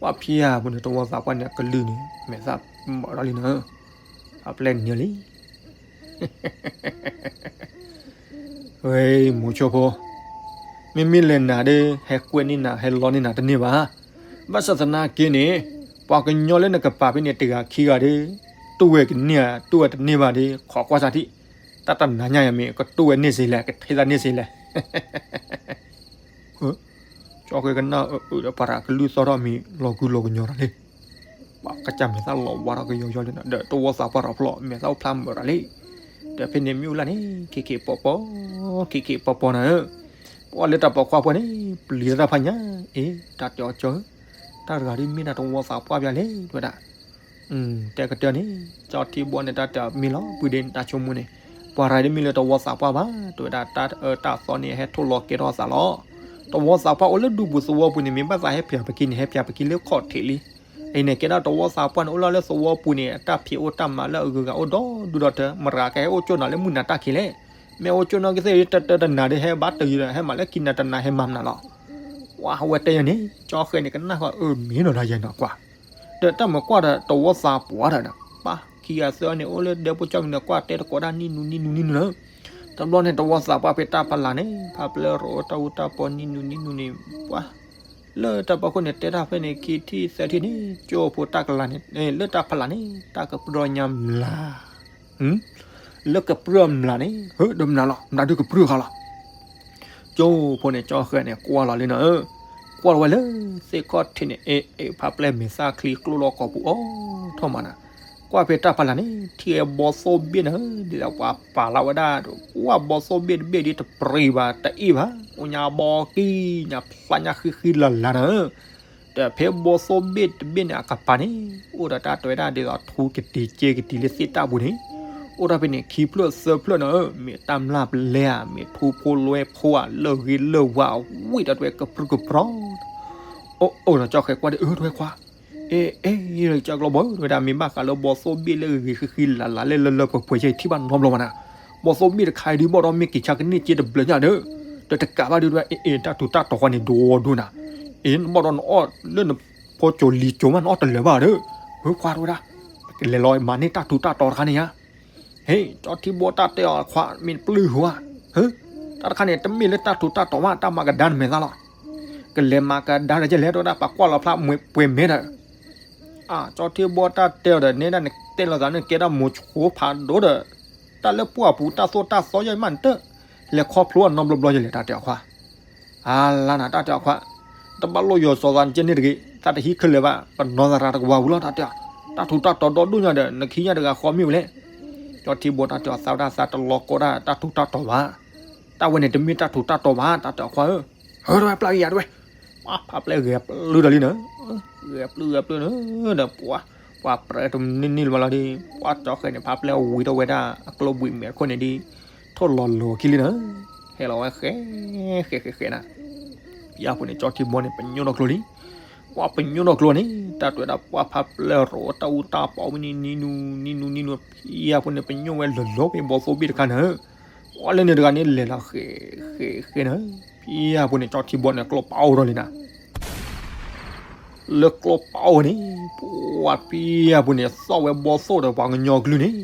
ပှၤဖံယၤဖိန့ၣ် တဝီသးပှၢ်န့ၣ် ကလုၢ်န့ၣ် မဲာ်သၣ်မၤထီၣ်လံနၤ, အပျဲၢ်နံၤလံ ဝဲ မိၤဆိဖိ, မ့မ့ၢ်လဲၤနၤဒီး ဟဲကွဲးန့ၢ်နၤ ဟဲလီန့ၢ်နၤတန့ၢ်ဘၣ်. ဘၣ်ဆၣ်သနာ်က့န့ၣ်, ပှၤကညီလၢနကပၤဖဲန့ၣ် တဂၤခံဂၤဒီး, တိၢ်ဝဲကန့ၢ်ဧါ တိၢ်ဝဲတန့ၢ်ဘၣ်ဒီး ခိးကွၢ်စၢ်ထံၣ်, တၢ်တနၤညါယၤမ့ၢ် ကတိၢ်ဝဲန့ၢ်စ့လဲၣ် ကထဲသးန့ၢ်စ့လဲၣ်. ကၠီဃဲၤကနၣ်အၢအၢဒီး ပှၤတၢ်ကလုၢ်သီၣ်ထီၣ်မံၤ လီၤကုလီၤကညီတၢ်လံ. ပှၤကစၢ်မဲာ်သၣ်လီၤဝါထီၣ်ကယီယီလံနီၤ ဒီးတဝီသးပှၢ်ထီၣ်ဖျီၣ် မဲာ်သၣ်အိၣ်ဖျါမုာ်ရၤလံ. ဒီးဖဲန့ၣ်မ့ၣ်အူလၢ်န့ၣ် ခံခံပီပီ, ခံခံပီပီနၤဧၢ, ပှၤလၢတၢ်ပိာ်ခွါဖိန့ၣ် ပျံၤတၢ်ဖးညါ, အ့ တၢ်တဲအီၤကၠီဧၢ, တၢ်တဂၤဒ်မ့ၢ်ဒၣ်တဝီသးပှၢ်ပျါလဲၣ် တဲဝဲဒၣ်. တဲကတၢၢ်န့ၣ် ကၠီထံဘီန့ၣ် တၢ်တဲအီၤမ့ၢ်လီၤ ပုၢ်ဒ့န့ၣ် တၢ်ဆိကမိၣ်န့ၣ်, ပှၤတဂၤဒ်မ့ၢ်လၢတဝီသးပှၢ်ဘၣ် တဲဝဲဒၣ် တၢ်အၢတၢ်သီန့ၣ် ဟဲထိၣ်လီၤကဲထီၣ်သးလီၤ. တဝီသးပှၢ်အိၣ်လၢဒူပူၤသဝီပူၤန့ၣ် မ့ၢ်ဘၣ်သးဟဲဖျါပက့န့ၣ် ဟဲဖျါပက့လၢခီၣ်ထံးလံ. အံၤန့ၣ် ကဲဒၣ်တဝီသးပှၢ်န့ၣ် အိၣ်လၢလၢသဝီပူၤန့ၣ် အတၢ်ဖံးအိၣ်တၢ်မၤလၢအဂုၤအဂၤအိၣ်ဒီဒူၣ်ဒီထၢ မတၤကဟဲအိၣ်ကၠိနၤလၢမုၢ်နၤတၢ်ခံးလဲၣ်. မ့ၢ်အိၣ်ကၠိနီၢ်ကသ့ၣ်တတၢတနၤဒီး ဟဲဘၣ်တယုာ်ဒီး ဟဲမၤလၢခံနၤတနၤဟဲမၤမနုၤလီၤ. ပှၤဝဲတဲယၤန့ၣ် ကၠီဃဲၤန့ၣ် ကနၣ်ဃီအၢ မ့ၢ်နီၤဒီးယဲနီၤကွၢ် ဒီးတၢ်မၤကွၢ်ဒီးတဝီသးပှၢ်ဒီး ပၢ်ခံဂၤသၢဂၤန့ၣ် အိၣ်လၢဒဲဖိကၠီမံၤန့ၣ် ကွၢ်တဲတကိးတၢ်နံၣ်နူနံၣ်နူနံၣ်နူလၢ တဘျီန့ၣ် တဝီသးပှၢ်ဖဲတၢ်ဖီလာ်န့ၣ် ဖးပျဲရိၤတၢ်အူတၢ်ပီနံၣ်နူနံၣ်နူနံၣ်နူလၢ ပှၤ လၢတၢ်ဖီခိၣ်န့ၣ် တဲတၢ်ဖဲန့ၣ် ခံထံၣ်သၢထံၣ်န့ၣ် ကၠိဖိတၢ်ကလၤန့ၣ် လၢတၢ်ဖီလာ်န့ၣ် တၢ်ကပြုၢ်ညါမျး လၢကပြုၢ်မျးန့ၣ် ဟၢဒီးမျးလီၤ မျးဒုးကပြုၢ်ဃာ်လီၤ. ကၠိဖိန့ၣ် ကၠီဃဲၤန့ၣ် ကွၢ်လီၤလံနီၤဧၢ, ကွၢ်လီၤဝဲလၢသ့ၣ်ခီၣ်ထံးန့ၣ် အ့ အ့ ဖးပျဲမဲာ်သၣ်ချံကျိၣ်လီၤကိာ်ပူၤအိၣ်ထီၣ်မးနၤ, ကွၢ်ဖဲတၢ်ဖီလာ်န့ၣ် ထံၣ်ဝဲဘီသိၣ်ဘ့ၣ်နၤဧၢ, ဒ်သိးပှၤပာ်လီၤဝဲဒၣ် ကွၢ်ဘီသိၣ်ဘ့ၣ်တဘ့ၣ်ဒ်တပြံၤဘၣ်တအ့ၣ်ဘၣ်, အိၣ်ညါဘီကံၢ်ညါဖျါညါဃံဃံလၤလၤနၤဧၢ. ဒီးဖဲဘီသိၣ်ဘ့ၣ်တဘ့ၣ်န့ၣ် အကပၤန့ၣ် အိၣ်ဒီးတၢ်တဲဝဲဒၣ်ဒ်သိးထူကတံၤက့ကတံၤလၢသ့ၣ်တၢ်ပူၤန့ၣ်, အိၣ်ဒီးဖဲန့ၣ် ခံဖျၢၣ်သၢဖျၢၣ်နၤဧၢ, မ့ၢ်တၢ်မျၢ်ပလဲဧါ, မ့ၢ်ထူဖိလွဲဖိဧါ, လၢၢ်ဂ့ၤလၢၢ်ဝါဝံၣ်ဒီးတဝဲကပြုၢ်ကပြီၤ, အိၣ်အိၣ်ဒီးကၠီဃဲၤကွၢ်ဒီး အၢ တဝဲခွါ အ့ အ့ ကၠီကျီဘီဧၢ တဝဲဒၣ် မ့ၢ်ဘၣ်ဃးလၢဘီသိၣ်ဘ့ၣ်လၢဂ့ၤဂ့ၤဃံဃံလၤလၤလၢလၢလၢပှဲၤပှဲၤ ယထံၣ်ဘၣ်နီတဘျီဘၣ်နၤ, ဘီသိၣ်ဘ့ၣ်တခါအံၤဒုးဘၣ်ဒီးမ့ၢ်က့ၤဆါကန့ၢ်စ့တဘျဲၣ်ညါဒီး, ဒီးတကးဘၣ်ဒုးတဝဲ အ့ အ့ တၢ်ထူးတၢ်တီၤဃီန့ၣ် ဒိၣ်ဒိၣ်နၤ, အ့ နဘၣ်ဒီးနအီၣ်လၢနဖိကၠိၤလံၤကၠိၤမး နအီၣ်တလၢာ်ဘၣ်ဒီး, ဝဲခွါတဝဲဒၣ်, ပကလဲၤလီၤမၤန့ၢ်တၢ်ထူးတၢ်တီၤတခါန့ၣ်ဧါ ဟ့ၣ် ကၠီထံဘီတၢ်တဲအီၤခွါ မ့ၢ်ပျုၢ်ဟူဧါ, ဟ့ၣ် တၢ်တခါန့ၣ် တမ့ၢ်လၢတၢ်ထူးတၢ်တီၤဘၣ် တၢ်မၤကဒါနမဲာ်သၣ်လီၤ, ကလဲၤမၤကဒါဒီးကလဲၤတဝဲဒၣ် ပှၤကွၢ်လီၤဖျါပှဲၤမဲာ်ဒီး, အၢ ကၠီထံဘီတၢ်တဲအီၤဒီး နဲဒၣ်နတဲလိာ်သးန့ၣ် ကဲဒၣ်မိၤဆိဖးဒိၣ်ဒီး, တၢ်လၢပှၢ်ပူၤတၢ်သိၣ်တၢ်သီယဲၢ်မးနတၢၢ်, လဲၤခီဖျိအနီတဘျီဘျီယလဲၤတၢ်တဲအီၤခွါ အလါနၤ တၢ်တဲအီၤခွါ, တဘၣ်လိၣ်ယီၤစီၤသးနကဲန့ၣ်တဂ့ၤ, သးတဟံးခဲလၢာ်ဘၣ်, ပနီၢ်သရၣ်တကဝၤဝံၤလီၤ တၢ်တဲအီၤ, တၢ်ထူးတၢ်တီၤဒီဒိၣ်ညါဒီး နခံညါတဂၤဃီမ့ၢ်ဝဲလဲၣ်. ကၠီထံဘီတၢ်တဲအီၤ သးဝဲဒၣ်သးတလီၤကီတၢ် တၢ်ထူးတၢ်တီၤဘၣ်, တၢ်ဝဲန့ၣ်တမ့ၢ်တၢ်ထူးတၢ်တီၤဘၣ် တၢ်တဲအီၤခွါဧၢ, ဟၢတဝဲပျၢ်ကယၤတဝဲ, ပှၤဖးပျဲၢ်ဂဲၤပျုၢ်ဒီးလံနၤ, ဂဲၤပျုၢ်ဂဲၤပျုၢ်နၤ, ဒီးပှၤ ပှၤပြၢတန့ၢ်န့ၢ်လၢၤဘၣ်လီၤဒီး ပှၤကၠီဃဲန့ၣ် ဖးပျဲၢ်ဝံၤတဝဲဒၣ် အကျိဘှံးမဲာ်ခိၣ်န့ၣ်ဒီး ထိၣ်လီၤလီၤခံလံနၤ, ဟဲလီၤဝဲဃဲ ဃဲဃဲဃဲနၤ ဖံယါဖိန့ၣ် ကၠီထံဘီန့ၣ် ပညိၣ်ထီၣ်ကျိလံ, ပှၤပညိၣ်ထီၣ်ကျိန့ၣ် တၢ်တဲဝဲဒၣ် ပှၤဖးပျဲၢ်ရိးတၢ်အူတၢ်ပီဝဲန့ၣ် နံၤနူနံၤနူနံၤနူ ဖံယါဖိန့ၣ် ပညိၣ်ဝဲလီၤလီၤဖဲဘီသိၣ်ဘ့ၣ်တခါနၤ, ပှၤလၢန့ၣ်တဂၤန့ၣ် လဲၤလီၤဃဲ ဃဲဃဲနၤ, ဖံယါဖိန့ၣ် ကၠီထံဘီန့ၣ် ကျိပာ်အိၣ်ထီၣ်လံနၤ လၢကျိပာ်အိၣ်န့ၣ် ပှၤဖံယါဖိန့ၣ် သီၣ်ဝဲဘီသိၣ်ဒီးပှၤကညီကလုၢ်န့ၣ်,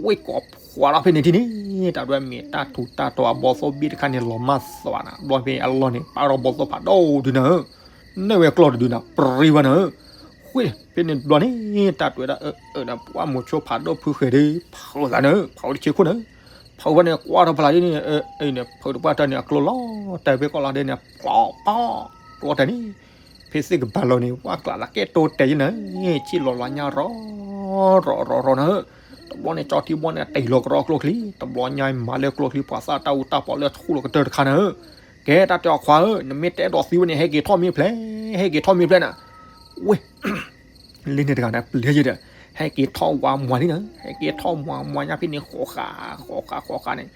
ဝ့ၢ်ကိးဖျါထီၣ်ဖဲန့ၣ်ထံၣ်န့ၣ် တၢ်ဒွဲၣ်မ့ၢ်တၢ်ထူးတၢ်တီၤအဘီသိၣ်ဘ့ၣ်တခါန့ၣ် လီၤမၢ်သးနၤ, ဘျီဖဲအလီၢ်န့ၣ် ပာ်ထီၣ်ဘီသိၣ်ဖးဒိၣ်ဒုနၤဧၢ, နဲၣ်ဝဲကျီတဒုနၤ ပြံဝဲနၤဧၢ, ဃ့ဖဲန့ၣ်ဘျီန့ၣ် တၢ်တဲဝဲဒၣ် အၢ အၢ ပှၤမိၤဆိဖးဒိၣ်ဖုဃဲၤဒီး ဖုသးနၤဧၢ, ဖုတဆ့ခိၣ်နၤဧၢ, ဖုဝဲန့ၣ် ကွၢ်ထီၣ်ဖးလီၤဒ်န့ၣ် အၢ အၢ န့ၣ် ဖုတပှၢ်တၢ်န့ၣ် အကျိလီၤတဲာ်ဖဲကီၢ်လီၤဒဲန့ၣ် ပျီပျီ ကျိတဲာ်န့ၣ် ဖဲသ့ၣ်ကပၤလီၤန့ၣ် ပှၤကျးလၢကဲတိတဲာ်ယဲနၤ, ဆ့ၣ်လီၤလီၤညါရီ ရီရီရီနၤဧၢ, တဘျီန့ၣ် ကၠီထံဘီန့ၣ် တ့ၢ်လီၤကရီကျိချံ, တဘျီညါမၤလၢကျိချံ ပှၤသၣ်တၢ်အူတၢ်ပီးလၢထူၣ်လီၤကတၢၢ်တခါနၤဧၢ, ကဲတၢ်တဲအီၤခွါဧၢ, နမ့ၢ်တအဲၣ်ဒိးသံဝဲန့ၣ် ဟဲက့ၤထီၣ်မ့ၢ်ဖျဲး, ဟဲက့ၤထီၣ်မ့ၢ်ဖျဲးနၤ, ဝ့ၢ် လၢန့ၣ်တဂၤန့ၣ် ပျဲယဲဒီး ဟဲက့ၤထီၣ်ဝါမွၤလံနၤ, ဟဲက့ၤထီၣ်မွၤမွၤညါဖဲန့ၣ် ဃီဃာ်ဃီဃာ်ဃီဃာ်န့ၣ်,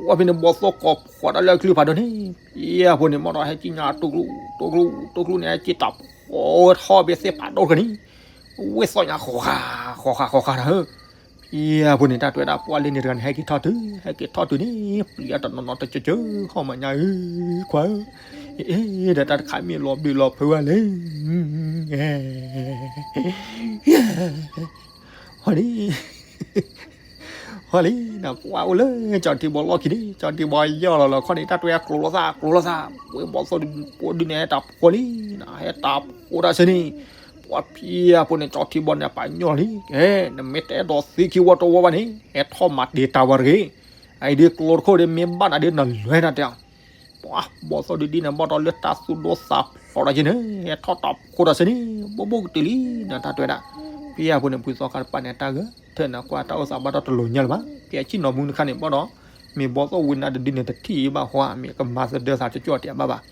ဝဲဖဲန့ၣ် ဘီသိၣ်ကိးဖျါတၢ်လၢအကလုၢ်ဖးဒိၣ်န့ၣ်, ဖံယါဖိန့ၣ် မ့ၢ်ဒီးဟဲက့ၤညါတိကျူ တိကျူ တိကျူန့ၣ် ဟဲက့ၤတၢ်ဖှီထီၣ်ဖဲသ့ၣ်ဖးဒိၣ်တခါန့ၣ်, ဝ့ၢ်သီၣ်ညါဃီဃာ်ဃီဃာ်ဃီဃာ်နၤဧၢ, ဖံယါဖိန့ၣ် တၢ်တဲဝဲဒၣ် ပှၤလၢန့ၣ်တဂၤန့ၣ် ဟဲက့ၤထီၣ်တုၤ ဟဲက့ၤထီၣ်တုၤန့ၣ် ပျံၤအတနီၤနီၤတကၠၢကၠၢ ဟီၣ်မးညါဧၢ, ခွါဧၢ, အ့ ဒီးတၢ်တခါမ့ၢ်လီၤဘျုးလီၤဖုးဝဲလဲၣ်, ဟီၣ်လံ ဟီၣ်လံ နကွၢ်အိၣ်လၢ ကၠီထံဘီလီၢ်ခံန့ၣ် ကၠီထံဘီယီၢ်လီၤလီၤခီန့ၣ် တၢ်တဲဝဲကျိၤလိာ်သး ကျိၤလိာ်သး ဝဲဘီသိၣ်ဒုဒုန့ၣ် ဟဲတၢ်ဖှီလံနၤ ဟဲတၢ်ဖှီတၢ်ဆၢန့ၣ် ပှၤဖံးအဖိန့ၣ် ကၠီထံဘီန့ၣ် ပာ်ညီၣ်လံ ကဲ နမ့ၢ်တအဲၣ်ဒိးသံခံဝီတဝီဘၣ်န့ၣ် ဟဲထီၣ်မၤတ့ၢ်တၢ်ဝဲတဂ့ၤ, အအံၤဒ်ကျိတခိၣ်ဒ်မ့ၢ်ဘၣ်နၤဒ်နလဲၤနၤတဲ ပှၤဘီသိၣ်ဒုဒုန့ၣ် ဘၣ်ဒီးလၢတၢ်သူၣ်ဒိၣ်သးဖျိးတၢ်က့န့ၣ် ဟဲထီၣ်တၢ်ဖှီတၢ်ဆၢန့ၣ် ဘိၣ်ဘိၣ်ကတုၤလံနၤ တၢ်တဲဝဲဒၣ်, ဖံးအဖိန့ၣ် ဖုသီခါတပၤန့ၣ် တၢ်ဂ့ၤ ထဲနကွၢ်တၢ်အိၣ်သးဘၣ်ဒီးတလိၤညါလၢၤဘၣ်, ကဲဆ့ၣ်နီၤမူတခါန့ၣ် ဘၣ်ဒီး မ့ၢ်ဘီသိၣ်ဝံနၤတဒုန့ၣ် တထံၣ်ဘၣ်ဃီ မ့ၢ်ကမၤသဒၢသးတကၠီၣ်တဲာ်ဘၣ်ဘၣ်,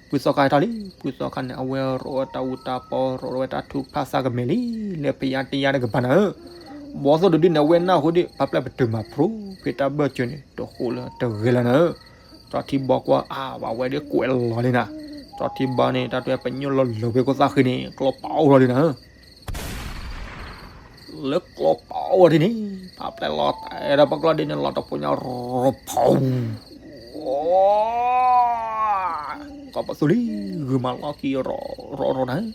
ဖုသီခါဟဲထီၣ်လံ, ဖုသီခါန့ၣ် အဝဲရိးဝဲတၢ်အူတၢ်ပီ ရိးဝဲတၢ်ထုကဖၣ်သးကမဲာ်လံ, လၢဖယါတယါတကပၤနၤဧၢ, ဘီသိၣ်တဒုန့ၣ် အဝဲနၢ်ဟူဒ် ဖါပျဲၢ်ပတုာ်မၤဖျိ ဖဲတၢ်ဘၢၣ်စၢၤန့ၣ် တဃိးလၢတဂ့ၤလၢၤနၤဧၢ, ကၠီထံဘီကွၢ်အါ ဝဲဝဲဒ်ကွဲးလီၤလံနၤ, ကၠီထံဘီန့ၣ် တၢ်တဲပညိၣ်လီၤလၢၤဖဲခိၣ်သၣ်ဃံန့ၣ် ကျိပာ်အိၣ်ထီၣ်လံနၤဧၢ လၢကျိပာ်အိၣ်ထီၣ်န့ၣ် ဖါပျဲၢ်လီၤတဲာ်ဒီးပကျီၢ်ဒ်န့ၣ် လီၤတဖိညါရိးဖီ, ကီးပသူလံ ဂုာ်မၤလီၢ်ခံရိးရိးရိးနၤ,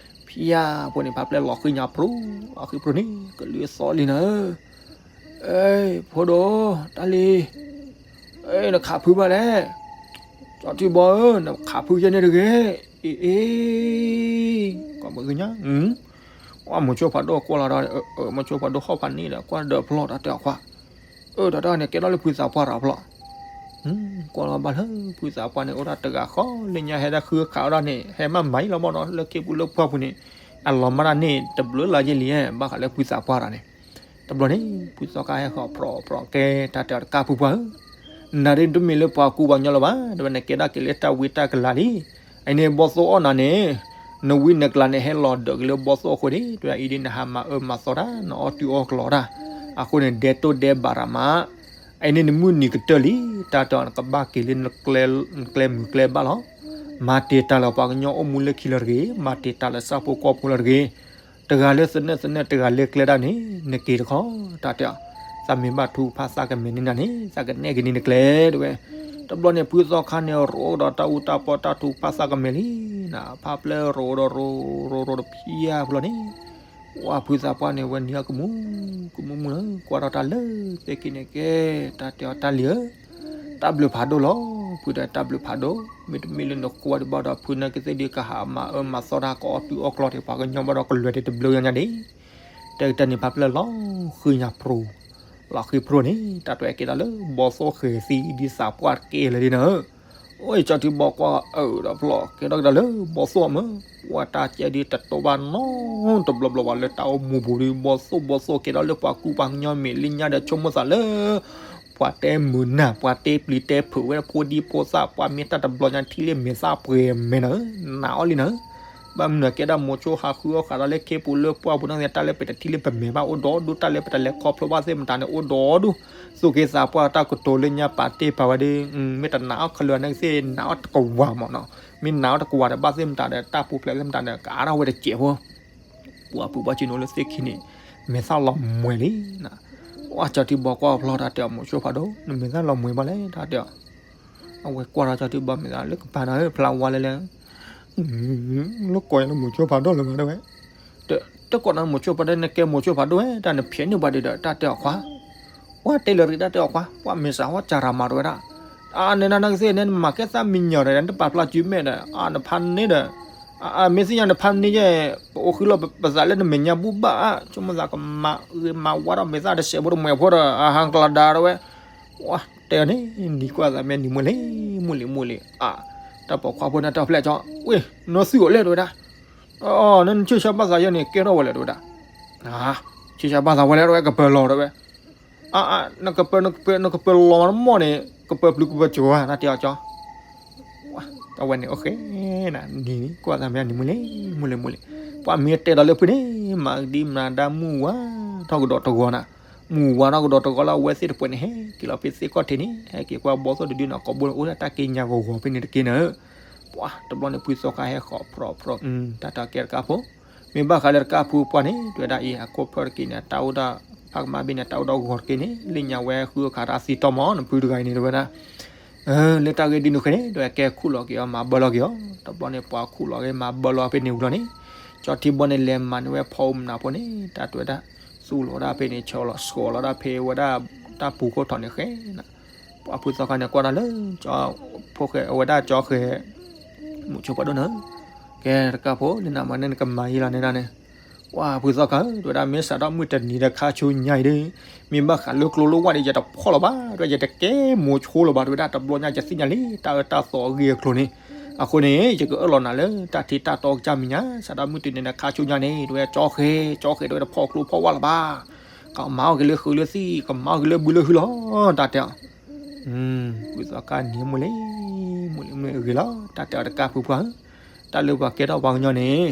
ဖံးအဖိန့ၣ် ဖါပျဲၢ်လီၤဃံညါဖျိ လီၤဃံဖျိန့ၣ် ကလုၢ်သီလံနၤဧၢ, အ့ ဖိဒိၣ် တၢ်လံ အ့ နခးဖုဘၣ်လဲၣ်, ကၠီထံဘီဧၢ နခးဖုယဲန့ၣ်တဂ့ၤ, အ့ အ့ ကီးပသူညါ အမိၤဆိဖးဒိၣ်ကွၢ်လီၤဒီး မိၤဆိဖးဒိၣ်ဟီၣ်ဖးန့ၣ်ဒီး ကွၢ်ဒီးဖျီၣ်တၢ်တဲအီၤခွါ, အၢ တၢ်တၢ်န့ၣ် ကဲထီၣ်လၢဖုသးပှၢ်တၢ်ဖျီၣ်, ကွၢ်လီၤဘၣ်လၢဖုသးပှၢ်န့ၣ် အိၣ်ဒၣ်တဂၤဃီလၢညါ ဟဲဒၣ်ဃုခးဝဲဒၣ်န့ၣ် ဟဲမၤမၤအံၤလီၤဘၣ်ဒီး လၢခ့ပူၤလၢပှၢ်ပူၤန့ၣ် အလီၤမၢ်ဒၣ်န့ၣ် တဘျုးလၢယဲၢ်လံ ဘၣ်ဃးလၢဖုသးပှၢ်တၢ်န့ၣ်, တဘျီန့ၣ် ဖုသီခါဟဲဃီၤဖြီဖြီကဲ တၢ်တဲအီၤတကးဖုပှၢ်ဧၢ နၤဒ်တမ့ၢ်လၢပှၤကူပှၤကညီလၢၤဘၣ် တဝဲနကဲဒၣ်က့ၤလၢတၢ်ဝံတၢ်ကလၤလံ, အအံၤန့ၣ်ဘီသိၣ်အီၣ်နၤန့ၣ် နဝံနကလၤန့ၣ် ဟဲလီၤဒၢးက့ၤလၢဘီသိၣ်အဃိန့ၣ် တဝဲအံၤဒ်နဟးမၤအၢမၤသီတၢ် နအီၣ်တုၤအီၣ်ကျီတၢ်, အဃိန့ၣ် ဒဲတိၢ်ဒဲဘးရၤမး, အအံၤန့ၣ်နမုၢ်နံၤကတၢၢ်လံ, တၢ်တဲအီၤနကဘၣ်က့ၤလၢ နကျဲမုာ်ကျဲဘၣ်လီၤ, မၤတ့ၢ်တၢ်လၢပှၤကညီအိၣ်မူလၢခံလၢၤတဂ့ၤ, မၤတ့ၢ်တၢ်လၢဆၣ်ဖိကီၢ်ဖိလၢၤတဂ့ၤ တဂၤလၢသနၢၣ်သနၢၣ် တဂၤလၢကျဲဒၣ်န့ၣ် နက့ၤတခီ တၢ်တဲအီၤ, သးမ့ၢ်ဘၣ်ထုကဖၣ်သးကမဲာ်န့ၢ်နၤန့ၣ် သးကနဲၣ်က့ၤန့ၢ်နကျဲ တဝဲ, တဘျီန့ၣ် ဖုသီခါန့ၣ် ရိးဒီးတၢ်အူတၢ်ပီတၢ်ထုကဖၣ်သးကမဲာ်လံနၤ, ဖါပျဲၢ်ရိးဒီးရိးရိးရိးတဖံးအါဖျီန့ၣ်, ဝဲဖုသးပှၢ်န့ၣ် ဝဲနံၤအကမူ ကမူမူလၢ ကွၢ်ထီၣ်တၢ်လၢသ့ၣ်ခံန့ၣ်ကဲ, တၢ်တဲအီၤတၢ်လံၤဧၢ တၢ်ဘျုးဖးဒိၣ်လီၤ, ဖုတဲတၢ်ဘျုးဖးဒိၣ်, မ့တမ့ၢ်လၢနဃိဒံးဘၣ်ဒီး ဖုနာ်က့ၤသ့ၣ်ဒံးကဟးမၤအၢမၤသီတၢ် ကအီၣ်တုၤအီၣ်ကျီတ့ၢ် ပှၤကညီဘၣ်ဒီးကလဲၤတ့ၢ်တဘျုးညါညါဒံး, တဲကတၢၢ်န့ၣ် ဖါပျဲၢ်လီၤဃံညါဖျိ, လီၤဃံဖျိန့ၣ် တၢ်တဲက့ၤဒီးလၢ ဘီသိၣ်ဃဲၤသံဒ်သးပှၢ်တကဲလၢၤဒ်နၤဧၢ, အိၣ်ကၠီထံဘီကွၢ်အၢၣ်ဒီးဖျီၣ် ကဲထီၣ်ကဒီးလၢဘီသိၣ်မး, ပှၤတၢ်ကဲဒ်တတိၢ်ဘၣ်နီတဘျီဘျီဘၣ်လၢတၢ်အိၣ်မူပူၤဒီး ဘီသိၣ်ဘီသိၣ် ကဲထီၣ်လၢပှၤကူပှၤကညီမဲာ်လံညါဒီး ဆိကမိၣ်သးလၢ ပှၤတဲမုာ်နၢ် ပှၤတဲပျံၤတဲဖုးဝဲဒၣ်ဖိဒံဖိသၣ် ပှၤမ့ၢ်တၢ်တဘျီညါထံၣ်လၢမဲာ်သၣ်ပှဲၤမဲာ်နၤဧၢ, နာ်အီၤလံနၤဧၢ, ဘၣ်မနုၤကဲဒၣ်မိၤဆိဟးဃုအီၣ်ဃးဒီးလၢခ့ပူၤလၢပှၢ်ပူၤန့ၣ် တၢ်လၢပတထံၣ်လၢပမဲာ်ဘၣ်အိၣ်ဒီဒူၣ် တၢ်လၢပတလဲၤခီဖျိဘၣ်သ့ၣ်မတၤန့ၣ် အိၣ်ဒီဒူၣ်, သူၣ်က့သးပှၢ်တၢ်ကတိၤလၢညါပာ်တ့ၢ်ပာ်ဝဲဒီး မ့ၢ်တနာ်အီၤခဲလၢာ်န့ၣ်ကသ့ၣ် နာ်အီၤတကဝၤမးနီၤ, မ့ၢ်နာ်အီၤတကဝၤဒီးဘၣ်သ့ၣ်မတၤဒီး တၢ်ပူၤဖျဲးသ့ၣ်မတၤဒီး ကအါထီၣ်ဝဲတစဲးဖိ ပှၤဖုးဘၣ်က့ၤနီၤလၢသ့ၣ်ခံန့ၣ် မဲာ်သၣ်လီၤမှဲၤလံနၤ, ဝဲကၠီထံဘီကွၢ်ဖျီၣ် တၢ်တဲအီၤ မိၤဆိဖးဒိၣ် နမဲာ်သၣ်လီၤမှဲၤဘၣ်လဲၣ် တၢ်တဲအီၤ, အဝဲကွၢ်ဒီးကၠီထံဘီမဲာ်သၣ်လၢကပၤနၤဧၢ ဖျါဝါလဲလဲ လၢကိးယၤလၢမိၤဆိဖးဒိၣ်လၢၤဘၣ်တဲဝဲ, တကိးနၤမိၤဆိဖးဒိၣ် နကဲမိၤဆိဖးဒိၣ်ဝဲ တၢ်နဖျဲးန့ၢ်ပှၤဒုးဒီး တၢ်တဲအီၤခွါ, ပှၤတဲလၢာ်တဂ့ၤ တၢ်တဲအီၤခွါ ပှၤမဲာ်စးဝဲစၢ်ရၤမၤတဝဲဒၣ်, အနနၤနကသ့ၣ်န့ၣ် နမၤကဲသၣ်မံညီၤဒီး နတပာ်ဖျါစုမဲာ်ဒီး အနဖးန့ၣ်ဒီး မ့ၢ်သ့ၣ်ညါနဖးန့ၣ်ယဲၢ် ပအိၣ်ဃုလီၤပသးလၢနမဲာ်ညါဘူၣ်ဘၣ်ဧါ ဆိကမိၣ်သးကမၤဂ့ၤမၤဝါဒီး မဲာ်သၣ်တစဲးဖိတမှဲးဖိဒီး အဟးကျီဒါတဝဲ, တဲအီၤန့ၣ် နံၤကွၢ်သးမ့ၢ်နံၤမုၢ်လ့ၤ မုၢ်လ့ၤမုၢ်လ့ၤ, တၢ်ပိာ်ခွါဖိန့ၣ်တၢ်ဖျဲးကၠီ ဝ့ၢ် နီၢ်သူၣ်အိၣ်လဲၣ်တဝဲဒၣ်, နဆ့ၣ်ဆါဘၣ်သးယဲၢ်န့ၣ် ကဲထီၣ်ဝဲလဲၣ်တဝဲဒၣ်, ဆ့ၣ်ဆါဘၣ်သးဝဲလဲၣ်တဝဲ ကပၢၤလီၤတဝဲ, နကပၢၤ နကပၢၤ နကပၢၤလီၤမးတမီၢ်န့ၣ် ကပၢၤပျုၤကပၢၤစှီၤဧါ တၢ်တဲအီၤကၠီ အဝဲန့ၣ် အိၣ်ဃဲ နံၤကွၢ်သးမ့ၢ်နံၤမုၢ်လ့ၤ မုၢ်လ့ၤမုၢ်လ့ၤ, ပှၤမ့ၢ်တဲဒီးလၢဖုန့ၣ် မၤဒ်မၤဒါမုၢ်ဝါထီၣ်ကဒီးတဂီၤနၤ, မုၢ်ဝါထီၣ်ကဒီးတဂီၤလၢအဝဲသ့ၣ်တပှဲၤန့ၣ် ဟဲက့ၤလီၤဖဲသ့ၣ်ခီၣ်ထံးန့ၣ် ဟဲက့ၤကွၢ်ဘီသိၣ်တဒုန့ၣ် ကိးဘိန့ၣ် အိၣ်ဒၣ်တၢ်က့ညါဂီၤဂီၤဖဲန့ၣ်တက့ၢ်နၤ, ပှၤတဘျီန့ၣ် ဖုသီခါဟဲဃီၤဖြီဖြီ တၢ်တၢ်ကဲတကးဖိ မ့ၢ်ဘၣ်ဃးလၢတကးဖိပှၢ်န့ၣ် တဝဲဒၣ်အံၤ အခိၣ်ဖျီၣ်တက့ၢ်န့ၣ် တၢ်အိၣ်ဒၣ် ဖးကမၣ်ဘ့ၣ်န့ၣ် တၢ်အိၣ်ဒီးဂီၤတက့ၢ်န့ၣ် လၢညါဝဲဃုအခါတၢ်သံတီၢ်မး နဖုတဂၤအံၤန့ၣ် တဝဲဒၣ် လၢတၢ်ဂ့ၢ်ဒ်နုၤဃဲန့ၣ် တဝဲကဲခူၣ်လီၤက့ၤအီၤ မၤဘၢလီၤက့ၤအီၤ တဘျီန့ၣ် ပှၤခူၣ်လီၤက့ၤ မၤဘၢလီၤဖဲန့ၣ်ဝံၤလီၤန့ၣ် ကၠီထံဘီန့ၣ် လဲၤမၤန့ၢ်ဝဲဖီအူမနၤဖိန့ၣ် တၢ်တဝဲဒၣ် သူၣ်လီၤဒၣ်ဖဲန့ၣ် ဆၢလီၤဆှီလီၤဒၣ်ဖဲဝဲဒၣ် တၢ်ပူၤခိၣ်ထီၣ်န့ၣ်ဃဲ ပှၤဖုသီခါန့ၣ် ကွၢ်တၢ်လၢ ကၠီဖိဃဲ အဝဲဒၣ်ကၠီဃဲ မိၤဆိဖးဒိၣ်နၤ ကဲတကးဖိ လၢနမၤန့ၢ်နကမၤယံလီၤန့ၣ်န့ၣ် ပှၤဖုသီခါဧၢ တဝဲဒၣ် မ့ၢ်စးထီၣ်မုၢ်တနံၤဒီးခါဆူညါအံၤဒီး မ့ၢ်ဘၣ်ဃးလၢကျိလၢဝၣ်ဒီး ယတဖီၣ်လီၤဘၣ် တဝဲ ယတကဲမိၤဆိလီၤဘၣ် တဝဲဒၣ် တဘျီညါယသ့ၣ်ညါလံ တၢ်အၢတၢ်သီအဂ့ၢ်အကျိၤန့ၣ် အဃိန့ၣ် ယကအၢၣ်လီၤနၤလၢ တၢ်ထံတၢ်တီကစၢ်မဲာ်ညါ စးထီၣ်မုၢ်တနံၤဒီးခါဆူညါန့ၣ် တဝဲကၠီဃဲ ကၠီဃဲ တဝဲတဖီၣ်ကျိဖီၣ်ဝၣ်လီၤဘၣ် ကမၤအီၣ်က့ၤလၢဃုလၢသံၣ် ကမၤအီၣ်က့ၤလၢဘုလၢဟုလီၤ တၢ်တဲအီၤ ဖုသီခါနံၤမုၢ်လ့ၤ မုၢ်လ့ၤမုၢ်လ့ၤအဂ့ၤလီၤ တၢ်တဲအီၤတကးဖုပှၢ်ဧၢ တၢ်လၢပှၤကဲထီၣ်ပှၤကညီန့ၣ်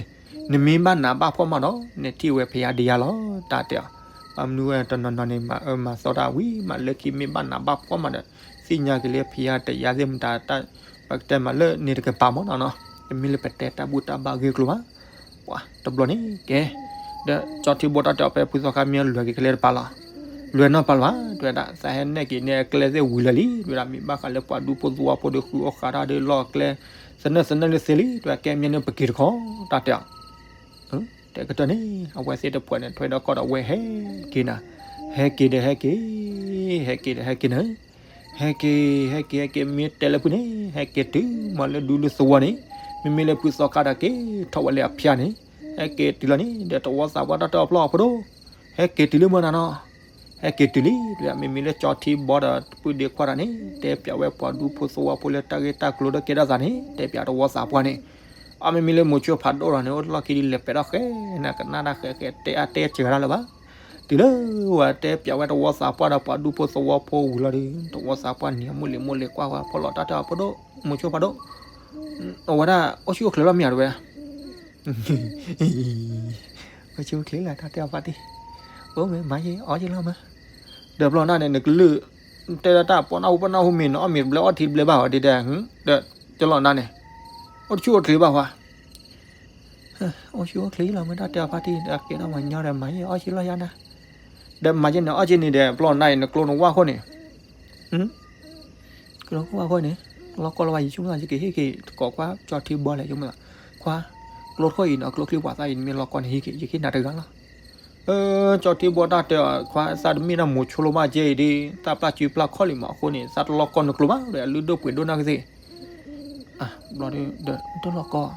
နမ့ၢ်ဘၣ်နးဘၣ်ဖှီၣ်မးဒီး နထံၣ်ဝဲဖယါဒံးယါလီၤ တၢ်တဲအီၤ ဘၣ်မနုၤဝဲတနီၤနီၤန့ၣ် မၤအၢမၤသီတၢ်ဝံၤ မးလၢခံမ့ၢ်ဘၣ်နးဘၣ်ဖှီၣ်မးဒီး သ့ၣ်ညါက့ၤလၢဖယါတယါသ့ၣ်မတၤ ပကတဲမးလၢန့ၣ်တကပၤမးနီၤနီၤ တမ့ၢ်လၢပတဲတၢ်ဘူၣ်တၢ်ဘါဂ့ၢ်ကျိၤဘၣ် ပှၤတဘျီန့ၣ် ကဲ ဒီးကၠီထံဘီတၢ်တဲအီၤဖဲဖုသီခါမ့ၢ်လွဲၤက့ၤကလဲတပၤလီၤ လွဲၤနီၢ်ပၤလီၤဧါ တဝဲဒၣ် သးဟဲနဲၣ်က့ၤန့ၢ်အကျဲသ့ၣ်ဝံၤလၢာ်လံ တဝဲဒၣ် မ့ၢ်ဘၣ်ဃးလၢပှၤဒူဖိသဝီဖိဒီးဃုအီၣ်ဃးတၢ်ဒီးလီၢ်အကျဲ သနၢၣ်သနၢၣ်လၢသ့လံ တဝဲကဲမ့ၢ်န့ၣ်ပက့ၤတခီ တၢ်တဲအီၤ တဲကတၢၢ်န့ၣ် အဝဲသ့ၣ်တဖှဲးန့ၣ် ထွဲဒီးကီၢ်ဒီးဝဲဟဲက့ၤနၤ ဟဲက့ၤဒီးဟဲက့ၤ ဟဲက့ၤဒီးဟဲက့ၤနၤ ဟဲက့ၤ ဟဲက့ၤ ဟဲက့ၤ မ့ၢ်တဲလၢဖုန့ၣ် ဟဲက့ၤတုၤမးလၢဒူလၢသဝီန့ၣ် မ့မ့ၢ်လၢဖုသီခါဒီးက့ၤထီၣ်ဝဲလၢအဖျါန့ၣ် ဟဲက့ၤတုၤလီၤန့ၣ် ဒီးတဝီသးပှၢ်တၢ်တဲအီၤဖျီအီၤဖိဒိၣ် ဟဲက့ၤတုၤလၢမနၤနီၤ ဟဲက့ၤတုၤလံ တဝဲ မ့မ့ၢ်လၢကၠီထံဘီဒီးပုၢ်ဒ့ခွါတၢ်န့ၣ် တဲပျးဝဲပှၤဒူဖိသဝီဖိလၢတၢ်ဂ့ၢ်တၢ်ကျိၤဒီးကဲထီၣ်သးန့ၣ် တဲပျးတဝီသးပှၢ်န့ၣ် အမ့မ့ၢ်လၢမိၤဆိဖးဒိၣ်ဒီးန့ၣ် အိၣ်တလီၢ်ခံဒ်လဲၣ်ပဲာ်ထီၣ်ဃဲ နကနၣ်တၢ်ဃဲဃဲ တဲအါတဲစှၤတၢ်လၢၤဘၣ် တုၤလၢဝဲတဲပျးဝဲတဝီသးပှၢ်ဒီးပှၤဒူဖိသဝီဖိဝံၤလီၤဒီး တဝီသးပှၢ်နံၤမုၢ်လ့ၤမုၢ်လ့ၤကွၢ်ဝဲဖီၣ်လီၤတၢ်တဲအီၤ ဖးဒိၣ် မိၤဆိဖးဒိၣ် အဝဲဒၣ် အိၣ်ဆူၣ်အိၣ်ချ့လီၤမ့ၢ်ဧါတဝဲ အိၣ်ဆူၣ်အိၣ်ချ့လီၤ တၢ်တဲအီၤဖါတံၢ် အိၣ်မ့ၢ်မၤယဲၢ်အီၣ်ယဲၢ်လီၤမး ဒီးဘျီနၤန့ၣ် နကလုၢ် တဲဒၣ်တၢ်ပီနၢ်ဟူပီနၢ်ဟူမ့ၢ်နအီၣ်မ့ၢ်တဘျဲအီထံတဘျဲဘၣ်ဝဲဒ်တဲ ဒီးတလီၤနၤန့ၣ် အိၣ်တဆူၣ်အိၣ်ချ့ဘၣ်ဝဲ အိၣ်ဆူၣ်အိၣ်ချ့လီၤမ့ၢ်တၢ်တဲအီၤဖါတံၢ် ဒီးကဲထီၣ်မၤညီဒီးမၤယဲၢ်အီၣ်ယဲၢ်လီၤယါနၤ ဒီးမၤယဲၢ်န့ၣ်အီၣ်ယဲၢ်န့ၣ်ဒီး ဘျီနၤအံၤ နကျိနဝၣ်ခိၣ်န့ၣ် ကျိခိၣ်ဝၣ်ခိၣ်န့ၣ် လီၢ်ကီၢ်လၢၤဘၣ် ယဆိကမိၣ်သး ယကဟ့ၣ်က့ၤတကိးခွါကၠီထံဘီလဲၣ် ယဆိကမိၣ်သး ခွါ ကျိတခိၣ်အံၤနီၤ ကျိချံပှၤသၣ်အံၤ နမ့ၢ်လီၢ်ကီၢ်န့ၣ်ဟ့ၣ်က့ၤ ယကဟ့ၣ်နၤတဂၤလီၤ ကၠီထံဘီတၢ်တဲအီၤ ခွါသးတမ့ၢ်တၢ်မိၤဆိလိဘၣ်ကဲအံၤဒ် သးပျၢ်စုပျၢ်ခီၣ်လံမး အဃိန့ၣ် သးတလီၢ်ကီၢ်နကျိဘၣ်ဒီး အလုၢ်ဒိၣ်ပှ့ၤဒိၣ်နာ်ကသ့ၣ် ဘျီဒီး တလီၢ်ကီၢ်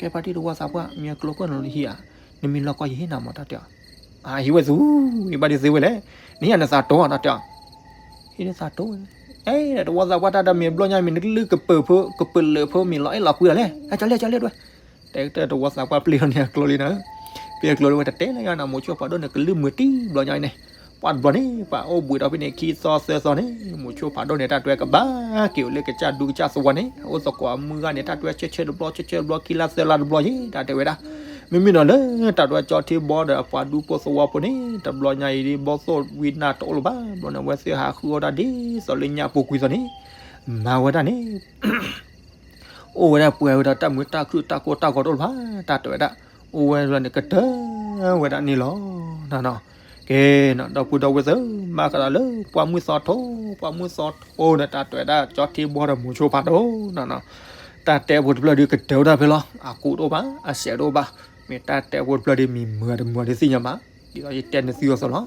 ကဲဖါတံၢ်တဝီသးပှၢ် မ့ၢ်ကျိခိၣ်နလီၤနဟံးဧါ နမ့ၢ်လီၢ်ကီၢ်ယဟ့ၣ်နၤမး တၢ်တဲအီၤ ဟံးဝဲသူ ယဘၣ်ဒ်သ့ဝဲလဲၣ် နဟံးနသးတိၤ တၢ်တဲအီၤ ဟံးနသးတိၤဝဲ အဲ တဝီသးပှၢ်တၢ်တမ့ၢ်ဘျီညါမ့ၢ်နကလုၢ်ကပၢၢ်ဖိ ကပၢၢ်လၢာ်ဖိမ့ၢ်လီၤအဲၣ်လီၤကွံလီၤလဲၣ်, ကၠီလဲၣ် ကၠီလဲၣ်ဒွဲၣ်, တဲတဝီသးပှၢ်ပျ့ၤလီၤန့ၣ်အကျိၤလံနၤ, ပျ့ၤအကျိၤလံဝဲတတဲလၢယၤနၤ မိၤဆိဖးဒိၣ်န့ၣ် ကလုၢ်မုာ်တံၢ်ဘျီညါအံၤန့ၣ်, ပှၢ်တဘျီန့ၣ် ပှၤအိၣ်ဘှံးဒီးဖဲန့ၣ် ခံသီသၢသီန့ၣ် မိၤဆိဖးဒိၣ်န့ၣ် တၢ်တဲဝဲကဘၣ်က့ၤအိၣ်လၢကစၢ်ဒူကစၢ်သဝီန့ၣ် အိၣ်သကိးအမုၢ်ဂၤန့ၣ် တၢ်တဲဝဲဆၢဆၢတဘျီ ဆၢဆၢတဘျီ ခံလါသၢလါတဘျီယဲ တၢ်တဲဝဲဒၣ်, မ့မ့ၢ်ဒီးလၢတၢ်တဲဝဲကၠီထံဘီဒီးအပှၤဒူဖိသဝီဖိန့ၣ် တဘျီညါအံၤဒ် ဘီသိၣ်ဝံနၢ်တအိၣ်လၢၤဘၣ် ဘျီန့ၣ် အဝဲသ့ၣ်ဟးဃုအီၣ်တၢ်ဒ်သိးလၢညၣ်ပူၤကွံာ်သိးန့ၣ်, မၤဝဲဒၣ်န့ၣ် အိၣ်ဝဲဒၣ်ပှဲၤဝဲဒီးတၢ်မုာ်တၢ်ခုၣ်တၢ်ကိၢ်တၢ်ဂီၤတအိၣ်လၢၤဘၣ် တၢ်တဲဝဲဒၣ်, အိၣ်ဝဲဒၣ်န့ၣ်ကတၢၢ်ဝဲဒၣ်န့ၣ်လီၤ. ကဲ, ဒီပုၢ်ဒီဝဲၢ်သ့ၣ် ဘၣ်ဃးဒီးလၢပှၢ်မုၢ်သီထိ, ပှၢ်မုၢ်သီထိဒီးတၢ်တဲဝဲဒၣ်ကၠီထံဘီဒီးမိၤဆိဖးဒိၣ်, တၢ်တဲဖိတဖျၢၣ်ဒ်ကတၢၢ်ဝဲဒၣ်ဖဲလီၤ. အကူတအိၣ်ဘၣ် အစဲးတအိၣ်ဘၣ်, မ့ၢ်တၢ်တဲဖိတဖျၢၣ်ဒ်မံၤမုာ်တမုာ်ဒ်သ့ၣ်ညါဘၣ်, ဒ်သိးယတဲနသုအသိးလီၤ.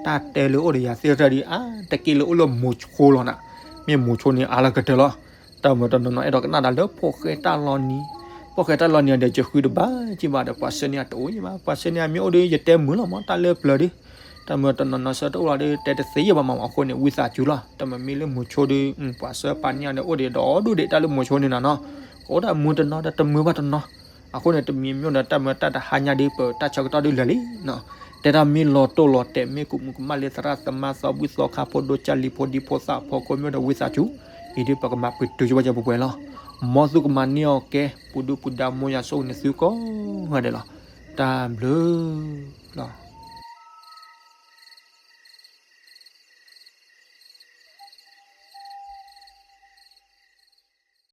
တၢ်တဲလၢအိၣ်ဒီးယၤသ့ၣ်တဖၣ်ဒ်အါ တက့ၢ်လၢအိၣ်လၢမိၤဆိလီၤနၤ, မ့ၢ်မိၤဆိန့ၣ်အါလၢကတၢၢ်လီၤ. တၢ်မုာ်တနီၤနီၤအဲၣ်ဒိးကနၣ်တၢ်လၢဖိၣ်ဃဲတၢ်လီၤနံၤ, ဖိၣ်ဃဲတၢ်လီၤနံၤဒီးယဃုတဘၣ်က့ဘၣ်ဒီး ပှၤဆှၢန့ၢ်အတအိၣ်ယဘၣ်, ပှၤဆှၢန့ၢ်အမ့ၢ်အိၣ်ဒီးယတဲမုာ်လီၤမး တၢ်လၢပျၢၤဒီး, တၢ်မုာ်တနီၤနီၤဆှၢတအိၣ်လီၤဒီး တဲတသ့ယဘၣ်မး အဃိန့ၣ် ဝံသးစူၤလီၤ. တၢ်မုာ်မ့ၢ်လၢမိၤဆိဒီး ပှၤဆှၢပာ်န့ၢ်အီၤဒီးအိၣ်ဒီးဒီးဒိၣ်ဒံးတၢ်လၢမိၤဆိန့ၣ်နၤနီၤ, ကအိၣ်ဒၣ်မုာ်တနီၤဒီးတမုာ်ဘၣ်တနီၤ, အဃိန့ၣ် တမံၤမ့ၢ်ဒီးတၢ်မုာ်တၢ်တဟါညါဒီး ပတၢ်ဆၢကတီၢ်ဒ်လဲၣ်လံ တဲဒၣ်မ့ၢ်လီၤတိၢ်လီၤတဲာ် မ့ၢ်ကမူးကမၣ်လၢသရၣ်သမါသီဘုၣ်သီခါဖိဒိၣ်ကၢ်လံၤဖိဒံဖိသၣ် ဖိကိးမ့ၢ်ဒီးဝံသးစူၤ, အံၤဒ်ပကမၤပတုာ်ကဘၣ်ကပှဲၤပှဲၤလီၤ. မ်သုကမၤန့ၢ်အီၤကဲ ပူၤဒုၣ်ပူၤဒါ မ်ယွၤဆိၣ်ဂ့ၤန့ၢ်သုကိးဂၤဒဲးလီၤ. တၢ်ဘျုးလီၤ.